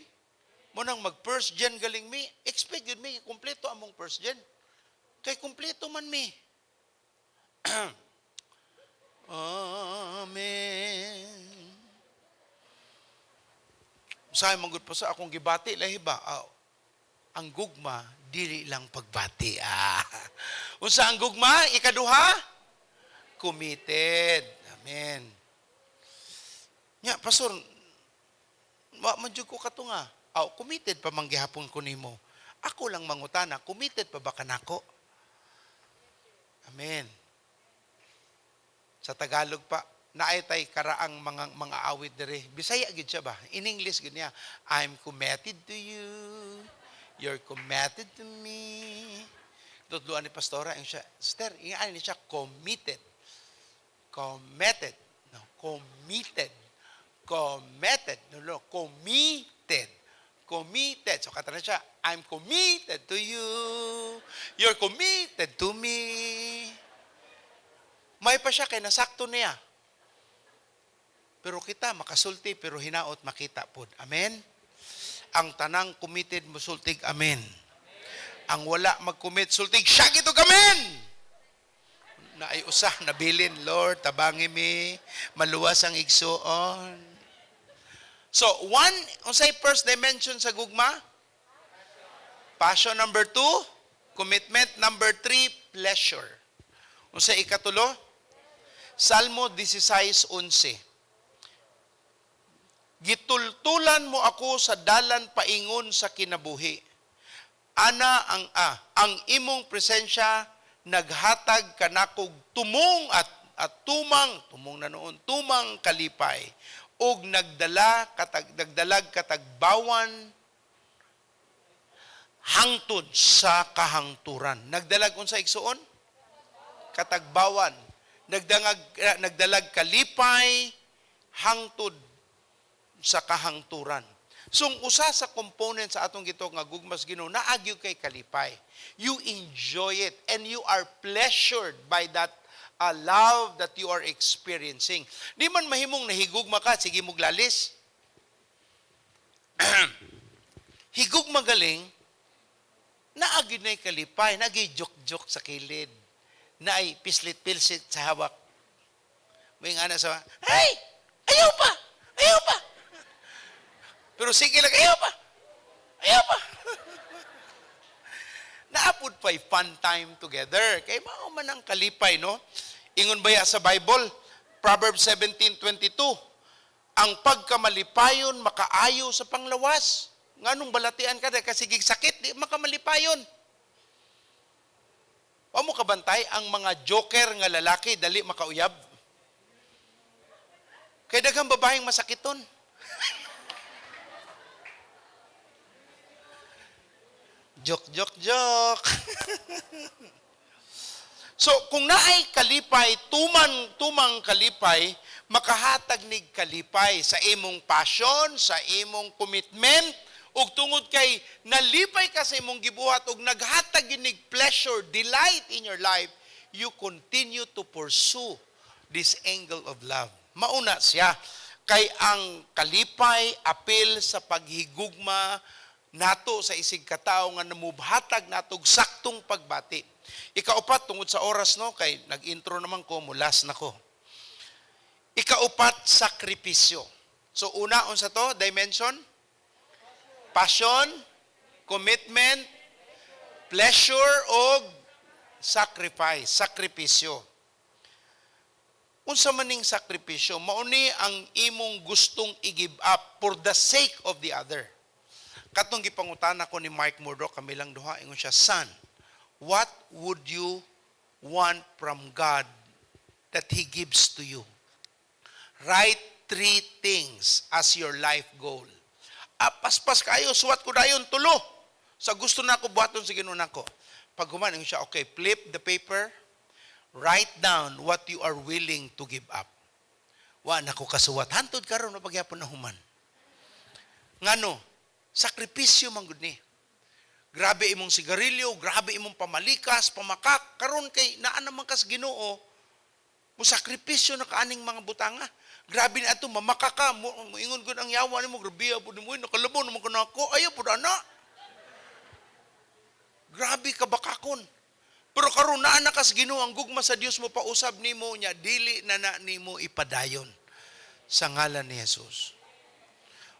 Mo nang mag first gen galing mi, expect yun mi kumpleto among first gen. Kay kumpleto man mi. Amen. Usahay man gud pa sa akong gibati lahi ba? Ah, ang gugma dili lang pagbati. Ah. Unsa ang gugma? Ikaduha? Committed. Amen. Nya, pastor, wa man jud ko katunga. Aw, committed pa man gihapon ko nimo. Ako lang mangutana, committed pa ba kanako? Amen. Sa Tagalog pa, naay tay karaang mga awit diri. Bisaya gid siya ba? In English gid niya, I'm committed to you. You're committed to me. Tutluan ni pastora, ang siya, Sister, ingaan ni siya, committed. Committed. No, committed. Committed. No, no, committed. Committed. So, kata na siya, I'm committed to you. You're committed to me. May pa siya kay nasakto niya. Pero kita, makasulti, pero hinaot makita pod. Amen? Ang tanang committed musultig, amen. Ang wala mag-commit, sultig, siya gitog, amen! Na ay usah, nabilin, Lord, tabangi mi, maluwas ang igsuon. So, one, unsay first dimension sa gugma? Passion. Number 2, commitment. Number 3, pleasure. Unsay ikatulo? Salmo 16:11. Gitultulan mo ako sa dalan paingon sa kinabuhi. Ana ang imong presensya naghatag kanakog tumong at tumang, tumong na noon, tumang kalipay og nagdalag katagbawan hangtod sa kahangturan. Nagdalag unsa igsuon? Katagbawan. Nagdalag kalipay hangtod sa kahangturan. So, ang usa sa component sa atong gitawag nga gugma sa Ginoo, naa gyud kay kalipay. You enjoy it and you are pleasured by that love that you are experiencing. Di man mahimong nahigugma ka, sige mo lalis. Higugma galing, naa gyud na kalipay, naay joke-joke sa kilid, naay pislit-pilsit sa hawak. May nga na sa, "Hey! Ayaw pa! Ayaw pa!" Pero sige lang, "Ayaw pa! Ayaw pa!" Naa pod pa'y fun time together. Kay mao man ang kalipay, no? Ingon baya sa Bible, Proverbs 17:22, ang pagkamalipayon makaayo sa panglawas. Nganong balatian ka dahil kasi sakit, di makamalipayon. Wa mo kabantay ang mga joker nga lalaki dali makauyab. Kay daghang babaeng masakiton. Joke, joke, joke. So, kung naay kalipay, tuman, tumang kalipay, makahatag nig kalipay sa imong passion, sa imong commitment, ug tungod kay nalipay ka sa imong gibuhat ug naghatag gyud pleasure, delight in your life, you continue to pursue this angle of love. Mauna siya kay ang kalipay apil sa paghigugma nato sa isig katawo nga namubhatag natog saktong pagbati. Ikaupat, tungod sa oras, no, kay nag-intro naman ko, mulas na ko. Ikaupat, sakripisyo. So una, unsa to? Dimension? Passion, commitment, pleasure, og sacrifice, sakripisyo. Unsa man ning sakripisyo? Mauni ang imong gustong i-give up for the sake of the other. Katong gipangutana ko ni Mike Murdock, kami lang duha, ingon siya, "Son, what would you want from God that He gives to you? Write three things as your life goal." Ah, paspas kayo, suwat ko dayon tulo. Sa gusto na ako buhaton sa Ginoo nako. Pag human, ingon siya, "Okay, flip the paper, write down what you are willing to give up." Wa na ko kasuwat. Hantod karon na pagyapon na human. Ngano? Sakripisyo man gud ni. Grabe imong sigarilyo, grabe imong pamalikas, pamakak, karon kay naa naman kas Ginoo, mo sakripisyo na kaaning mga butanga. Grabe na ato mamaka ka, mo ingon gud ang yawa nimo, grabe pud nimo, nakalabo naman ka nako, ayaw pud ana. Grabe ka bakakon. Pero karon naa na kas Ginoo, ang gugma sa Dios mo pausab nimo nya dili na na nimo ipadayon sa ngalan ni Jesus.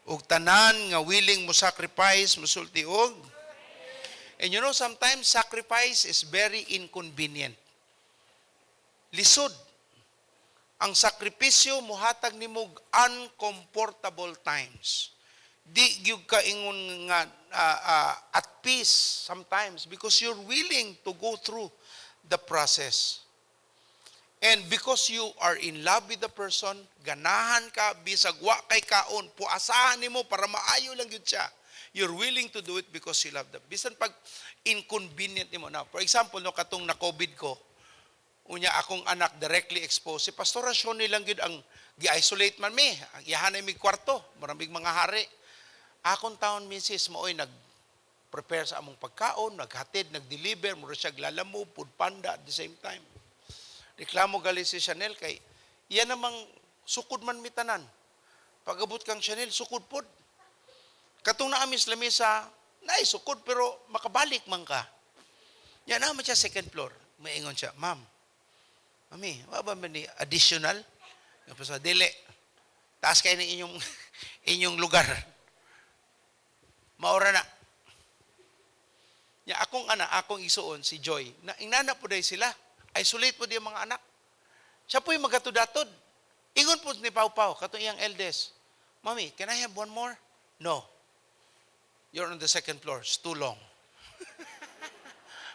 Ug tanan nga willing mo sacrifice, musulti og. And sometimes sacrifice is very inconvenient. Lisod. Ang sakripisyo muhatag nimo og uncomfortable times. Di gyud ka ingon nga at peace sometimes because you're willing to go through the process. And because you are in love with the person, ganahan ka, bisag wa kay kaon, puasahan nimo para maayo lang gyud siya. You're willing to do it because you love them. Bisan pag inconvenient nimo na. For example, no, katong na-COVID ko, unya akong anak directly exposed. Si Pastor Shoni lang gyud ang gi-isolate man mi. Ang iyahan ay mig kwarto, maraming mga hari. Akong taon misis maoy nag-prepare sa among pagkaon, naghatid, nag-deliver, mura siya Lalamove, Food Panda at the same time. Reklamo gali si Chanel kay iya namang sukod man mi tanan. Pag-abot kang Chanel, sukod pod. Katong naamis lamisa, naay sukod pero makabalik man ka. Yan naman siya second floor. Maingon siya, "Ma'am, Mami, wa ba man ni additional?" Nga pa sa dili. Taas kayo ng inyong inyong lugar. Maura na. Ya, akong anak, akong isuon, si Joy, na inana po dahil sila. Isolate po di ang mga anak. Siya po'y magatudatod. Ingon po ni Pau Pau, katong iyang eldest, "Mami, can I have one more?" "No. You're on the second floor. It's too long."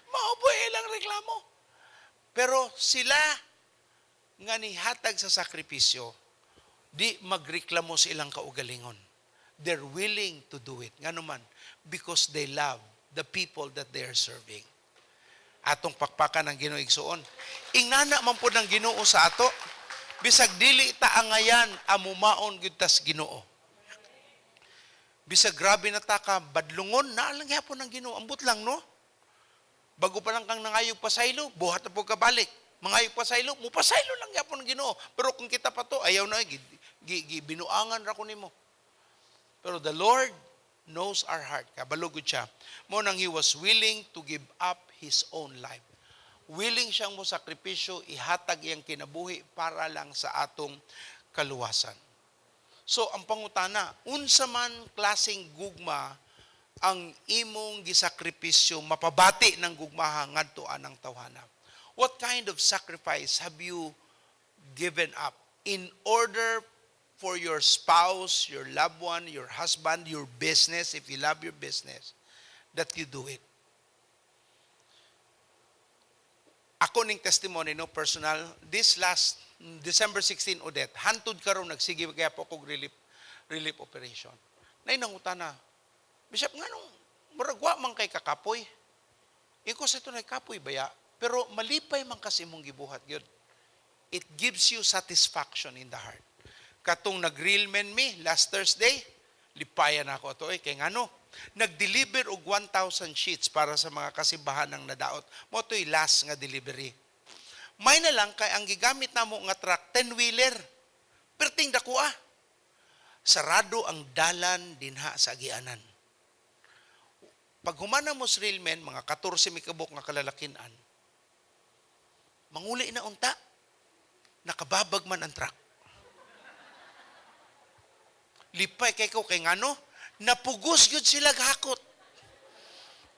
Mao po ilang reklamo. Pero sila nga nihatag sa sakripisyo, di magreklamo sa ilang kaugalingon. They're willing to do it. Ngano man, because they love the people that they are serving. Atong pakpakan ng Ginoo, igsuon. Ingnana man po ng Ginoo sa ato, bisag dili ta angayan, amumaon gyud tas Ginoo. Bisag grabe na ta ka badlungon, naa lang gyapon ang Ginoo. Ambot lang, no? Bago pa lang kang nangayog pasaylo, buhat na po kabalik. Mangayog pasaylo, mupasaylo lang gyapon ang Ginoo. Pero kung kita pa to, ayaw na, binuangan ra ko nimo. Pero the Lord knows our heart. Kabalo gud siya. Mo nang He was willing to give up His own life. Willing siyang mo sakripisyo, ihatag iyang kinabuhi para lang sa atong kaluwasan. So, ang pangutana, unsa man klaseng gugma ang imong gisakripisyo mapabati ng gugmaha ngadto anang tawhana? What kind of sacrifice have you given up in order for your spouse, your loved one, your husband, your business, if you love your business, that you do it? Ako ning testimony, no, personal, this last December 16, Odette, hantud karon nagsige kaya po kog relief operation. Nay nangutana, "Bishop, nganong murag wa man kay kakapoy?" Iko sa ito kapoy baya, pero malipay man kasi imong gibuhat gyud. It gives you satisfaction in the heart. Katong nag-real men me last Thursday, lipayan ako ato eh kay ngano, nag-deliver og 1,000 sheets para sa mga kasimbahan ng nadaot. Mo to'y last nga delivery. May na lang kay ang gigamit namo nga truck 10-wheeler. Perting dakua. Sarado ang dalan dinha sa agianan. Pag humana mo sa real men, mga 14 mikabok nga kalalakinan, manguli na unta, nakababag man ang truck. Lipay kay ko kay ngano, napugos gyud sila gahakot.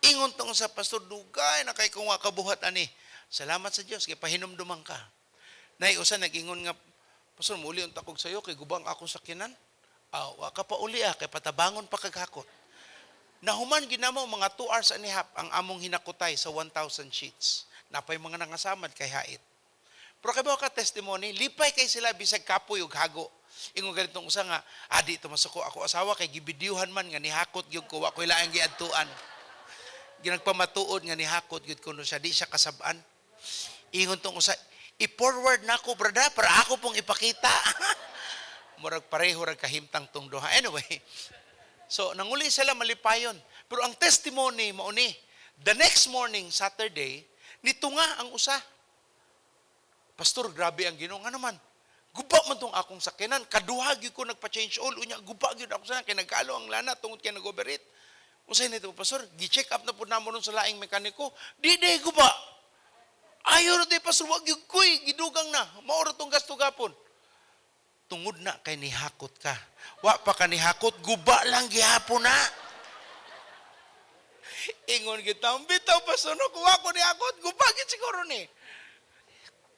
Ingon tong sa pastor, "Dugay na kay ko nga kabuhat ani. Salamat sa Dios kay pahinumduman ka." Nay usa nag-ingon nga, "Pastor, muli unta kog sayo kay gubang akong sakyanan." "Ah, wa ka pa uli ah, kay patabangon pa kag hakot." Nahuman ginamo mga 2 hours and a half ang among hinakutay sa 1,000 sheets. Napay mga nangasamad kay hait. Pero kay ba ka testimony, lipay kay sila bisag kapoy ug hago. Ingon ganitong usa nga, "Ah, di to masuko ako asawa kay gibidyuhan man nga nihakot gyud ko, wa koy laing giadtuan. Ginagpamatuod nga nihakot gyud kuno siya, di siya kasab-an." Ingon tong usa, "I-forward nako brada para ako pong ipakita." Murag pareho ra kahimtang tong duha. Anyway, so nanguli sila malipayon. Pero ang testimony mao ni, the next morning, Saturday, nito nga ang usa. "Pastor, grabe ang Ginoo. Nga naman, guba man tong akong sakyanan. Kaduha gyud ko nagpa-change oil. Unya, guba gyud ako sa kay nagkalo ang lana tungod kay nag-overheat. Usay nito, Pastor, gi-check up na pud namo nun sa laing mekaniko. Di di guba. Ayo ra di, Pastor, wag gyud koy gidugang na. Mao ra tong gasto gapon." Tungod na kay nihakot ka. Wa pa ka nihakot, guba lang gihapon na. Ingon kita, "Bitaw, Pastor, no, kuha ko nihakot, guba gid siguro ni."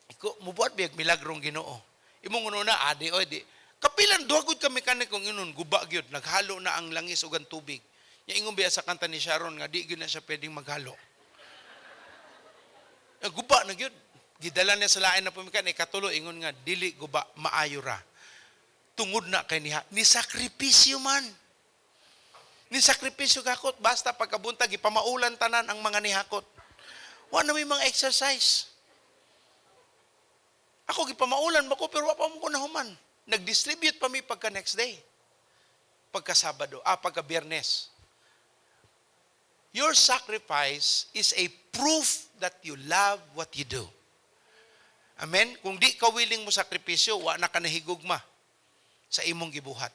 Iko mubuhat biyag milagrong Ginoo. Imong una adi oy di. Kapilan duha gud ka mekanikong inon guba gyud, naghalo na ang langis ug ang tubig. Nya ingon biya sa kanta ni Sharon nga di gyud na siya pwedeng maghalo. Guba na gyud. Gidala niya sa lain na pumikan, ikatulo ingon nga dili guba, maayo ra. Tungod na kay niya, ni sakripisyo man. Ni sakripisyo gakot, basta pagkabuntag ipamaulan tanan ang mga nihakot. Wa na may mga exercise. Ako gipamaulan ba ko pero wa pa mo ko nahuman. Nag-distribute pa mi pagka next day. Pagka Sabado, pagka Biyernes. Your sacrifice is a proof that you love what you do. Amen? Kung di ka willing mo sakripisyo, wa na ka nahigugma sa imong gibuhat.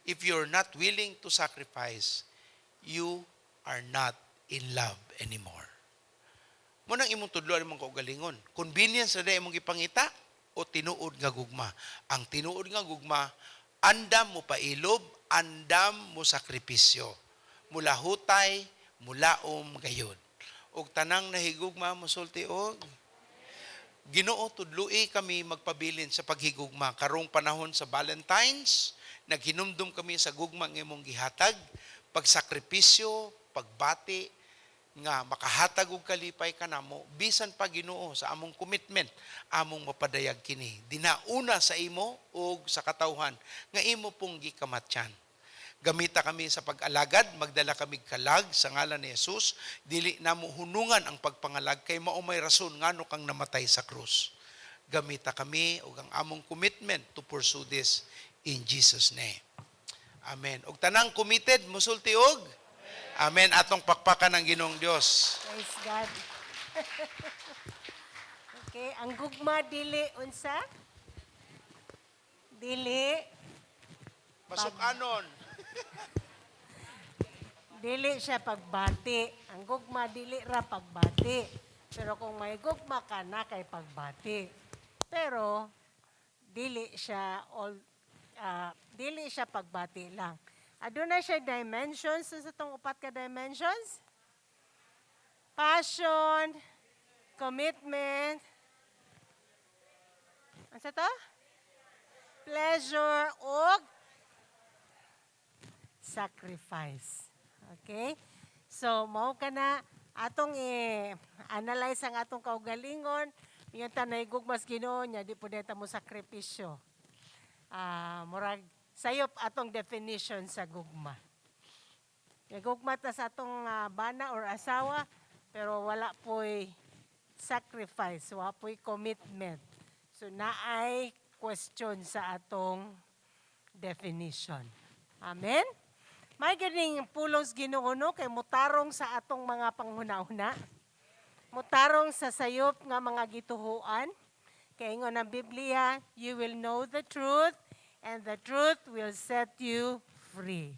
If you're not willing to sacrifice, you are not in love anymore. Mo nang imong tudloan imong kaugalingon. Convenience na imong gipangita o tinuod nga gugma. Ang tinuod nga gugma, andam mo pailob, andam mo sakripisyo. Mula hutay, mulaom gayod. Og tanang nahigugma mosulti og Ginoo, tudloi kami magpabilin sa paghigugma karong panahon sa Valentine's. Naghinumdum kami sa gugma nga imong gihatag, pagsakripisyo, pagbati nga makahatag og kalipay kanamo bisan pa Ginoo sa among commitment among mapadayag kini dinauna sa imo ug sa katawhan nga imo pong gikamatyan. Gamita kami sa pag-alagad, magdala kami kalag sa ngalan ni Jesus. Dili namo hunungan ang pagpangalag kay mao may rason ngano kang namatay sa krus. Gamita kami ug ang among commitment to pursue this in Jesus' name. Amen. Ug tanang committed musulti og Amen. Atong pakpakan ang Ginoong Dios. Praise God. Okay, ang gugma dili unsa? Dili. Masukanon. Dili siya pagbati. Ang gugma dili ra pagbati. Pero kung may gugma ka na kay pagbati. Pero dili siya all dili siya pagbati lang. Aduna siya dimensions sa itong upat ka dimensions? Passion, commitment, ano sa to? Pleasure, og sacrifice. Okay? So, mao ka na atong i-analyze ang atong kaugalingon, yung tanay gugmas Ginoo niya, di po ta mo sakripisyo. Murag sayop atong definition sa gugma. Kay gugma ta sa atong bana or asawa, pero wala po'y sacrifice, wala po'y commitment. So naay question sa atong definition. Amen? May ganing pulong sa Ginoo no kay mutarong sa atong mga panghuna-huna. Mutarong sa sayop nga mga gituhuan. Kay ingon ang Biblia, you will know the truth and the truth will set you free.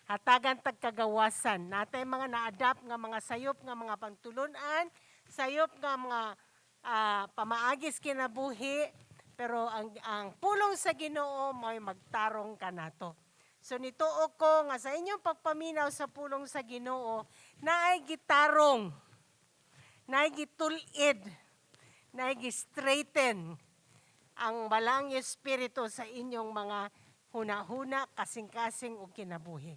Hatagan tagkagawasan. Natay mga na-adapt nga mga sayop nga mga pagtulunan, sayop nga mga pamaagis kinabuhi, pero ang pulong sa Ginoo may magtarong kanato. So nituo ko nga sa inyong pagpaminaw sa pulong sa Ginoo, naay gitarong, naay gitul-id, naay gi-straighten ang balang espiritu sa inyong mga huna-huna, kasing-kasing ug kinabuhi.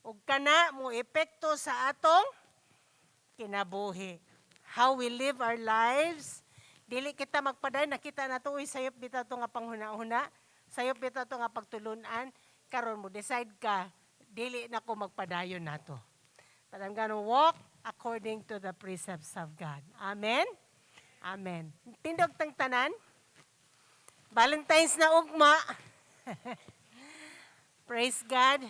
Ug kana mo epekto sa atong kinabuhi. How we live our lives, dili kita magpaday, nakita nato, uy, sayop bitaw to nga panghuna-huna, sayop bitaw to nga pagtulunan, karon mo decide ka, dili na ko magpadayon nato. But I'm gonna walk according to the precepts of God. Amen? Amen. Tindog tang tanan. Valentine's na ugma. Praise God.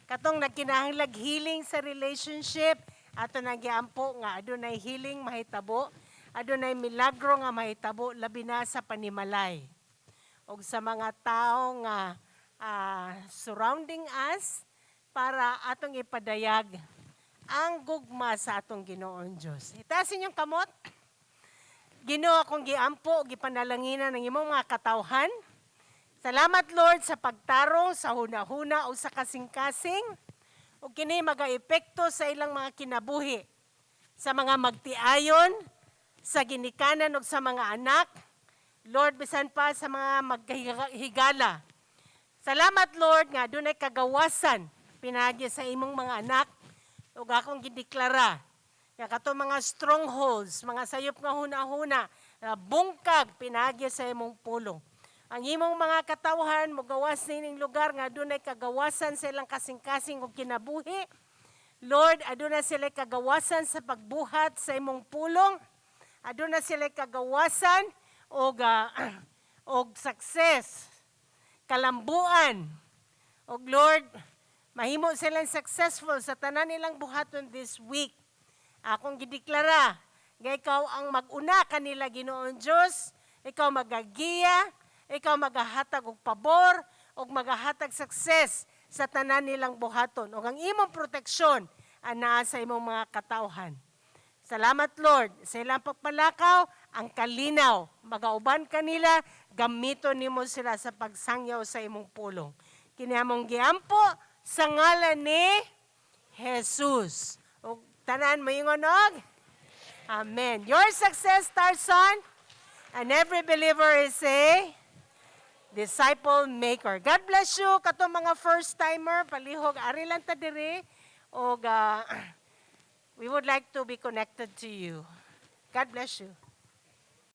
Katong nagkinahanglag healing sa relationship, ato nang giampo nga adunay healing mahitabo, adunay milagro nga mahitabo labi na sa panimalay. Og sa mga tao nga surrounding us para atong ipadayag ang gugma sa atong Ginoong Dios. Itaas inyong kamot. Ginoo, akong giampo, gipanalanginan ng imong mga katawhan. Salamat, Lord, sa pagtarong, sa huna-huna o sa kasing-kasing. O kini magaepekto sa ilang mga kinabuhi, sa mga magtiayon, sa ginikanan o sa mga anak. Lord, bisan pa sa mga maghigala. Salamat, Lord, nga dunay kagawasan pinagi sa imong mga anak ug akong gideklara nga kato mga strongholds, mga sayop nga huna-huna, bungkag pinagi sa imong pulong. Ang imong mga katawhan mogawas nining lugar nga adunay kagawasan sa ilang kasing-kasing ug kinabuhi. Lord, aduna sila kagawasan sa pagbuhat sa imong pulong. Aduna sila kagawasan og og success, kalambuan. Og Lord, mahimo silang successful sa tanan nilang buhaton this week. Akong gideklara nga ikaw ang mag-una kanila, Ginoong Dios, ikaw magagiya, ikaw magahatag og pabor ug magahatag success sa tanan nilang buhaton. Ug ang imong proteksyon anaa sa imong mga katawhan. Salamat, Lord, sa ilang pagpalakaw, ang kalinaw, magauban kanila, gamiton nimo sila sa pagsangyaw sa imong pulong. Kini among giampo sa ngalan ni Jesus. Ug tanan moingon og Amen. Your success starts on, and every believer is a disciple maker. God bless you katong mga first timer, palihog ari lang ta diri og we would like to be connected to you. God bless you.